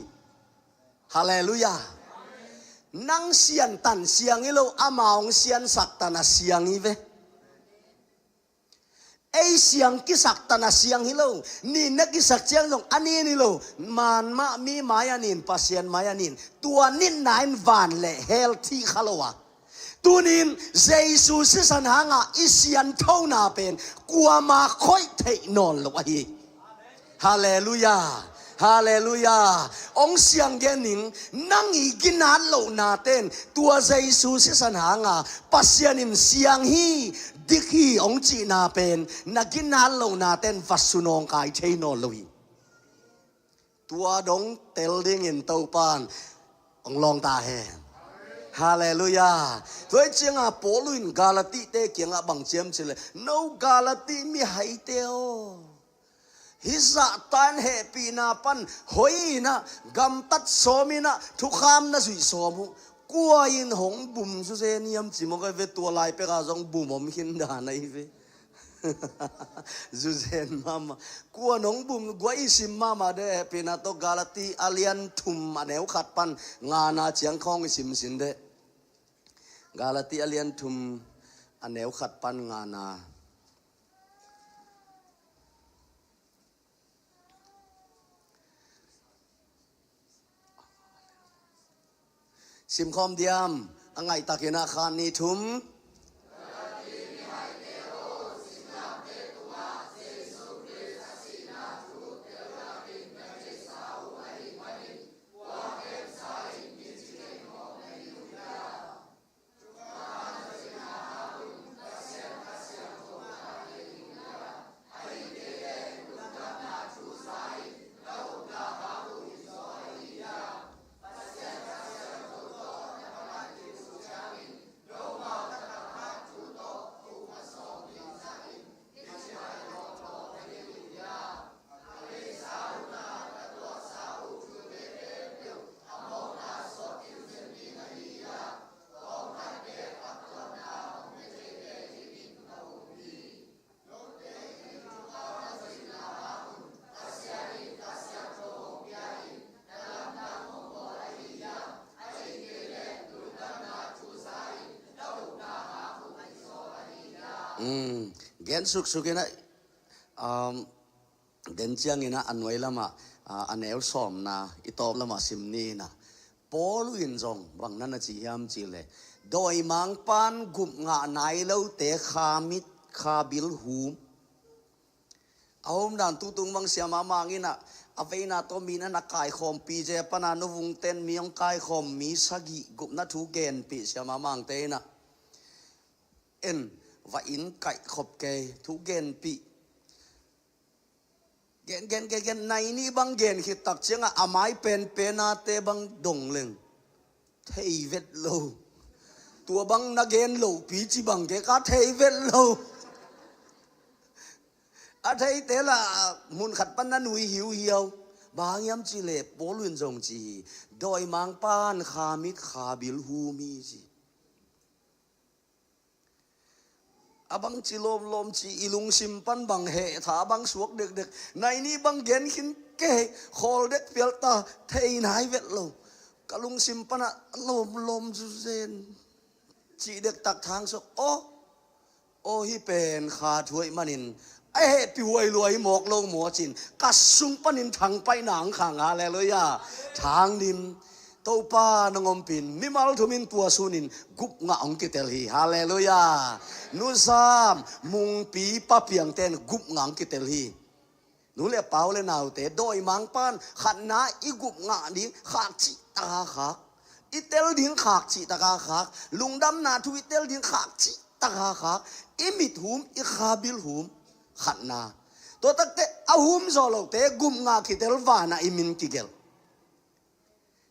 Halleluiah. Nang siantan siang hi lo, ama hong siansak tan a siang hi ve. Ei siang kisak tan a siang hi lo. Nin na kisak ciang zong a nin hi lo. Man mah mi mai a nin, Pasian mai a nin. Tua nitna in van le hell thih kha lo a. Tunin Jesu sisan hanga i sianthona pen kuama khoih theih nawn lo ahi. Halleluiah. Halleluiah. Hong siang gen ning, nang i ginat lohna ten tua Jesu sisan hanga Pasian in siang hi, dik hi hong cihna pen na ginat lohna ten va sunawngkai thei nawn lo hi. Tua dong tel dingin Topa'n hong lawng ta hen. Halleluiah. Tua hi cianga Paul in Galatite kiangah bang ci hiam cih leh, no Galati mihaite aw, hih zahtan hehpihna pan hoih in ah, gamtat sawm in ah, thukham na zuih sawm uh. Kua in hong bum zuzen hiam ci mawk ahi ve, tua lai peka zong bum om khin dan ahi ve. Zuzen mahmah. Kua in hong bum, gua i sim mahmah de, hehpihna tawh Galati a lian thum a neu khat pan ngana ciang khawng i sim sin de. Galati a lian thum a neu khat pan ngana. Simkhawm diam, a ngaihtakin ah khat, nih, thum. Um, gen suksuk in ah, um, den ciangin ah a nuai lamah, ah, a neu sawmna i tawp lamah sim ni in ah, Paul in zong bang na na ci hiam cih leh, dawimangpa'n gupngah nai lote kha mit kha bil hum. A hum dan tutung bang Siama Mang in ah, a veina tawh mi na na kaikhawmpih ze pan a, nuvungten mi hong kaikhawm mi sagih gupna thu genpih Siama Mangte in ah, en, va inn kaihkhop kei thu genpih. Gen, gen, gen, gen, nai nih bang gen khit tak ciangah a mai penpen ate bang dong leng thei vet lo. Tua bang na gen lopi ci bang kei ka thei vet lo. A theite lah mun khat pan na nui hiuhiau. Bang hang hiam cih leh Paul in zong ci hi, dawimangpa'n kha mit kha bil hum hi ci. A bang ci lawmlawm ci, i lungsim pan bang heh tha bang suak dekdek. Nai nih bang gen khin kei, khawl dek pial ta, thei nai vet lo. Ka lungsim pan ah lawmlawm zuzen cih dektak thang sawk. Aw, aw, hih pen kha thu ahih manin a hehpih huai lua hi mawk lo maw cin, ka sung panin thangpaihna hong khang. Halleluiah. Thang dim. Topa nong ompih in, mimal thum in tua sunin gupngah hong kitel hi. Halleluiah. Nu Sam, Mungpi, Pa Piangte'n gupngah hong kitel hi. Nu le pa, u le naute, dawimangpa'n khatna i gupngah ding khak cihtak a khak, i tel ding khak cihtak a khak, lungdamna thu i tel ding khak cihtak a khak, i mit hum, i kha bil hum, khatna. Tua takte a hum zawh lote gupngah kitel, van ah i min kigelh.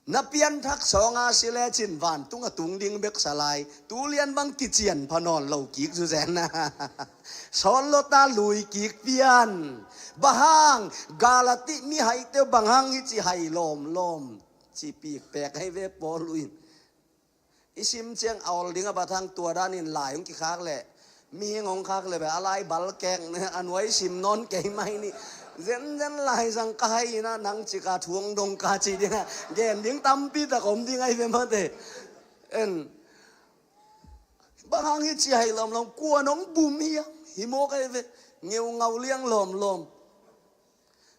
Na pianthak sawng a si lecin vantung a tung ding bek sa lai. Tulian bang kician pha nawn lo kik zuzen. Sawl lo ta, lui kik pian. Bang hang, Galati mihaite bang hang i ci hai lawmlawm, ci pikpek ahi ve Paul in. I sim ciang a ol ding a bat hang, tua danin lai hong kikhak leh, mihing hong khak leh beh, a lai bal kek, a nuai sim nawn kei mai ni. Zenzen lai zang ka hai in ah, nang cik a thu hong dong ka ci ding a, gen ding tampi tak om ding ahi ve mate. En. Bang hang i ci hai lawmlawm, kua nong bum hiam, hi mawk ahi ve, ngeungau liang lawmlawm.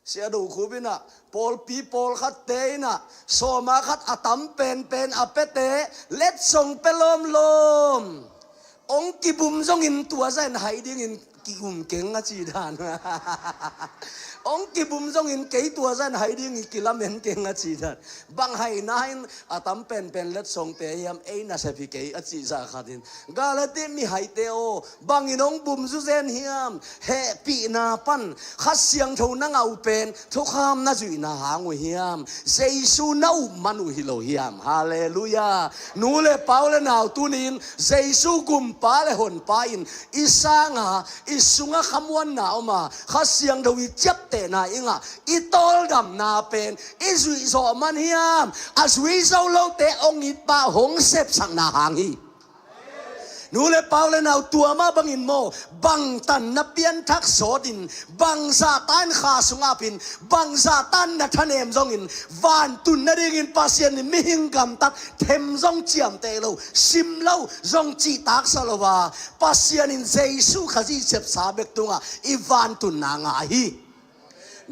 Sia Do Khup in ah, pawlpi pawlkhatte in ah, sawma khat a tam penpen a piate, letsong pia lawmlawm. Hong kibum zongin tua zah in hai dingin kigum keng a ci dan. Hong kibum zongin kei tua zah in hai dingin kilamen keng a ci dan. Bang haina in a tam penpen letsong pia hiam, ei nasep hi kei a cih zah khat in. Galati mihaite aw, bangin hong bum zuzen hiam? Hehpihna pan Kha Siangtho na ngah uh pen thukham na zuihna hang uh hiam? Jesu na up man uh hi lo hiam? Halleluiah. Nu le pa, u le nau, tuni in Jesu Gumpa le Honpa in i sanga, i sunga khamuanna om a, Kha Siangtho i ciaptehna i ngah, i tawldamna pen i zuih zawh man hiam? A zui zo lote hong it pah, hong sepsakna hang hi. Nu le pa, u le nau, tua mah bangin maw, bangtan na pianthak sawtin, bangzahtan kha sungah ap in, bangzahtan na thanem zongin, vantun nadingin Pasian in mihing gamtat them zong ciamteh lo, sim lo, zong cihtaksa lo a, Pasian in Jesu Khazih sepsa bek tungah i vantunna ngah hi.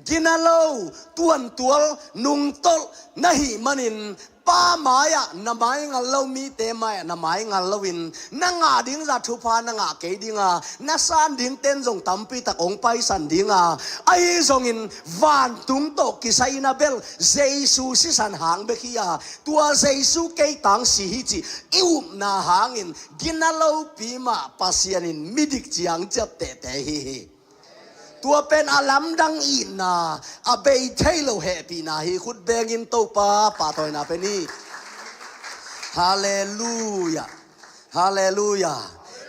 Gina lo, tuantual, nungtolh na hih manin, pa mai-ah na maingal lo, mite mai-ah na maingal loin, na ngah ding zah thupha na ngah kei ding a, na san dingten zong tampi tak hong paisan ding a, ahi zongin vantung tawh kisai in a bel Jesu sisan hang bek hi a, tua Jesu kei tang si hi cih i upna hangin gina lopi mah Pasian in midik ciang ciaptehte hi hi. Tua pen a lamdang itna, a bei thei lo hehpihna hi. Khut bengin Topa pahtawina pe ni. Halleluiah. Halleluiah.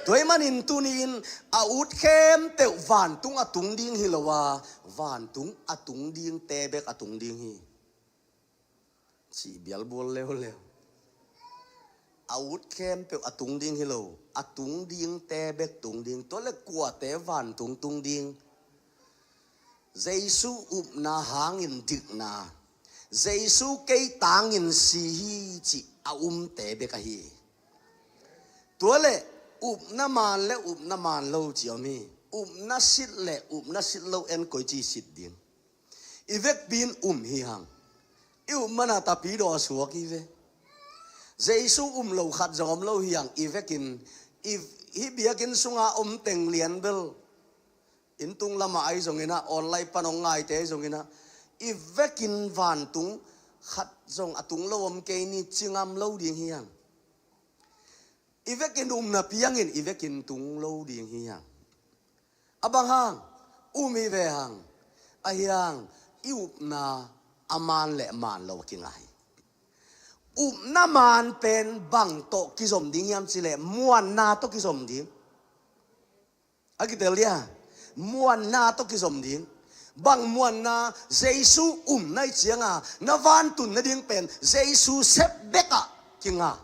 Tua ahih manin tuni-in a ut khempeuh vantung a tung ding hi lo a, vantung a tung dingte bek a tung ding hi. Cih bialbual leuleu. A ut khempeuh a tung ding hi lo, a tung dingte bek tung ding. Tua le kuate vantung tung ding? Jesu upna hangin dikna, Jesu kei tangin si hi cih a umte bek ahi. Tua le Upna man le upna man lo ci om hi. Upna sit le upna sit lo en koici sit ding? I vekpi in um hi hang. I up mana tapidaw a suak hi ve. Jesu um lo khat zong om lo hi hang. I vekin, i, hih biakinn sunga om teng lian bel, inn tung lamah ahi zongin ah, online pan hong ngaite ahi zongin ah, i vekin vantung khat zong a tung lo om kei ni, ci ngam lo ding hi hang. I vekin umna piangin i vekin tung lo ding hi hang. A bang hang? Um hi ve hang. Ahi hang, i upna a man le man lo a kinga hi. Upna man pen bang tawh kizom ding hiam cih leh, muanna tawh kizom ding. A kitel dia, muanna tawh kizom ding. Bang muanna? Jesu um na hih cianga na vantun nading pen Jesu sep bekah kinga.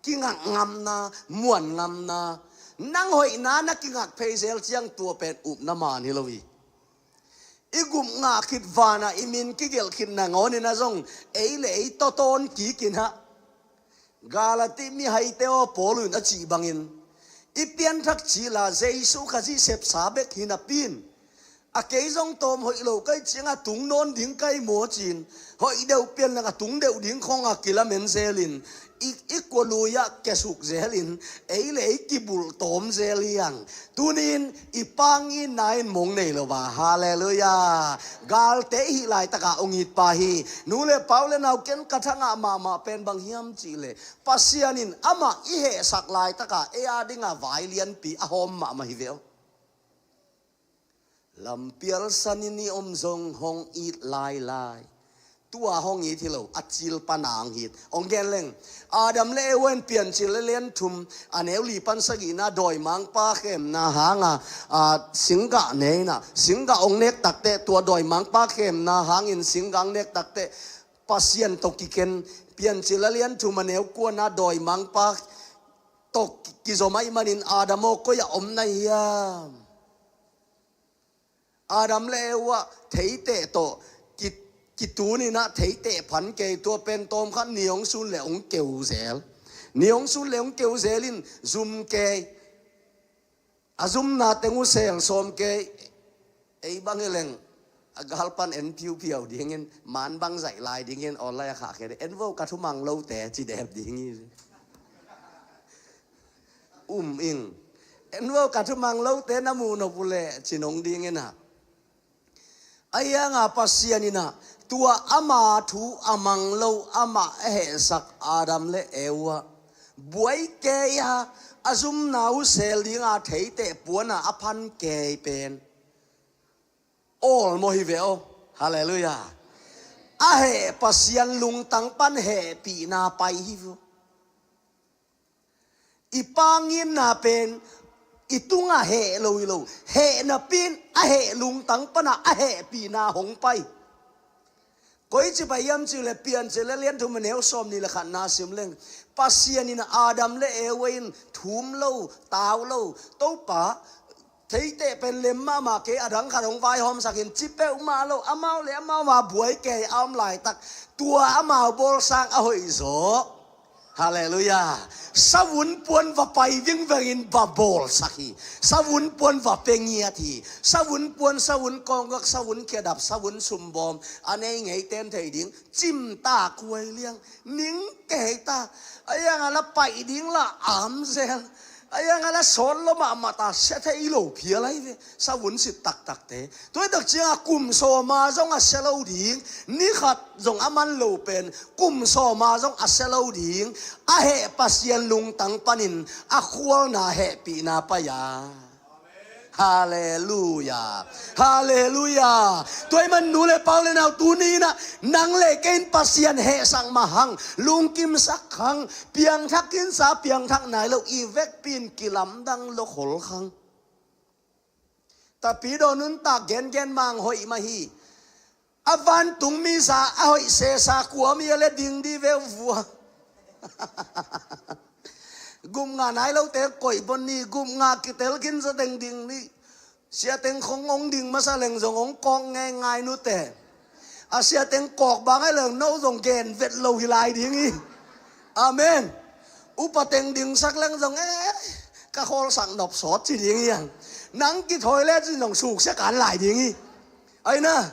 Kingak ngamna, muan ngamna. Nang hoihna na kingak phei zel ciang tua pen upna man hi lo hi. I gupngah khit vanah i min kigelh khit nangawnin ah zong ei le ei tawtawn kikin ah, Galati mihaite aw, Paul in a cih bangin, i pianthak cila Jesu Khazih sepsa bek hi napi in, a kei zong tawm hoih lo ka hih cianga tung nawn ding ka hi maw ci-in, hoih deuh pian leng a tung deuh ding khawngah kilamen zelin, i, i kualui-ah kiasuk zelin, ei le ei kibulh tawm zel hi hang. Tuni-in i pangitna in mong nei lo a, halleluiah. Galte i hih laitaka ong it pa hi. Nu le pa, u le nau, ken ka thangah mahmah pen bang hiam cih leh, Pasian in amah i hehsak laitaka ei a dinga vai lianpi a hawm mahmah hi ve aw. Lampial sanin i om zong hong it lailai. Tua hong it hi lo, a cil pana hong it. Hong gen leng, Adam le Eva in Piancil a lian thum, a neu li pan sagihna dawimangpa khemna hanga, a, singgah ne in ah, singgah hong nek takteh, tua dawimangpa khemna hangin singgah hong nek takteh, Pasian tawh kiken, Piancil a lian thum a neu kuana dawimangpa tawh kizom ahih manin Adam aw, koi-ah om na hiam? Adam le Eva theiteh tawh ki, kitun in ah theiteh phan kei, tua pen tawmkhat ni hong sun le hong keu zel. Ni hong sun le hong keu zel in zum kei. A zumna teng uh sel sawm kei. Ei bang hi leng a galpan en piupiau dingin, man bang zaih lai dingin, online a khah kei ding. En vo, ka thumang lote, ci dep ding hi. Um ing. En vo, ka thumang lote na muh nop uh leh, ci nong dingin ah. Ahi hanga Pasian in ah tua ama thu a mang lo, amah a hehsak Adam le Eva buai kei a, a zumna uh sel dinga theiteh puana a phan kei pen awlmawh hi ve aw. Halleluiah. A heh Pasian lungtang pan hehpihna pai hi ve aw. I pangitna pen i tungah heh lo hi lo. Heh napi in a heh lungtang pana a hehpihna hong pai. Koici pai hiam cih leh Piancil a lian thum a neu sawm nih le khatna sim leng, Pasian in Adam le Eva in thum lo, tau lo, Topa, theiteh pen lem mahmah kei, a dang khat hong vaihawmsak in, ci peuhmah lo, amau le amau a buai kei a om laitak, tua amau bawlsa a hoihzaw. Halleluiah. Savun puan va pai vingvengin va bawlsak hi. Savun puan va pia ngiat hi. Savun puan, savun kawngkak, savun khedap, savun sumbawm a nei ngeiten thei ding. Cimtak huai liang, ning kei ta. A iang a la paih ding la am zel. A iang a la sawt lo mahmah ta, sia thei lo phial ahi ve. Savun sit taktakte. Tua hi tak cianga kum sawma zong a sia lo ding. Ni khat zong a man lo pen kum sawma zong a sia lo ding. A heh Pasian lungtang panin a khualna hehpihna pai a. Halleluiah. Halleluiah. Tua ahih man nu le pa, u le nau, tuni in ah nang le kei in Pasian hehsak mah hang, lungkimsak hang, piangthak kinsa, piangthak nai lo, i vekpi in kilamdang lo khol hang. Tapidaw nuntak gengen mang hoih mah hi. A vantung mi za a hoih sesa kua mi a le ding dih ve uh vua. Gupngah nai lote koih bon ni, gupngah kitel khin zateng ding ni. Siateng khong hong ding masa leng zong hong kawk ngeingai nute. A siateng kawk bang ahi leng no zong gen vet lo hi lai ding hi. Amen. Upateng dingsak leng zong, eh, ka khawlsak nop sawt ci ding hi hang. Nang kithawi le cin zong suksia kan lai ding hi. Aina,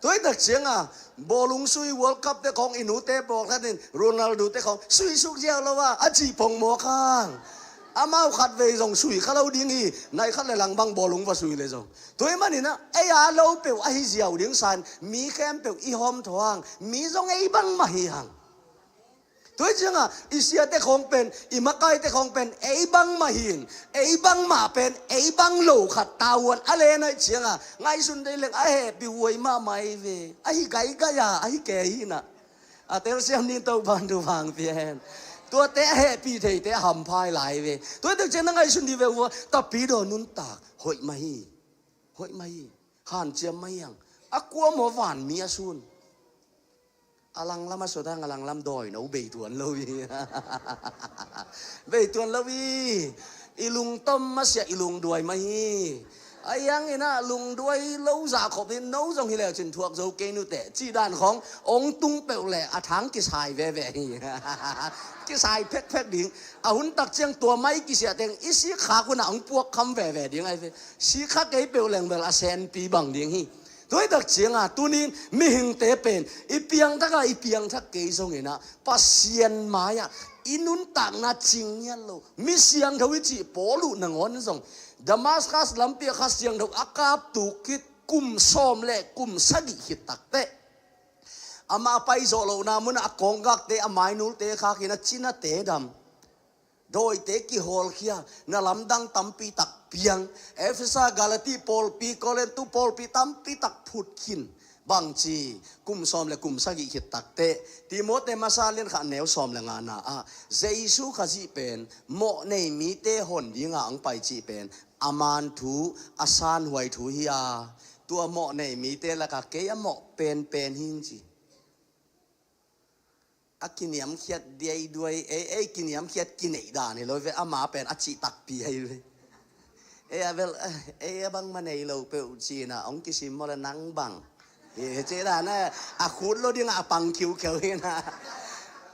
tuaitak cianga bawlung sui World Cup te khawng i nute pawlkhatin Ronaldo te khawng sui suk ziau lo a, a cih pong mawk hang. Amau khatvei zong sui kha lo ding hi, nai khat le lang bang bawlung va sui le zong. Tua hi maninah ei a lo peuh ahi ziau ding san, mi khempeuh i hawm thaw hang, mi zong ei bangmah hi hang. Tua hi cianga i siate khawng pen, i makaite khawng pen ei bangmah hin, ei bangmah pen ei bang lo khat tavuan a len aih cianga ngaihsun dei leng a hehpih huai mahmah ei ve. Ahi gaigai a ahi ke hinah, a telsiam ni Topan thupha hong pia hen. Tuate a hehpih theite a hamphai lai ve. Tuate ciang na ngaihsun dih ve ua, tapidaw nuntak hoih mah hi. Hoih mah hi. Hanciam mah hi hang. A kua maw vanmi a sun? A langlam a sawt hang, a langlam dawi no beituan lo hi. Beituan lo hi. I lungtom masiah i lungduai mah hi. A hianginah lungduai lo zahkhop hi. No zong hi leu cin thuak zo kei nuteh cih dan khawng ong tung peuh le a thang kisai veve hi. Kisai phekphek ding. A hun tak ciang tua mai kisiah teng i sikkhak hunah ong puakkham veve ding ahi ve. Sikkhak kei peuh leng bel a senpi bang ding hi. Tuaitak cianga tunin mihingte pen i piangthak a i piangthak kei zonginah Pasian mai-ah i nuntakna cing ngiat lo. Mi siangtho i cih Paul uh nangawn zong Damascus lampi a Kha Siangtho a kaptuk khit kum sawm le kum sagih khit takteh, amah a paizawh lohna munah a kawnggakte a mainulte khak in a cinate dam. Dawite kihawlkhia, na lamdang tampi tak piang. Efesa, Galati pawlpi, Korintu pawlpi tampi tak phut khin. Bangci, kum sawm le kum sagih khit takteh, Timote masa lian khat neu sawm le ngana ah Jesu Khazih pen mawh nei mite hon dinga ang pai cih pen a man thu, a sanhuai thu hi a, tua mawh nei mite laka kei a mawh penpen hing ci. A kiniamkhiat diaiduai, ei, ei kiniamkhiat kineih dan hi lo ve, ama pen a cih takpi ahi ve. Ei a bel, eh, ei a bangmah nei lo peuh cina hong kisim maw le nang bang. Hi ci dan a, a khut lo dingah a pang khiukheu hina.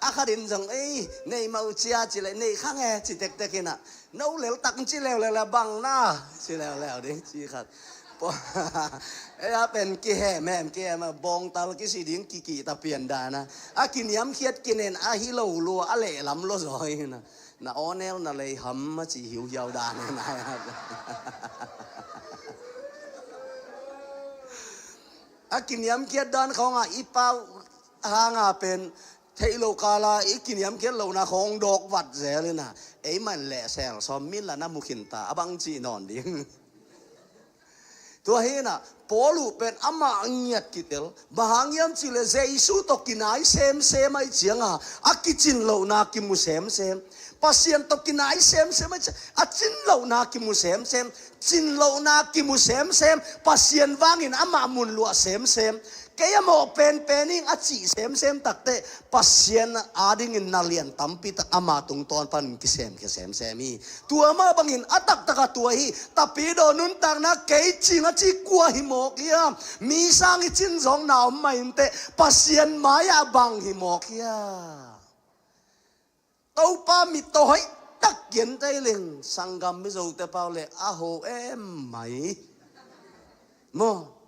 A khatin zong ei nei mah uh cia ci le nei khang e ci tektek hina. No lel tak ci leuleu le bang na ci leuleu ding ci khat. Ei a pen kihemhem kihem a bawngtal kisi ding kikihta pian dana a kiniamkhiat kinen a hi lo lua a lehlam lo zaw hina. Na awnel na lei ham a ci hiuhiau dan hina. A kiniamkhiat dan khawnga i pau hanga pen theih lo kala i kiniamkhiat lohna khawng dawk vat zel hina. Ei man leh sel sawm min la na mukhinta a bang ci nawn ding. Tua hinah Paul uh pen amah a ngiat kitel. Bang hang hiam cihleh Jesu tawh kinai semsem aih cianga a kicin lohna kimu semsem. Pasian tawh kinai semsem aih cianga a cin lohna kimu semsem. Cin lohna kimu semsem. Pasian vangin amah mun luah semsem. Kei a mawh penpen ing a cih semsem takteh Pasian adingin na lian tampi tak ama tungtawn panin kisemkhia semsem hi. Tua mah bangin a taktak a tua hi. Tapidaw nuntakna kei cing a ci kua hi mawk hiam? Mi sang i cin zawkna om mah inteh Pasian mai-ah bang hi mawk hiam? Topa mittaw hoih tak kian tei leng sanggam Mizote pau le a ho em mai. Maw?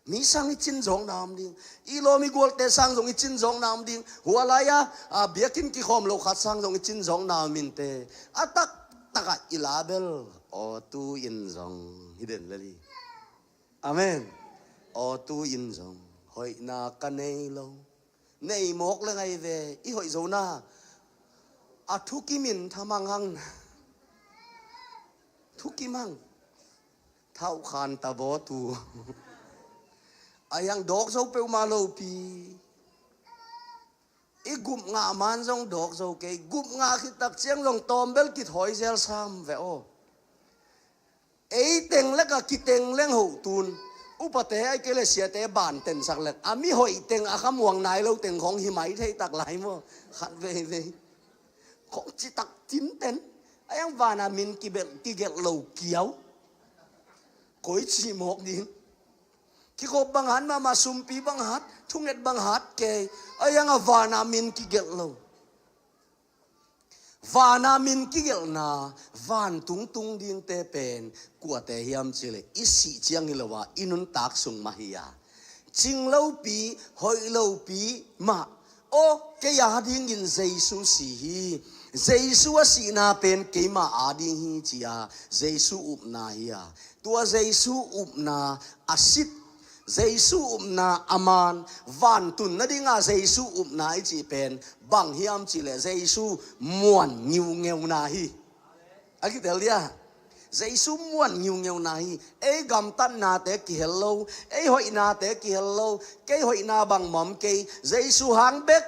Mi sang i cin zawkna om ding. I lawm i gualte sang zong i cin zawkna om ding. Hua lai-a, a, biakinn kikhawm lo khat sang zong i cin zawkna om inteh. A taktakah i la bel aw tu in zong hi den lel hi. Amen. Aw tu in zong hoihna ka nei lo. Nei mawk le ngai ve i hoih zona. A thukimin thamang hang. Thukim hang. Thauhkhan ta baw tu. A hiang dawk zo peuhmah lopi. I gup ngah man zong dawk zo kei. Gup ngah khit tak ciang zong tawmbel kithawi zel sam ve aw. Ei teng lek a kiteng leng hoh tun. Upate ai kei le siate ban tensak lek a mi hoih teng a khamuang nai lo teng khawng hi mai thei tak lai maw? Khat veivei khawng citak tinten. A hiang vana min kibel kigelh lo kiau. Koi cih mawk ding. Kikhop bang hat mahmah, sumpi bang hat, thunget bang hat kei. A hiang a vana min kigelh lo. Vana min kigelhna, vantung tung dingte pen kuate hiam cih leh i sih ciang hi lo a, i nuntak sung mah hi a, cing lopi, hoih lopi mah. Aw, kei adingin Jesu si hi. Jesu a sihna pen keima ading hi ci a, Jesu upna hi a. Tua Jesu upna a sit, Jesu upna a man, vantun nadinga Jesu upna i cih pen bang hiam cih leh Jesu muan ngiungeuna hi. A kitel dia? Jesu muan ngiungeuna hi. Ei gamtatnate kihel lo, ei hoihnate kihel lo, kei hoihna bang mawk kei, Jesu hang bek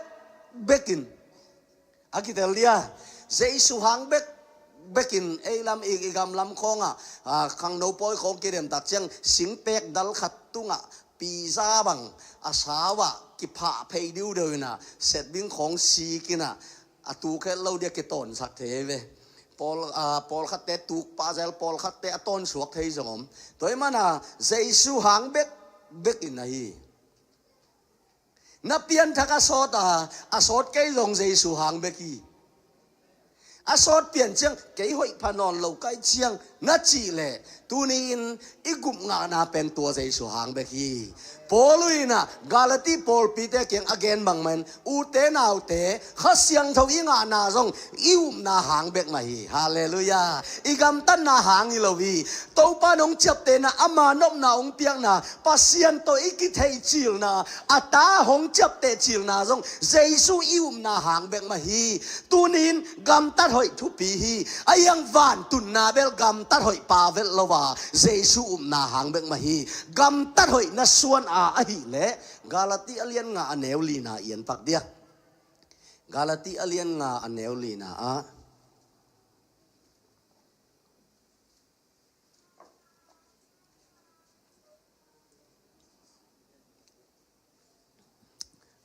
bekin. A kitel dia? Jesu hang bek bekin ei lam i, i gam lam khawngah, a, khangno pawi khawng kidem tak ciang singpek dal khat tungah pizza bang a sau ah kiphah phei diudeu inah, setbing khawng sik inah, a tuk het lo dia kitawnsak thei ve. Pawl, a, pawlkhatte tuk pah zel, pawlkhatte a tawnsuak thei zong om. Tua ahih mana Jesu hang bek bekin ahi. Na pianthak a sawt a, a sawt kei zong Jesu hang bek hi. A sawt pian ciang kei hoih pha nawn lo ka hih ciang na cih leh, tuni-in i gup ngahna pen tua Jesu hang bek hi. Paul inah Galati pawlpite kiang a gen bangmah in, ute naute, Kha Siangtho i ngahna zong i upna hang bek mah hi. Halleluiah. I gamtatna hang hi lo hi. Topa in hong ciaptehna, ama nopna hong piakna, Pasian tawh i kitheihcilna, a ta hong ciaptehcilna zong Jesu i upna hang bek mah hi. Tuni-in gamtat hoih thupi hi. A hiang vantunna bel gamtat hoih pa velh lo a, Jesu upna hang bek mah hi. Gamtat hoih na suan a ahih leh, Galati a lian nga a neu lina i en pak dia. Galati a lian nga a neu lina ah.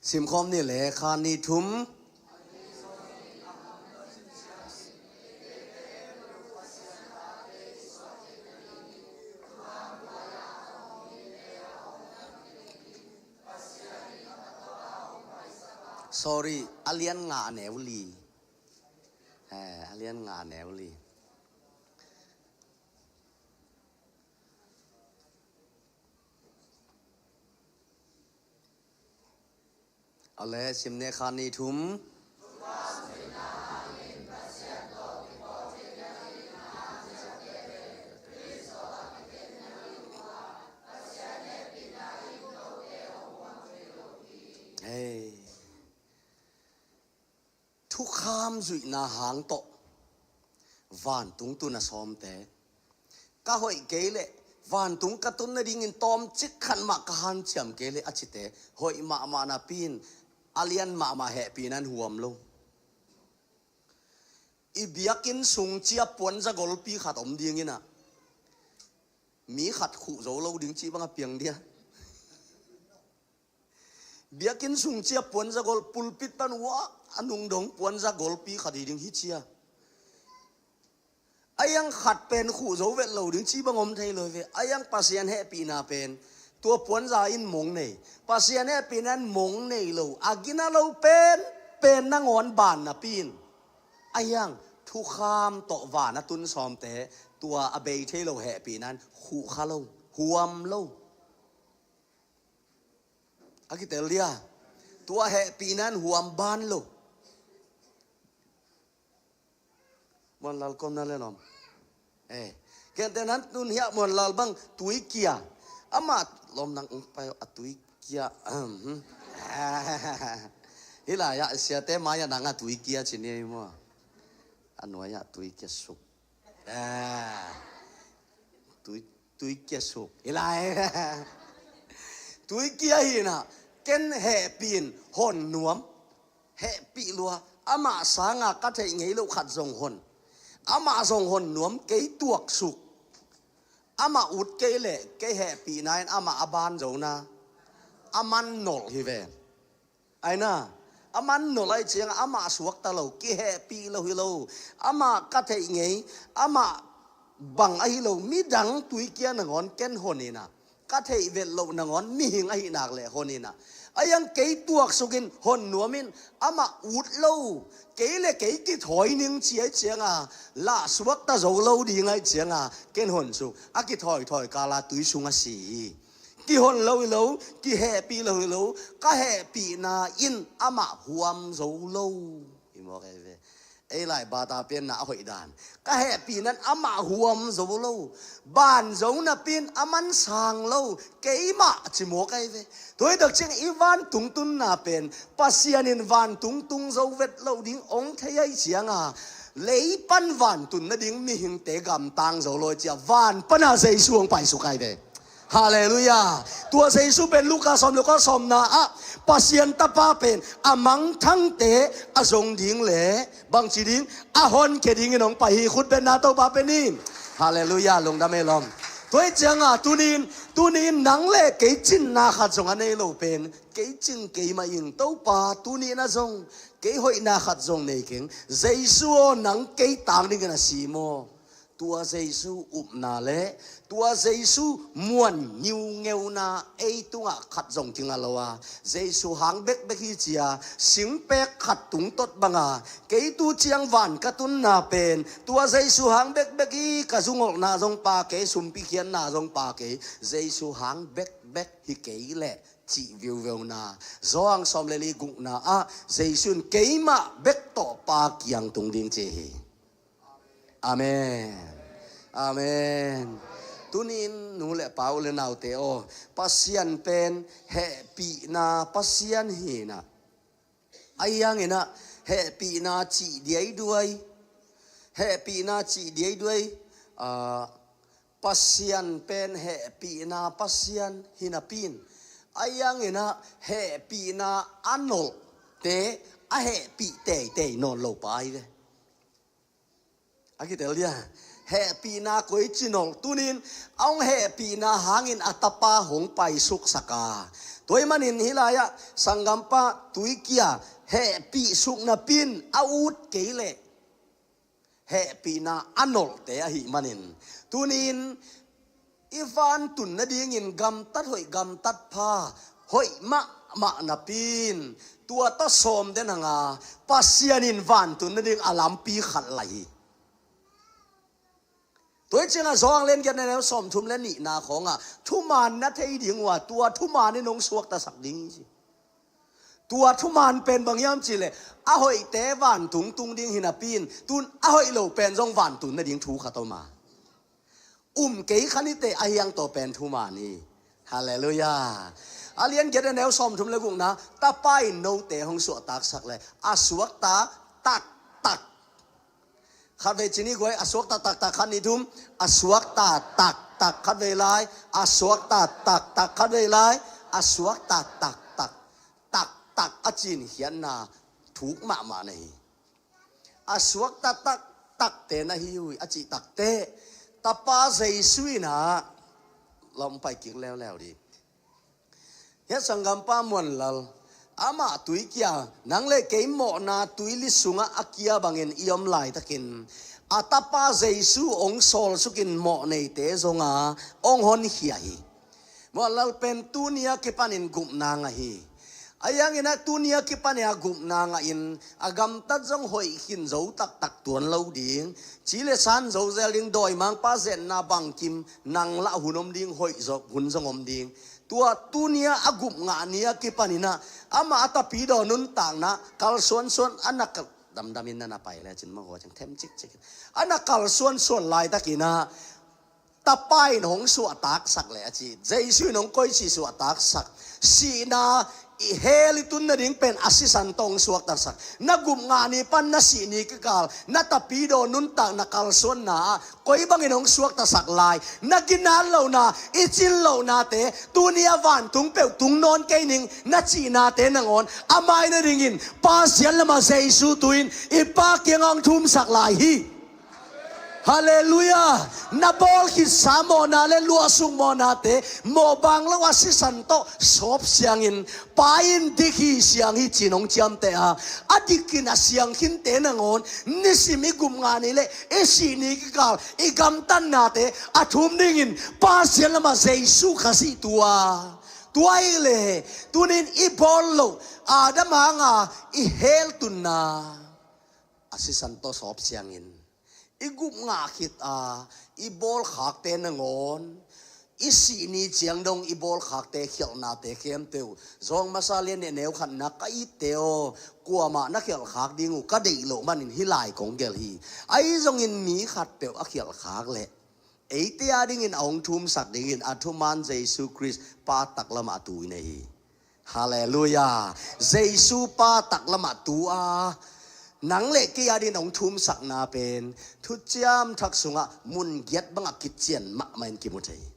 Simkhawm ni le kha ni thum. Sorry, a lian nga a neu li. Eh, a lian nga a neu li. A le sim ne kha ni thum. Hei. Thukham zuihna hang tawh vantung tun a sawmte, ka hoih kei leh vantung ka tun nadingin tawmcik khat mah ka hanciam kei leh a cite, hoih mahmah napi-in a lian mahmah hehpihna in huam lo. I biakinn sung cia puanza golpi khat om dingin ah, mi khat khuh zo lo ding cih bang a piang dia. Biakinn sung cia puanza gol, pulpit pan uah a nungdong puanza golpi khat hi ding hi cia. A hiang khat pen khuh zo vet lo ding cih bang om thei lo ve. A hiang Pasian hehpihna pen tua puanza in mong nei, Pasian hehpihna in mong nei lo, a gina lo pen pen nangawn ban napi-in, a hiang thukham tawh van a tun sawmte, tua a bei thei lo hehpihna in khuh kha lo, huam lo. A kitel dia? Tua hehpihna in huam ban lo. Muanlal komna le lawm. Eh, kente nan tun hiah Muanlal bang tuikia. Amah lawm nang ung pai a tuikia. Ahem. Hi lai ah siate mai ah nang a tuikia ci ni ei maw. A nuai ah tuikia suk. Ah. Tui, tuikia suk. Hi lai. Tuikia hi na, ken hehpih in hon nuam. Hehpih lua. Amah sanga ka theih ngei loh khat zong hon. Amah zong hon nuam, kei tuaksuk. Amah ut kei leh kei hehpihna in amah a ban zo na. A man nolh hi ve. Ai na, a man nolh ahih ciangah amah suakta lo, kihehpih lo hi lo. Amah ka theih ngei, amah bang ahi lo, midang tuikia nangawn ken hon hi na. Ka theih vet loh nangawn mihing ahih nak leh hon hi na. Ahi hang kei tuaksukin hon nuamin amah ut lo, kei le kei kithawi ning ci ahih cianga, lah suakta zo lo ding ahih cianga ken honsuk. A kithawithawi kala tui sung a si hi. Kihon lo hi lo, kihehpih lo hi lo, ka hehpihna in amah huam zo lo. Hi mawk ahi ve. Ei lai bata pianna a hoih dan. Ka hehpihna in amah huam zo lo. Ban zo napi in a man sang lo. Keimah ci mawk ahi ve. Tua hi takciang i vantung tunna pen Pasian in vantung tung zo vet lo ding hong thei ahih cianga, lei pan vantun nading mihingte gamtang zo lo ahih cianga van pana Jesu hong paisuk ahi ve. Halleluiah. Tua Jesu pen Luka sawm le kua sawmna ah Pasian Tapa pen a mangthangte a zong ding le bangci ding, a honkhia dingin hong pai hi. Khut betna Topa pen hi. Halleluiah. Lungdam ei lawm. Tua hi cianga tunin, tunin nang le kei cinna khat zong a nei lo pen kei cing keimah ing. Topa, tunin a zong kei hoihna khat zong nei keng. Jesu aw, nang kei tang dingin a si maw? Tua Jesu upna le tua Jesu muan ngiungeuna ei tungah khat zong kinga lo a, Jesu hang bekbek hi cia singpek khat tungtot banga kei tu ciang van ka tunna pen tua Jesu hang bekbek hi. Ka zungolhna zong pa kei, sumpi khiatna zong pa kei, Jesu hang bekbek hi kei leh cih viuveuna Johan sawm le li gukna ah Jesu in keimah bek tawh Pa kiang tung ding ci hi. Amen. Amen. Tunin nu le pa, u le naute aw, Pasian pen hehpihna Pasian hinah. Ahi hanginah hehpihna cih diaiduai, hehpihna cih diaiduai, ah, Pasian pen hehpihna Pasian hinapi in, ahi hanginah hehpihna a nolhte a hehpih teitei nawn lo pa hi ve. A kitel dia, hehpihna koici nolh tunin a hong hehpihna hangin a tapa hong paisuksak a. Tua ahih manin hih lai-ah sanggampa Tuikia hehpih suk napi in a ut kei leh hehpihna a nolhte ahih manin, tunin i vantun nadingin gamtat hoih, gamtat pha, hoih mahmah napi in tua tawh sawm den hanga Pasian in vantun nading a lampi khat lai hi. Tua hi ciangah Johan lian giat neu sawmthum le nihna khawngah thuman na thei ding uh a, tua thuman in hong suaktasak ding hi ci. Tua thuman pen bang hiam cihleh a hoihte vantung tung ding hinapi in, tun a hoih lo pen zong vantun nading thu khat om a, um kei kha niteh ahi hang tua pen thuman hi. Halleluiah. A lian giat a neu sawmthum le gukna, Tapa in note hong suahtaksak leh a suakta taktak. Khatvei ci ni guai, a suakta taktak, khat nih thum, a suakta taktak, khatvei lai, a suakta taktak, khatvei lai, a suakta taktak. Taktak a cinkhiatna thuk mahmah na hi. A suakta taktakte na hi uh hi a cih takteh Tapa Jesu inah lawm pai kik leuleu dih. Hiah sanggampa Muanlal, amah Tuikia, nang le kei mawhna tuili sungah a kia bangin i om laitakin a Tapa Jesu hong sawlsukin mawhneite zonga hong honkhia hi. Muanlal pen tuni a kipanin gupna ngah hi. Ahi hanginah tuni a kipanin a gupna ngahin a gamtat zong hoih khin zo taktak tuan lo ding, ci le san zo zel ding, dawimangpa zetna bangkim nang lah hun om ding, hoih zo hun zong om ding. Tua tuni a a gup ngah ni a kipaninah amah a tapidaw nuntakna kalsuansuan a na kal, damdamin na na pai le cin mangho cing them cikcik a na kalsuansuan laitakinah Tapa in hong suahtaksak leh a ci, Jesu in hong koici suahtaksak, sihna i hell i tun nading pen a sisan tawh hong suaktaksak. Na gup ngah ni pan na sih ni kikal na tapidaw nuntakna kalsuanna ah koi bangin hong suaktasak lai? Na ginat lohna, i cin lohnate tuni a vantung peuh tung nawn kei ning na cihnate nangawn a mai nadingin Pasian lamah Jesu tu-in i Pa kiangah hong thumsak lai hi. Halleluiah. Na bawl khitsa mawhna le luahsuk mawhnate mawhbang lo a sisan tawh sawp siangin Pa in dik hi, siang hi ci-in hong ciamteh a, a dikin a siang khinte nangawn nisim i gup ngah ni le i sih ni kikal i gamtatnate a thum dingin Pasian lamah Jesu Khazih tu a Tua hi le, tunin i bawl loh Adam hanga i hell tunna a sisan tawh sawp ciangin i gup ngah khit a, i bawlkhakte nangawn, i sih ni ciang dong i bawlkhakte khialhnate khempeuh, Zawng masa lian nih a neu khatna, ka itte aw, kuamah na khialhkhak ding uh ka deih loh manin hih lai kong gelh hi. Ahi zongin mi khatpeuh a khialhkhak leh eite adingin a hong thumsak dingin a thuman Jesu Khrist Pa taklamah a tu i nei hi. Halleluiah. Jesu Pa taklamah tu a, nang le kei adingin a hong thumsakna pen thuciam thak sungah mun giat bangah kician mahmah in kimu thei hi.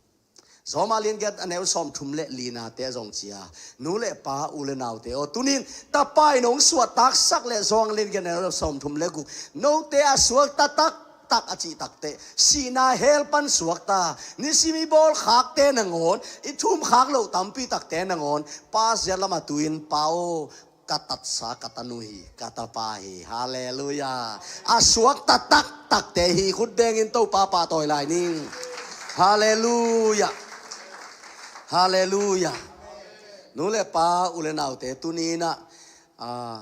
Zawng masa lian giat a neu sawmthum le linate zong ci a, nu le pa, u le naute aw, tunin Tapa in hong suahtaksak leh, Zawng lian giat a neu sawmthum le guk, note a suakta taktak a cih takteh, sihna hell pan suakta, nisim i bawlkhakte nangawn, i thumkhak loh tampi takte nangawn, Pa zia lamah tu-in, Pa aw, ka tatsa ka tanu hi, ka tapa hi. Halleluiah. A suakta taktakte hi, khut bengin Topa pahtawi lai ning. Halleluiah. Halleluiah. Nu le pa, u le naute, tuninah, ah,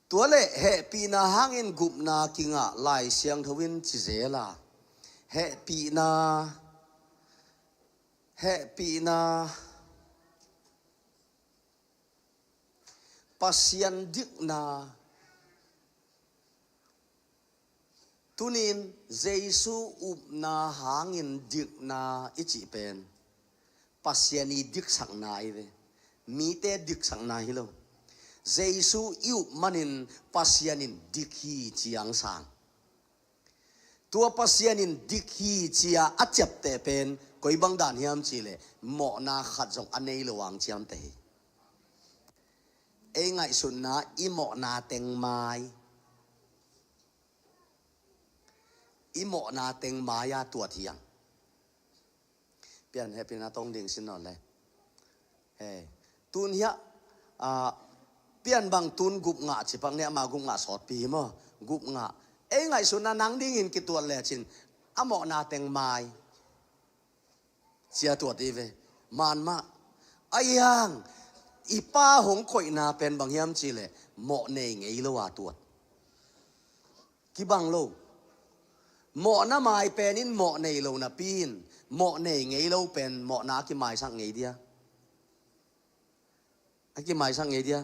tua le hehpihna hangin gupna kingah Lai Siangtho in ci zel a, hehpihna, hehpihna, Pasian dikna, tunin Jesu upna hangin dikna i cih pen Pasian i diksakna ahi ve. Mite diksakna hi lo. Jesu i up manin Pasian in dik hi ci-a hong sang. Tua Pasian in dik hi ci-a a ciapteh pen koi bang dan hiam cihleh, mawhna khat zong a nei lo a hong ciamteh hi. Ei ngaihsutna, i mawhna teng mai. I mawhna teng mai-a tuat hi hang. Pian hehpihna tawh ding sin nawn le. Hei. Tun hiah, ah, pian bang tun gup ngah ci pak ni, ama gup ngah sawtpi hi maw. Gup ngah. Ei ngaihsutna nang dingin kituat lecin a mawhna teng mai. Ci-a tuat hi ve. Man mah. Ahi hang, i Pa hong koihna pen bang hiam cihleh, mawh nei ngei lo a tuat. Kibang lo. Mawhna mai pen in mawh nei lo napi in, mawh nei ngei lo pen mawhna a kimaisak ngei dia. A kimaisak ngei dia.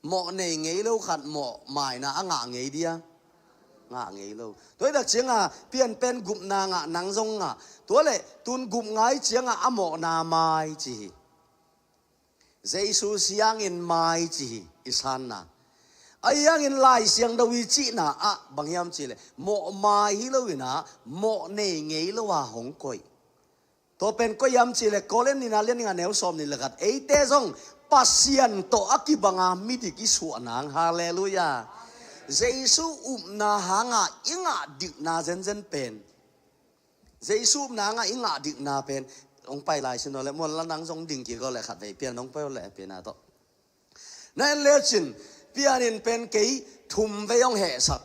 Mawh nei ngei lo khat mawh maina a ngah ngei dia. Ngah ngei lo. Tua hi tak cianga pian pen gupna ngah, nang zong ngah. Tua le tun gup ngai cianga a mawhna mai ci hi. Jesu siangin mai ci hi, i sanna. Ahi hangin Lai Siangtho i cihna ah bang hiam cihleh, mawh mai hi lo inah, mawh nei ngei lo a hong koih. Tua pen koi hiam cihleh, Korin nihna lian nga neu sawm nih le khat. Eite zong Pasian tawh a kibanga midik i suah nang. Halleluiah. Jesu upna hanga i ngah dikna zenzen pen. Jesu upna hanga i ngah dikna pen. Hong pai lai sin aw le, muan la nang zong ding kik aw le, khatvei pian hong pai aw le, pian a tawh. Na en lecin, pianin pen kei thum vei hong hehsak.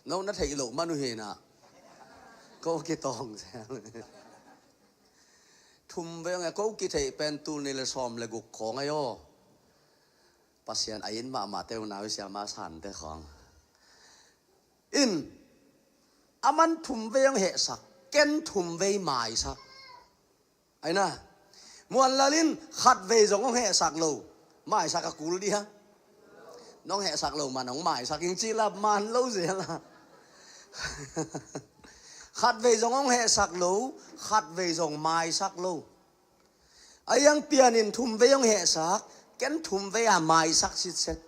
No na theih loh man uh hinah. Ko kitawng. Thum vei hong he, ko kitheih pen tul nih le sawm le guk khawng ahi aw. Pasian a in mahmah teu nau i siama sante khawng. In, aman thum vei hong hehsak, ken thum vei maisak. Aina, muanlal in khatvei zong hong hehsak lo, maisak a kul dia. Nong hehsak lo man hong maisak ing ci lap man lo zel a. Khatvei zong hong hehsak lo, khatvei zong maisak lo. Ahi hang pianin thum vei hong hehsak, ken thum vei a maisak sitset.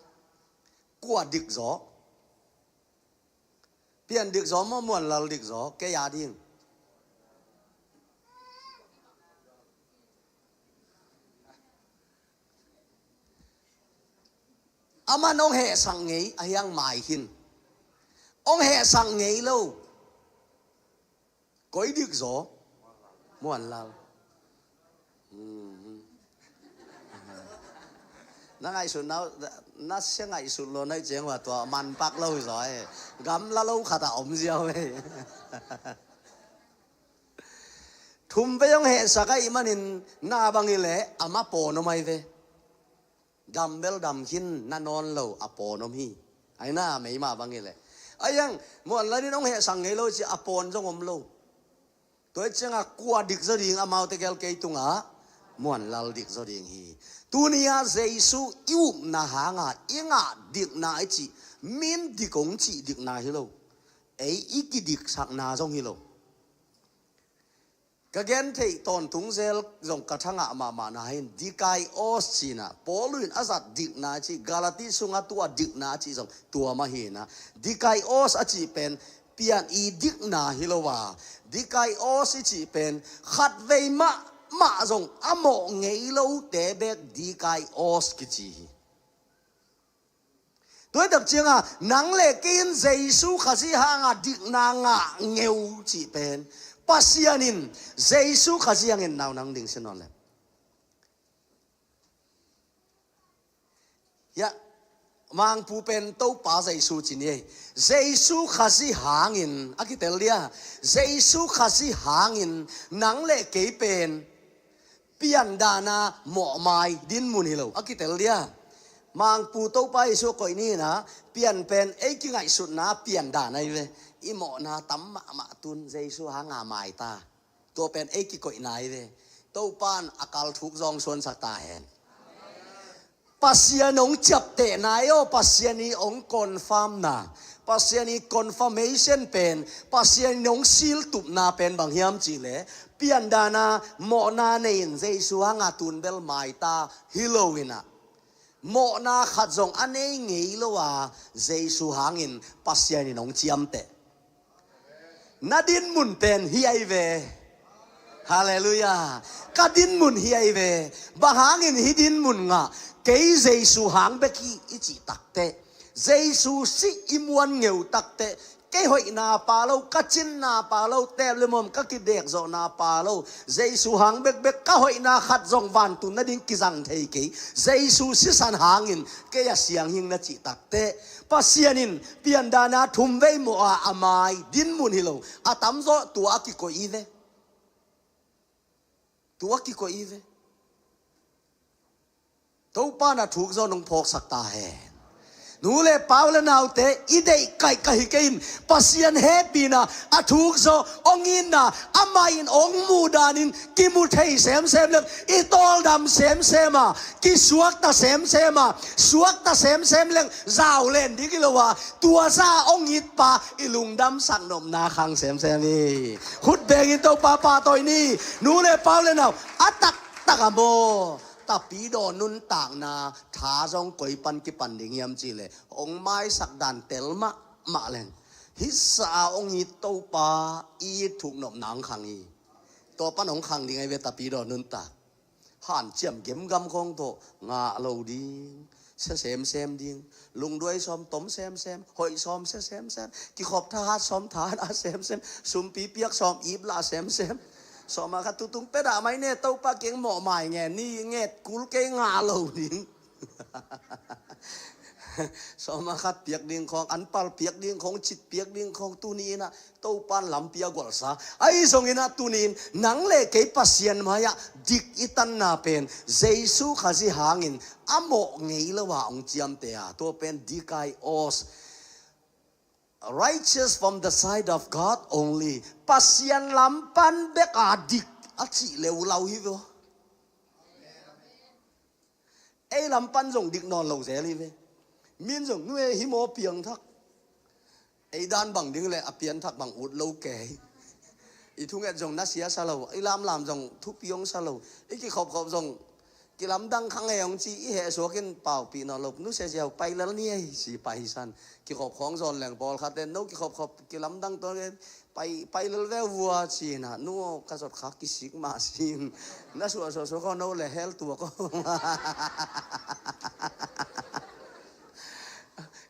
Kua dik zaw? Pian dik zaw maw, muanlal dik zaw, kei a ding. Aman hong hehsak ngei, ahi hang mai khin. Hong hehsak ngei lo. Koi dik zaw? Muanlal. Hmm. Na ngaihsut na, na sia ngaihsut lo na i ciang ua tua manpak lo hi zaw e. Gamla lo khat a om ziau e. Thum vei hong hehsak ahih manin na bang hi leh amah pawn om ahi ve. Dam bel dam khin, na nawn lo a pawn om hi. Ahi na, meima bang hi leh. Ahi hang, muanlal in hong hehsak ngei lo ci a pawn zong om lo. Tua hi ciangah kua dik zaw ding, amaute gel kei tungah muanlal dik zaw ding hi. Tuni-ah Jesu i upna hanga i ngah dikna i cih, min dik hong cih dikna hi lo. Ei i kidiksakna zong hi lo. Ka gen theih tawntung zel zong ka thangah mahmahna hi in, dikaios cihna, Paul in a zat dikna cih, Galati sungah tua dikna cih zong tua mah hi inah, dikaios a cih pen pian i dikna hi lo a, dikaios i cih pen khatvei mahmah zong a mawh ngei lote bek dikaios kici hi. Tua hi tak cianga nang le kei in Jesu Khazih hanga dikna ngah ngeu cih pen Pasian in Jesu Khazih hangin nau nang ding sin nawn le. Ya, Mangpu pen Topa Jesu ci ni ei. Jesu Khazih hangin a kitel dia. Jesu Khazih hangin nang le kei pen piandana mawhmai dinmun hi lo, a kitel dia. Mangpu Topa Jesu a koih ni inah pian pen ei kingaihsutna piandan ahi ve. I mawhna tam mahmah tun Jesu hanga mai ta. Tua pen ei kikoihna ahi ve. Topa in a kal thuk zawng suansak ta hen. Pasian hong ciaptehna aw, Pasian i hong confirmna, Pasian i confirmation pen, Pasian i hong siltupna pen bang hiam cihleh, piandana mawhna nei in Jesu hanga tun bel maita hi lo inah, mawhna khat zong a nei ngei lo a, Jesu hangin Pasian in hong ciamteh. Na dinmun pen hi ahi ve. Halleluiah. Ka dinmun hi ahi ve. Bang hangin hi dinmun ngah? Kei Jesu hang bek hi i cih takteh, Jesu sih i muan ngeu takteh, kei hoihna pa lo, ka cinna pa lo, tep le mawm ka kidekzawhna pa lo, Jesu hang bekbek, ka hoihna khat zong vantun nading kizang thei kei, Jesu sisan hangin kei a sianghing na cih takteh, Pasian in piandana thumvei mawh a, a mai dinmun hi lo, a tamzaw tua a kikoih i ve. Tua a kikoih i ve. Topa na thuk zaw nong phawksak ta hen. Nu le pau le naute, i deih kaih ka hi kei in, Pasian hehpihna a thuk zaw hong itna, amah in hong muh danin kimu thei semsem leng, i tawldam semsem a, kisuakta semsem a, suakta semsem leng zau len ding hi lo a, tua za hong itpa i lungdamsak nopna khang semsem hi. Khut bengin Topa pahtawi ni. Nu le pau le nau, a taktak a maw, tapidaw nuntakna tha zong koi pan kipan ding hiam cihleh, hong maisak dan tel mahmah leng, hisa a hong it Topa i it thuk nopna hong khang hi. Tua pan hong khang ding ahi ve tapidaw nuntak. Hanciam gemgam khawng tawh ngah lo ding, sia semsem ding, lungduai sawm tom semsem, hoih sawm sia semsem, kikhop thahat sawm thahat a semsem, sumpi piak sawm ip lah semsem. Sawm a khat tutung peda mai ne, Topa keng mawhmai ngen ni, nget kul kei ngah lo ding. Sawm a khat piak ding khawng, anpal piak ding khawng, cit piak ding khawng, tuni inah Topan lampi a gualsa. Ahi zongin ah tunin nang le kei Pasian mai-ah dik i tanna pen Jesu Khazih hangin a mawh ngei lo a hong ciamteh a, tua pen dikaios, righteous from the sight of God only. Pasian lam pan bek a dik a cih leulau hi ve aw. Ei lam pan zong dik nawn lo zel hi ve. Min zong nu e hi maw piangthak. Ei dan bang ding le a pianthak bang ut lo kei. I thunget zong na sia sa lo, i lamlam zong thupi hong sa lo. I kikhopkhop zong kilamdang kha ngei hong ci, i heh suak in paupih nawn lo. Nu sia ziau pai lel ni ei, si pai san. Kikhop khawng zawn leng pawlkhat ten no kikhopkhop kilamdang tawh pai, pai lel ve vua ci-in ah, nu aw, ka zot kha kisik mah si. Na suah suah suah khaw no le hel tuak aw.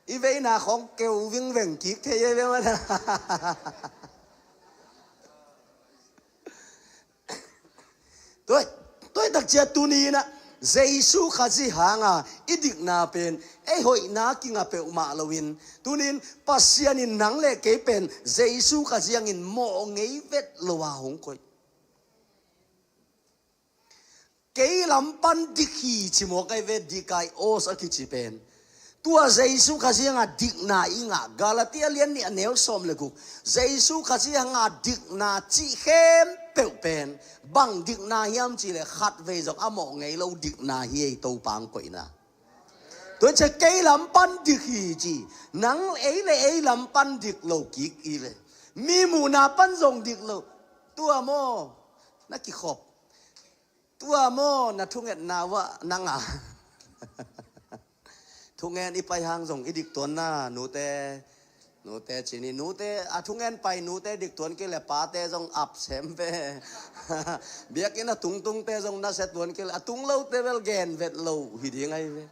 I veina khawng keu vingveng kik thei ei ve mah. Tua, tua tak ciah tuni in ah Jesu Khazih hanga i dikna pen ei hoihna kinga peuhmah loin, tunin Pasian in nang le kei pen Jesu Khazih hangin mawh ngei vet lo a hong koih. Kei lam pan dik hi ci mawk ai ve, dikaios a kici pen. Tua Jesu Khazih hanga dikna i ngah, Galatia lian nih a neu sawm le guk. Jesu Khazih hanga dikna cih khempeuh pen bang dikna hiam cih leh khatvei zong a mawh ngei lo dikna hi ei, Topa hong koihna. Tua ciang kei lam pan dik hi ci. Nang ei le ei lam pan dik lo kik i ve. Mi muhna pan zong dik lo. Tua maw na kikhop? Tua maw na thungetna uah nang a? Thungen i pai hang zong i dik tuan na, nute. Nute ci ni, nute a thungen pai, nute dik tuan kei le pate zong ap sem ve. Biakinn a tungtungte zong nasia tuan kei le a tung lote bel gen vet lo hi ding ai ve.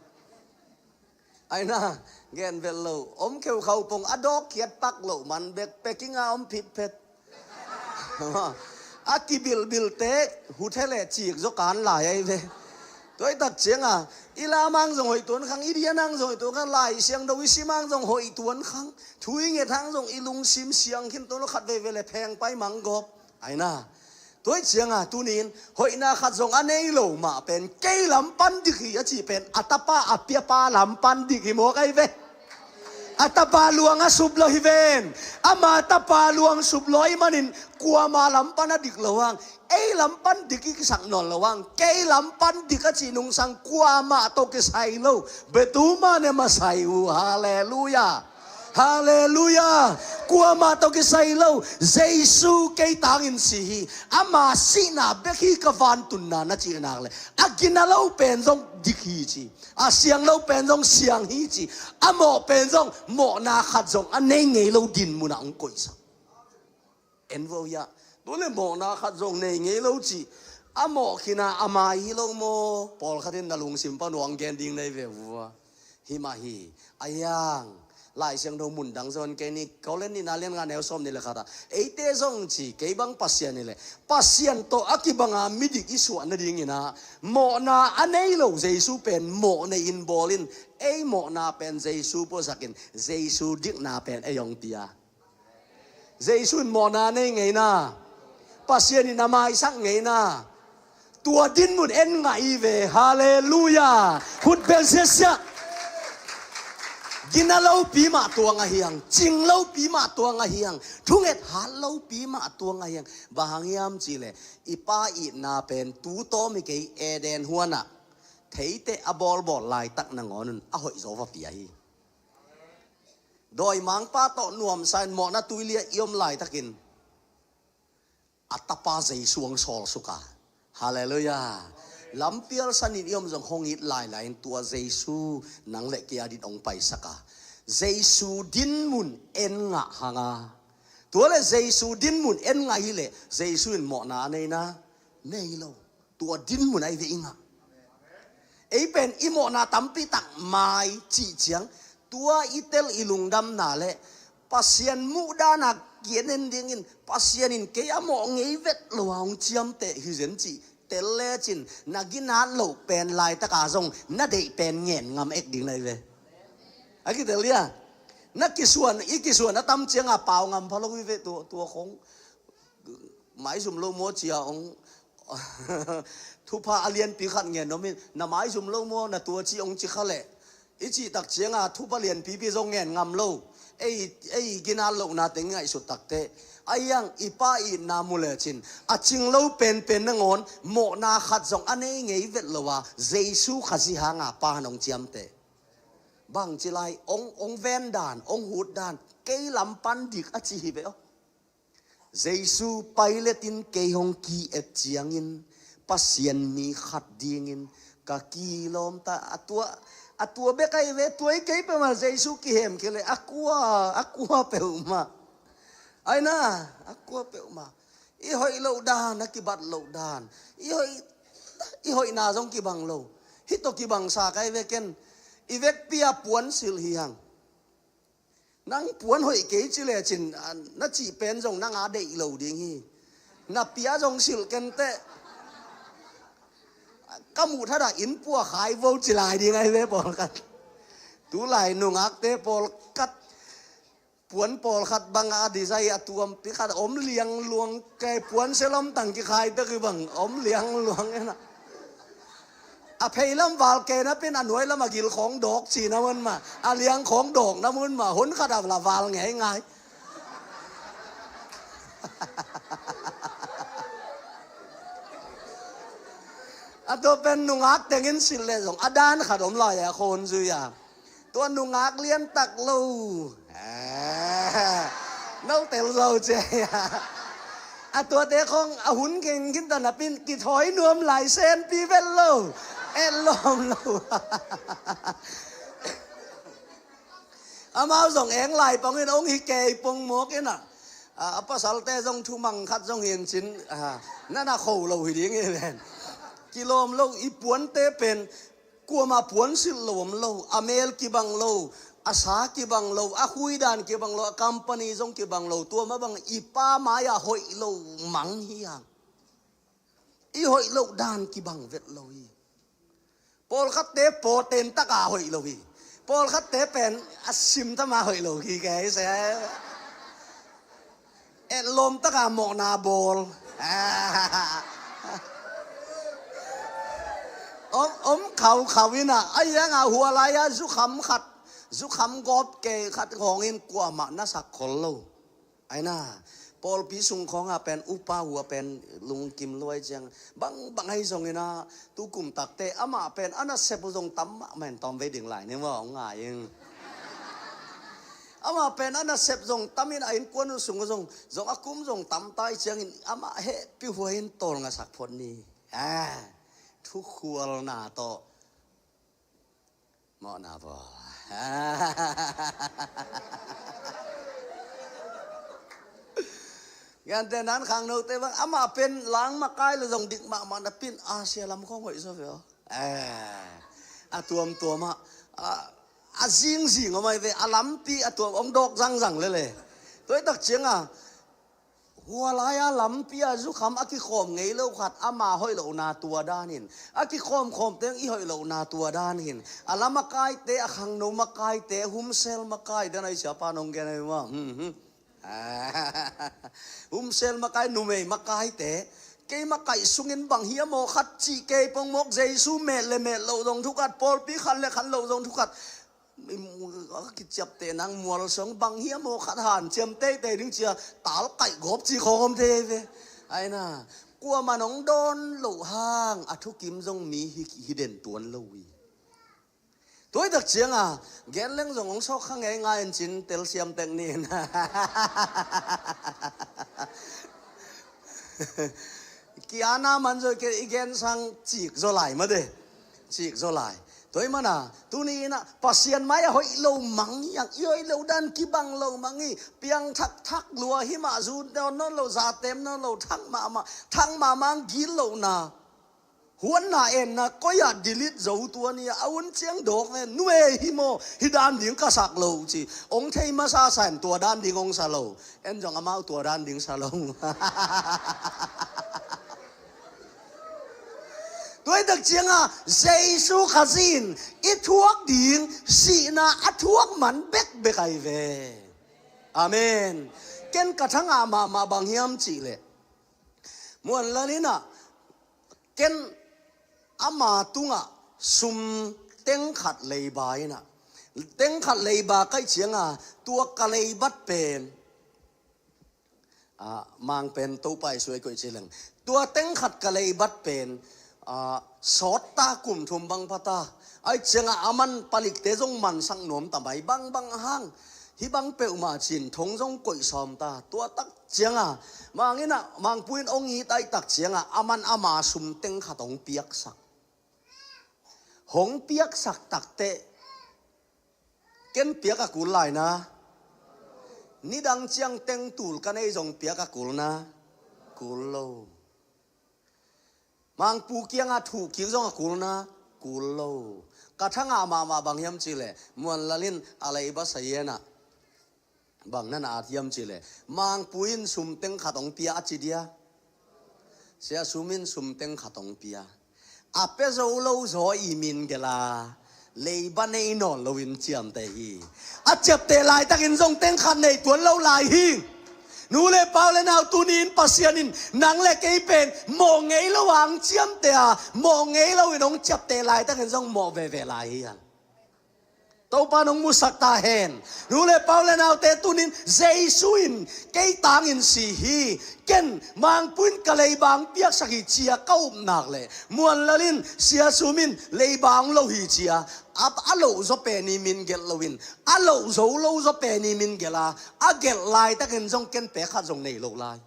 Ai na, gen vet lo. Om kheukhau pong a dawk khiat pak lo man bek, pekinga om phit phet. A kibilbilte huthe le cik zaw kan lai ai ve. Tua i tak cianga i lam hang zong hoih tuan khang, i dian hang zong hoih tuan khang, Lai Siangtho i sim hang zong hoih tuan khang, thu i nget hang zong i lungsim siang khin tuan lo, khatvei ve le pheng pai mang gawp. Ai na. Tua i cianga tunin hoihna khat zong a nei lo mah pen kei lam pan dik hi a cih pen a tapa a piapa lam pan dik hi mawk ai ve. A tapa luang a sup lo hi ven. Ama tapa luang sup lo ahih manin kuama lam pan a dik lo hang, ei lam pan dik i kisak nawn lo hang, kei lam pan dik a cih nungsang kuamah tawh kisai lo. Betuma ne masai uh. Halleluiah. Halleluiah. Kuamah tawh kisai lo. Jesu kei tangin si hi. Ama sihna bek hi ka vantunna na cih nak le, a gina lo pen zong dik hi ci. A siang lo pen zong siang hi ci. A mawh pen zong mawhna khat zong a nei ngei lo din munah hong koihsak. En vo hiah. Tu le mawhna khat zong nei ngei lo ci. A mawh khina a mai hi lo maw? Pawlkhat in na lungsim pan uang gen ding nei ve vua. Hi mah hi. A hiang. Lai Siangtho mun dang zong kei ni, Korin nihna lian nga neu sawm nih le khat ah, eite zong ci, kei bang Pasian hi le, Pasian tawh a kibanga midik i suah nadingin ah, mawhna a nei lo Jesu pen mawh nei in bawl in, ei mawhna pen Jesu puasakin, Jesu dikna pen ei hong pia. Jesu in mawhna nei ngeina, Pasian in a maisak ngeina, tua dinmun en ngah i ve. Halleluiah. Khut beng siasia. Gina lopi mah tuang a hiang, cing lopi mah tuang a hiang, thunget hat lopi mah tuang a hiang. Bang hang hiam cih leh i Pa itna pen tu tawm hi kei, Eden huanah theite a bawlbawl laitak nangawn un a hoih zaw va pia hi. Dawimangpa tawh nuamsa in mawhna tuili ah i om laitakin a tapa Jesu hong sawlsuk a. Halleluiah. Lampial sanin i om zong hong it lailai in tua Jesu nang le kei a din hong paisak a. Jesu dinmun en ngah hang a. Tua le Jesu dinmun en ngah hi leh Jesu in mawhna a neina nei lo. Tua dinmun ai ve i ngah. Ei pen i mawhna tampi tak mai cih ciang, tua i tel i lungdamna le Pasian muhdana kian en dingin, Pasian in kei a mawh ngei vet lo a hong ciamteh hi zen cih tel lecin, na ginat loh pen laitaka zong na deih pen ngen ngam ek ding na hi ve. A kitel dia. Na kisuan, i kisuan a tam cianga pau ngam pha lo hi ve, tua, tua khong. Maizum lo maw cia hong thupha a lianpi khat ngen om in, na maizum lo maw, na tua ci hong ci kha leh, i cih tak cianga thupha lianpipi zong ngen ngam lo. Ei, ei ginat lohna teng ngaihsut takte, a hiang i Pa itna mu lecin, a cing lo penpen nangawn mawhna khat zong a nei ngei vet lo a, Jesu Khazih hanga Pa nong ciamteh. Bangci lai, ong, ong ven dan, ong hut dan, kei lam pan dik a ci hi ve aw. Jesu Pilate in kei hong ki-et ciangin, Pasian mi khat dingin ka kilawm ta, a tua, a tua bek ahi ve, tua i kei peuhmah Jesu kihem kei le, a kua, a kua peuhmah. Ai na, a kua peuhmah. I hoih loh dan, a kibat loh dan. I hoih, i hoihna zong kibang lo. Hih tawh kibangsa kai ve ken. I vekpi a puan silh hi hang. Nang puan hoih kei ci lecin, a, na cih pen zong nang a deih lo ding hi. Na pia zong silh kenteh. Ka muh thadah inn pua khai vo ci lai ding ahi ve pawlkhat. Tulai nungakte pawlkhat puan pawlkhat banga design a tuampi khat om liangluang, kei puan selom tang kikhai tek hi bang om liangluang ena. A pheilam val kei napin a nuailam a gil khawng dawk ci na mun mah, a liang khawng dawk na mun mah, hun khat a la val ngeingai. A tua pen nungak tengin silh leh zong a dan khat om lai a khawng zui a. Tua nungak lian tak lo. Ah, no tel zo cia. A tuate khawng a hun keng khin ta napin kithawi nuam lai sen pi vet lo. Et lawm lo. Amau zong eng lai pongin ong hi kei pong mawk ina. A, a pasalte zong thumang khat zong hin cin, a, nana kho lo hi ding hi ven. Kilawm lo i puante pen kuama puansilh lo om lo, a mel kibang lo, a sa kibang lo, a huidan kibang lo, a company zong kibang lo, tua mah bang i pa mai-ah hoih lo mang hi hang. I hoih loh dan kibang vet lo hi. Pawlkhatte pawten taka hoih lo hi. Pawlkhatte pen a simtama hoih lo hi kei se. Et lawm taka mawhna bawl. Om, om khaukhau ina, a ianga hua lai-a zukham khat, zukham gawp kei khat hawngin kuamah na sak khol lo. Aina, pawlpi sung khawnga pen upa hua pen lungkim luai ciang, bang, bang ahi zongina, tukum takte, amah pen a nasep uh zong tam mahmah in tawm vei ding lai ni maw, ngai ing. Amah pen a nasep zong tamin a innkuan uh sung uh zong, zong a kum zong tam tai ciangin, amah hehpih huai in tawlngasak phot ni. Ah, thukhualna tawh mawhna bawl. Gante nan khangnote bang, amah pen lang makai lo zong dik mahmah napin Asia lam khawng hoih zaw ve aw. Eh, a tuamtuam ah, a, a zingzing om ai ve, a lampi a tuam ong dawk zangzang lele. Tuaitak cianga, hua lai-a lampi-a zukham a kikhawm ngei lo khat, ama hoih lohna tua dan hin, a kikhawmkhawm teng i hoih lohna tua dan hin, a la makaite, a khangno makaite, humsel makai dan ai siapa nong gen ai ma. Hmm, hmm. Humsel makai, numei makaite, kei makaih sungin bang hiam aw khat cih kei pongmawk, Jesu met le met loh zong thukhat, pawlpi khan le khan loh zong thukhat. A kiciapteh nang mual song bang hiam aw khat hanciam teitei ding cia, talkaih gawp ci khawng om thei ve. Aina, kuamah nong dawn loh hang a thukim zong mi hi, hi den tuan lo hi. Tuaitak cianga gen leng zong hong sawk kha ngeingai in cin telsiam tek ni in. Kiana man zoi ke i gen sang cik zaw lai mate. Cik zaw lai. Tua i mana, tuni ina, Pasian mai-ah hoih lo mang hi ang, i hoih lo dan kibang lo mang hi, piang thakthak lua hi mah, zu nawn nawn lo, za tem nawn lo, thak mahmah, thak mahmah ang gil lohna. Huanna enna, koi-ah delete zo tua ni, a un ciang dawk ne, nuei hi maw, hi dan ding ka sak lo ci, ong thei masa san tua dan ding ong sa lo, en zong amau tua dan ding sa lo. Tuaitak cianga Jesu Khazih in i thuak ding sihna a thuak man bekbek ai ve. Amen. Ken ka thangah mahmah bang hiam cihleh, muanlan inah ken ama tungah sum tengkhat leiba inah, tengkhat leiba kaih cianga tua ka leibat pen, ah, mang pen Topa i suai koih ci leng. Tua tengkhat ka leibat pen, ah, sawtta kum thum bang phata. Ai cianga aman palikte zong mansak nuam tamai bangbang ahang. Hih bang peuhmah cin thong zong koih sawm ta. Tua tak cianga, mang inah, mangpu in ong it ai tak cianga, aman ama sum tengkhat ong piaksak. Hong piaksak takteh, ken piak a kul lai na. Nidang ciang teng tul ka nei zong piak a kul na. Kul lo. Mangpu kianga thuh kik zong a kul na. Kul lo. Ka thangah mahmah bang hiam cihleh, muanlal in a leiba sa hianah. Bang na na at hiam cihleh, mangpu in sum tengkhat ong pia a ci dia. Sia sum in sum tengkhat ong pia. A pia zo lo zaw i min gela, leiba nei nawn loin ciamteh hi. A ciapteh laitakin zong tengkhat nei tuan lo lai hi. Nu le pa u le nau, tuni-in Pasian in nang le kei pen mawh ngei lo a hong ciamteh a, mawh ngei lo in hong ciapteh laitakin zong mawh veve lai hi hang. Topa in hong musak ta hen. Nu le pa u le naute, tuni-in Jesu in kei tangin si hi. Ken mangpuin ka leiba hong piaksak hi ci-a ka up nak leh, Muan Lal in, Sia Sum in leiba hong loh hi ci-a, a, a loh zaw pen i min gelh loin, a loh zo lo zaw pen i min gelh a, a gelh laitakin zong ken pek khat zong nei lo lai.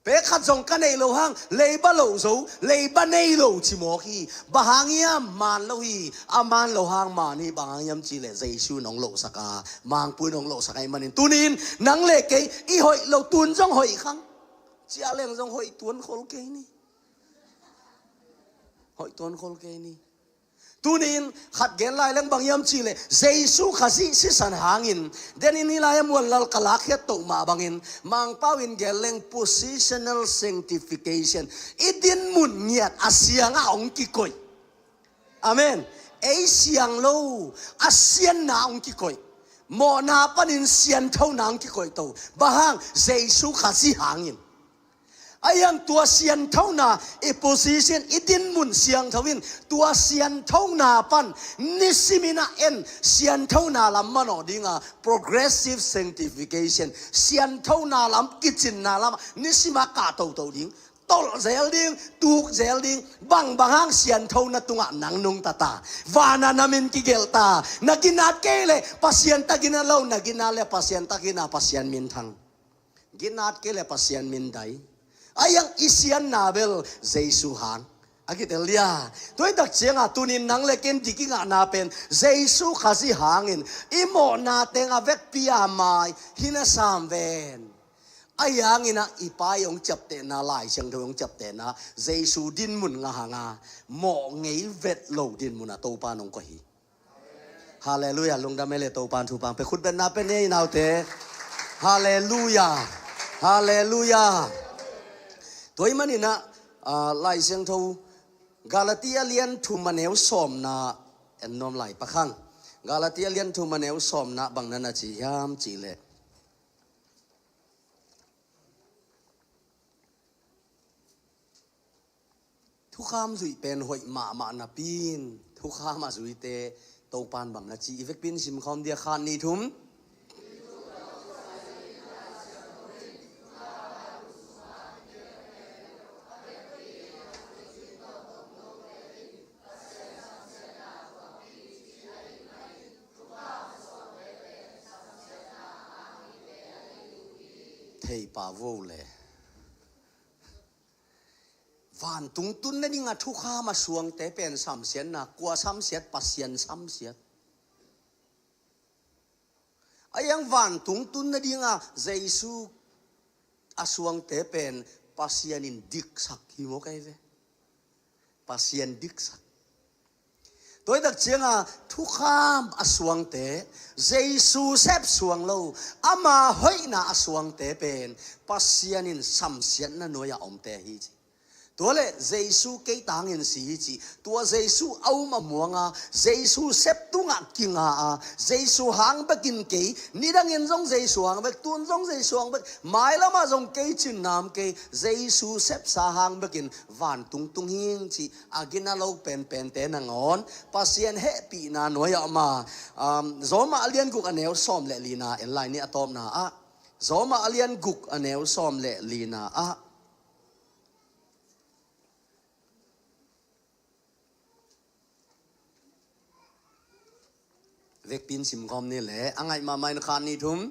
Pek khat zong ka neih loh hang, leiba loh zo, leiba nei lo ci mawk hi. Bang hang hiam? Maan lo hi. A maan loh hang maan hi. Bang hang hiam cih leh Jesu in hong lohsak a, mangpuin hong lohsak ahih manin, tuni-in nang le kei i hoih loh, tun zong hoih khang, ciah leng zong hoih tuan khol kei ni. Hoih tuan khol kei ni. Tuni-in khat gen lai leng, bang hiam cih leh Jesu Khazih sisan hangin, den in hih lai-ah Muan Lal ka lakkhiat toh mah bangin, Mangpau in gen leng positional sanctification. I dinmun ngiat a siangah hong kikoih. Amen. Ei siang lo, a sianna hong kikoih. Mawhna panin sianthona hong kikoih to. Bang hang? Jesu Khazih hangin. Ahi hang tua sianthona, i position, i dinmun siangtho in, tua sianthona pan nisimin a en, sianthona lam manawh dinga, progressive sanctification, sianthona lam, kicinna lam, nisima kah toto ding, tolh zel ding, tuk zel ding. Bang, bang hang? Sianthona tungah nang nungta ta, vana na min kigelh ta, na ginat kei leh Pasian ta ginat lo, na ginat leh Pasian ta ginat, Pasian minthang. Ginat kei leh Pasian mindai. Ahi hang i sianna bel Jesu hang a kitel dia. Tua hi tak cianga tuni-in nang le ken dik i ngahna pen Jesu Khazih hangin i mawhna teng a vekpi a mai hi na sam ven. Ahi hangin ah i Pa i hong ciaptehna, Lai Siangtho hong ciaptehna, Jesu dinmun ngah hanga, mawh ngei vet lo dinmun a Topa in hong koih hi. Halleluiah. Lungdam ei le Topa in thupha hong pia. Khutbetna pia ni ei naute. Halleluiah. Halleluiah. Tua ahih manin ah, ah, Lai Siangtho Galatia lian thum a neu sawmna en nuam lai pak hang. Galatia lian thum a neu sawmna bang na na ci hiam cih leh, thukham zuih pen hoih mahmah napi-in, thukham a zuite Topa in bang na ci, i vekpi in simkhawm dia, khat, nih, thum. Thei pah vo le. Vantung tun nadinga thukham a suangte pen samsiatna, kua samsiat? Pasian samsiat. Ahi hang vantung tun nadinga Jesu a suangte pen Pasian in diksak hi maw, kei ve? Pasian diksak. Tua hi tak cianga thukham a suangte, Jesu sep suang lo, ama hoihna a suangte pen Pasian in samsiatna nuai-ah omte hi ci. Tua leh Jesu kei tangin si hi ci. Tua Jesu a um a muanga, Jesu sep tungah kinga a, Jesu hang bekin kei, nidangin zong Jesu hang bek, tun zong Jesu hang bek, mailamah zong kei cin nam kei, Jesu sepsa hang bekin vantung tung hing ci. A gina lo penpente nangawn Pasian hehpihna nuai-ah om a, um, Roma a lian guk a neu sawm le lina en lai ni, a tawpna ah. Roma a lian guk a neu sawm le lina ah. Vekpi in simkhawm ni le, a ngaih mahmah in, khat, nih, thum.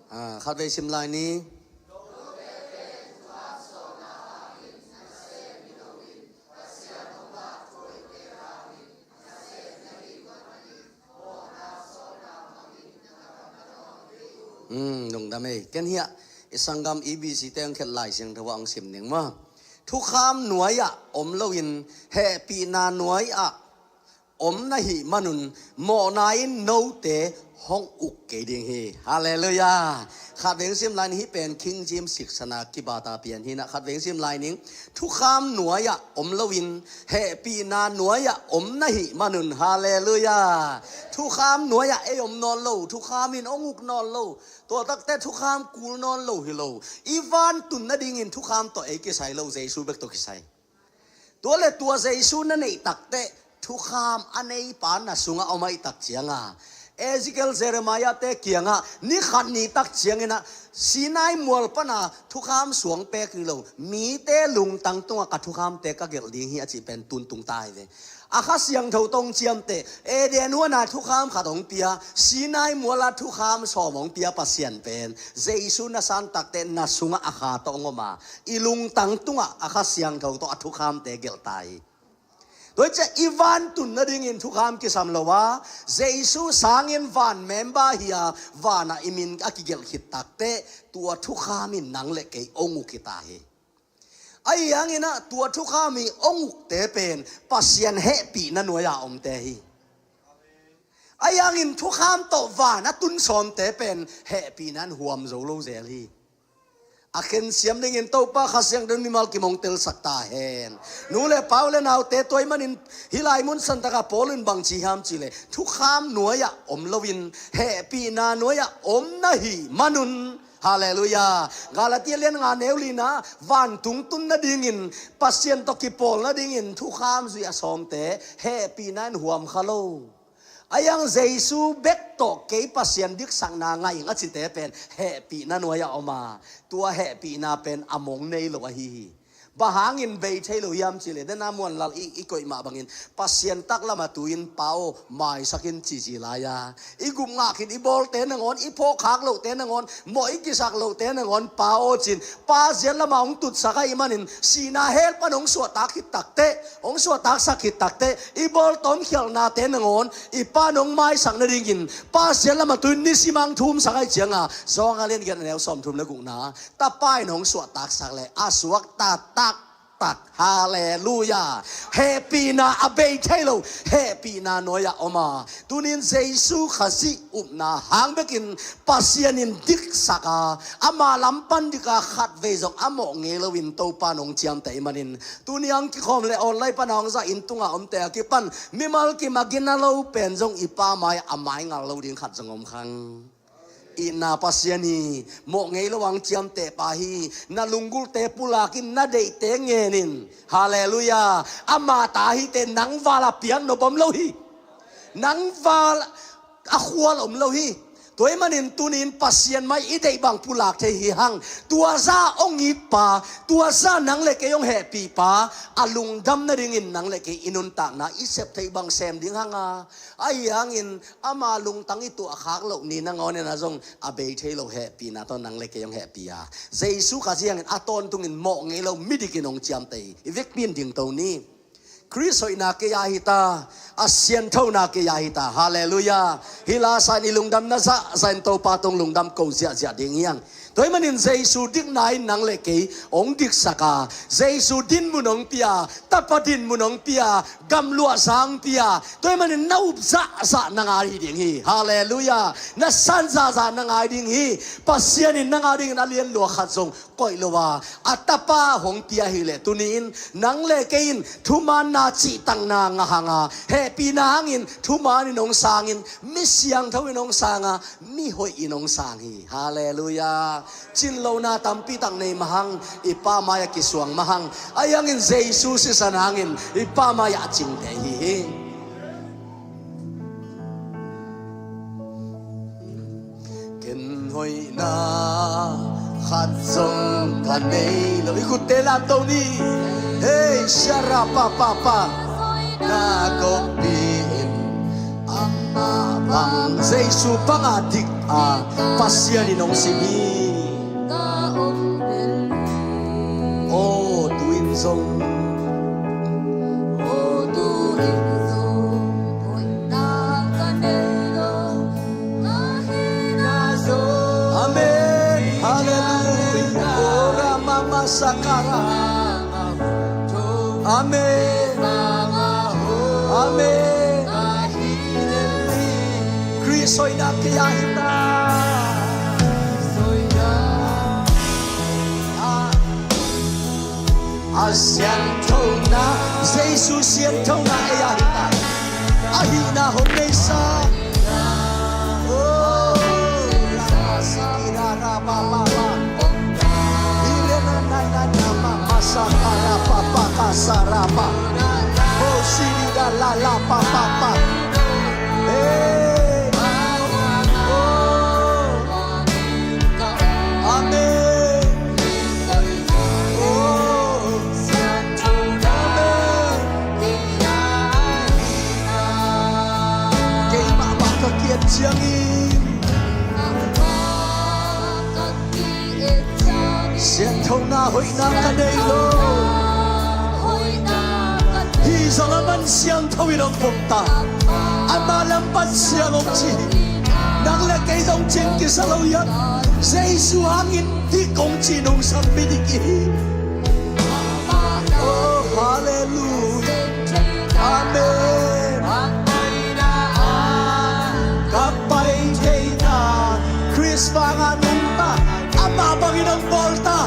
Ah, khatvei sim lai ni. Hmm, lungdam ei. Ken hiah i sanggam E B C te hong khet Lai Siangtho ah hong sim ning maw. Thukham nuai-ah om loin hehpihna nuai-ah om na hih manun mawhna in note hong uk kei ding hi. Halleluiah. Khatvei sim lai ning, hih pen King James siksana kibata pian hi-in ah, khatvei sim lai ning, thukham nuai-ah om loin hehpihna nuai-ah om na hih manun. Halleluiah. Thukham nuai-ah ei om nawn lo, thukham in hong uk nawn lo. Tua takteh thukham kul nawn lo hi lo. I vantun nadingin thukham tawh ei kisai lo, Jesu bek tawh kisai. Tua leh tua Jesu na neih takteh thukham a neipa na sungah om ahih tak ciangah, Ezekiel, Jeremiah-te kiangah ni khat ni tak ciangin ah Sinai mual pana thukham suang pek hi lo, mite lungtang tungah ka thukhamte ka gelh ding hi a cih pen tun tung ta hi ve. A Kha Siangtho tawh hong ciamteh, Eden huan-a thukham khat hong pia, Sinai mual-a thukham sawm hong pia Pasian pen Jesu na san takteh na sungah a Kha tawh hong om a, i lungtang tungah a Kha Siangtho tawh a thukhamte gelh ta hi. Tua hi ciah i vantun nadingin thukham kisam lo a, Jesu sangin van member hi-a, vanah i min a kigelh khit takteh tua thukham in nang le kei hong uk hi ta hi. Ahi hangin ah tua thukham i hong ukte pen Pasian hehpihna nuai-a omte hi. Ahi hangin thukham tawh van a tun sawmte pen hehpihna in huam zo lo zel hi. A khensiam dingin Topa Kha Siangtho in mimal kim hong telsak ta hen. Nu le pa, u le naute, tua ahih manin hih lai mun santaka Paul in bang ci hiam cih leh, thukham nuai-ah om loin hehpihna nuai-ah om na hih manun. Halleluiah. Galatia lian nga neu lina, vantung tun nadingin, Pasian tawh kipawl nadingin thukham zui a sawmte hehpihna in huam kha lo. Ahi hang Jesu bek tawh kei Pasian diksakna ngah ing a cite pen hehpihna nuai-ah om a, tua hehpihna pen a mong nei lo ahi hi. Bang hangin bei thei lo hiam cih leh, dena muanlal i, i koih mah bangin Pasian taklam a tu-in, Pa aw, maisak in, cici lai-a, i gup ngah khin i bawlte nangawn, i phawkkhak lohte nangawn, mawh i kisak lohte nangawn, Pa aw, ci-in, Pa ziat lamah hong tutsak ahih manin, sihna hell pan hong suahtak khit takteh, hong suahtaksak khit takteh, i bawl tawmkhialhnate nangawn i Pa in hong maisak nadingin, Pa ziat lamah tu-in nisim a hong thumsak ahih ciangah, Zawhang a lian giat a neu sawmthum le gukna, Tapa in hong suahtaksak leh a suakta taktak. Halleluiah. Hehpihna a bei thei lo, hehpihna nuai-ah om a, tuni-in Jesu Khazih upna hang bekin Pasian in diksak a, ama lam pan dik a, khatvei zong a mawh ngei loin Topa in hong ciamteh ahih manin, tuni-a hong kikhawm le online pan a hong zah, inn tungah omte a kipan mimal kim a gina lo pen zong i Pa mai-ah a maingal lo ding khat zong om khang. Itna Pasian hi, mawh ngei lo a hong ciamteh pa hi, na lunggulte pulak in, na deihte ngen in. Halleluiah. Ama ta hi teh nang val a piak nop om lo hi. Nang val a khual om lo hi. Tua ahih manin tuni-in Pasian mai i deih bang pulak thei hi hang. Tua zah hong it pa, tua zah nang le kei hong hehpih pa, a lungdam nadingin nang le kei i nuntakna i sep theih bang sem ding hang a, ahi hangin ama lungtang i tuahkhak loh ni nangawn in a zong a bei thei lo hehpihna tawh nang le kei hong hehpih a, Jesu Khazih hangin a tawntungin mawh ngei lo midik in hong ciamteh hi. I vekpi in dingto ni. Khrist hoihna kei a hi ta, a sianthona kei a hi ta. Halleluiah. Hih la sa-in i lungdamna zahzah in Topa tawh lungdam ko ziahziah ding hi hang. Tua ahih manin Jesu dikna in nang le kei hong diksak a, Jesu dinmun hong pia, Tapa dinmun hong pia, gamluahza hong pia. Tua ahih manin na up zahzah na ngai ding hi. Halleluiah. Na san zahzah na ngai ding hi. Pasian in nang adingin a lianlua khat zong koih lo a, a Tapa hong pia hi leh, tuni-in nang le kei in thumaanna, cihtakna ngah hang a, hehpihna hangin thumaan in hong sang in, mi siangtho in hong sang a, mi hoih in hong sang hi. Halleluiah. Cinlohna tampi tak nei mah hang, i Pa mai-ah kisuang mah hang, ahi hangin Jesu sisan hangin i Pa mai-ah a cingte hi hi. Ken hoihna khat zong ka nei lo. I khutte lamto ni. Hei, shara pa pa pa. Na kopi in ama bang, Jesu banga dik a, Pasian in hong sim hi. Aw, tu-in zong. Aw, tu-in zong. Amen. Halleluiah. Ora mama sakara. Amen. Amen. Soina kei a hi ta. A siangthona, Jesu siangthona ei a hi ta. A hihna hong neisa. Oh, ra, ra, ba, ba, ba. Hi, re, na, na, na, na, ma, ma, sa, ka, ra, pa, pa, ka, sa, ra, pa. Mo, si, ri, da, la, la, pa, pa, pa. Hey. Oh. Amen. Oh. Amen. Keimah mah ka ki-et ciangin siangthona hoihna ka nei lo. Hi zong a man siangtho in hong pom ta. Ama lam pan siang hong ci hi. Nang le kei zong cing kisa lo hiam? Jesu hangin dik hong ci nungsak mi dik i hi. Oh, hallelujah. Amen. Ka pai theihna Khrist vanga nungta, amah bangin hong bawl ta.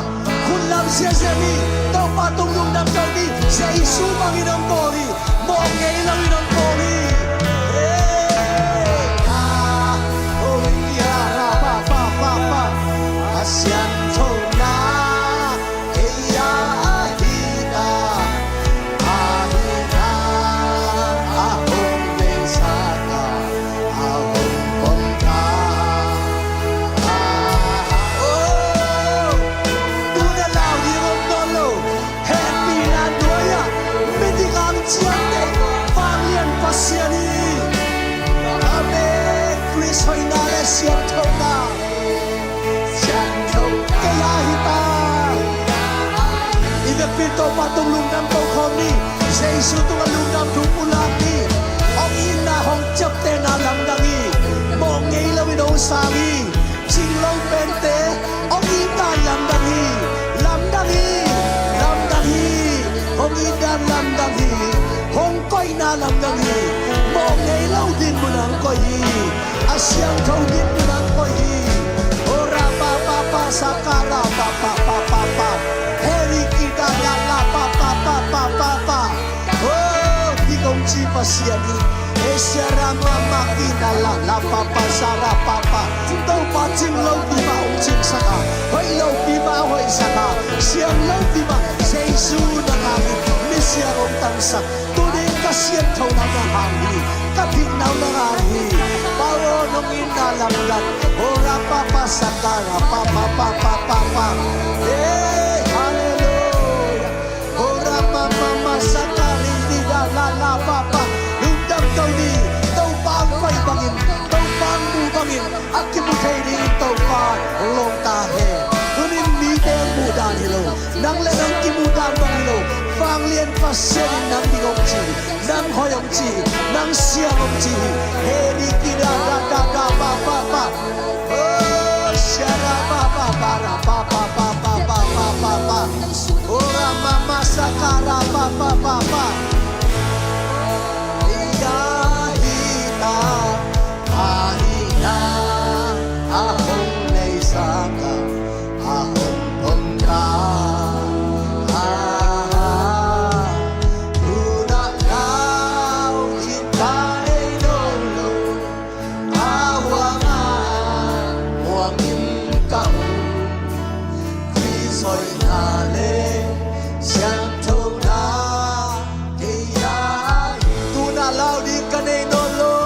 Khut lam siasia ni, Topa tung lungdam ko ni, Jesu bangin hong bawl hi. Mawh ngei loin hong bawl hi. Hey, ah, oh, ya, ra, pa, pa, pa, pa. A siangthona ei a hi ta. A hihna a hong neisa ta, a hong pom ta. Ah, oh, tu na lau ding om nawn lo. Hehpihna nuai-ah midik ang ciamteh vanglian Pasian hi. Amen. Khrist hoihna le siangthona, siangtho kei a hi ta. I vekpi Topa tung lungdam ko khawm ni. Jesu tungah lungdam thu pulak ni. Hong itna hong ciaptehna lamdang hi. Mawh ngei loin hong sang hi. Cing lo pente hong itdan lamdang hi, lamdang hi, lamdang hi. Hong itdan lamdang hi, hong koihna lamdang hi. Mawh ngei lo din munah hong koih hi. A siangtho din munah hong koih hi. Ora pa pa pa, sakara pa pa pa pa pa. Heri kita la la pa pa pa pa pa pa. Oh, hi kong ci Pasian hi. Asia rama makina la la papa sara papa. Topa cing lopi mah hong cingsak a, hoih lopi mah hoihsak a, siang lopi mah Jesu na hang hi. Misiang hong tangsak. Tuni ka siangthona na hang hi. Ka thihna na hang hi. Paulo nong itna lamdang. Ora papa sakara papa papa papa. Hey, hallelujah. Ora mama masakari di da la la papa. Lungdam ko ni. Topa ang pai bangin, Topa ang mu bangin, a kimu thei dingin Topa lawng ta hen. Tunin mite muhdan hi lo, nang le nang kimuhdan bang hi lo. Vanglian Pasian in nang ding hong ci, nang hoih hong ci, nang siang hong ci hi. Heri ki da da da da ba ba ba. Oh, shara ba ba ba ra ba ba ba ba ba ba ba ba. Oh, ra ma ma sa ka ra ba ba ba ba. Ia hi ta, a hi na, a hong nei sa ka, a hong pom ka. A, a, tu na lau ki ta nei no lo. A huang a muang in ka um, Khrist hoihna le siangthona kei a hi. Tu na lau ding ka nei nawn lo.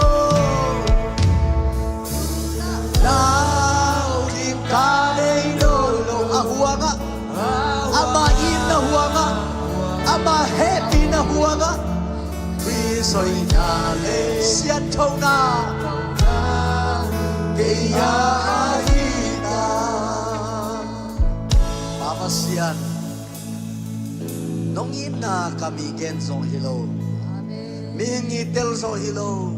Lau ding ka nei nawn lo. A huang ah, ama itna huang ah, ama hehpihna huang ah, Khrist hoihna le siangthona kei a hi ta. Pa Pasian, nong itna ka mi gen zawh hi lo. Amen. Mihing it tel zawh hi lo.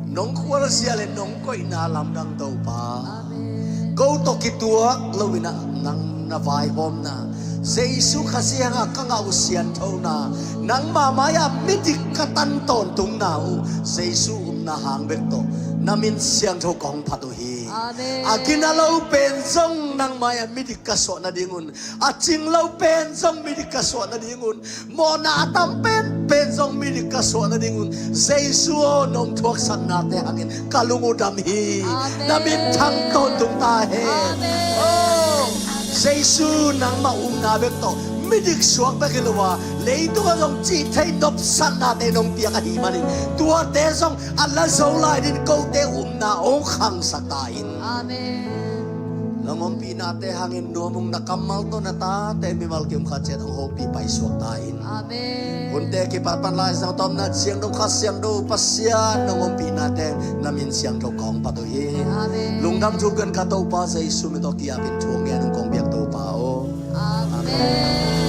Nong khualzia le nong koihna lamdang Topa. Amen. Ko tawh kituak loin ah nang na vaihawmna, Jesu Khazih hangah ka ngah uh sianthona, nangma mai-ah midik ka tan tawntungna uh, Jesu upna hang bek tawh Na min siangtho kong phat uh hi. Amen. A gina lo pen zong nangmah ah midik ka suah nadingun, a cing lo pen zong midik ka suah nadingun, mawhna a tam pen pen zong midik ka suah nadingun, Jesu aw, nong thuaksatnate hangin ka lung uh dam hi. Amen. Na min thang tawntung ta hen. Amen. Oh, Jesu, nangmah umna bek tawh midik suak bek hi lo a, leitungah zong cih theih nopsaknate nong piak ahih manin, tuate zong a la zo lai dingin kote umna hong khangsak ta in. Amen. Nong ompihnate hangin nuam ung, na kammal tawh na tate mimal kim khat ciat hong hopih paisuak ta in. Amen. Hunte kipat pan Lai Siangtho tawh na siangtho, Kha Siangtho, Pasian nong ompihnate na min siangtho kong phat uh hi. Amen. Lungdam thu kan ka Topa Jesu min tawh ki-apin thu ngen ung kong biak Topa aw. Amen.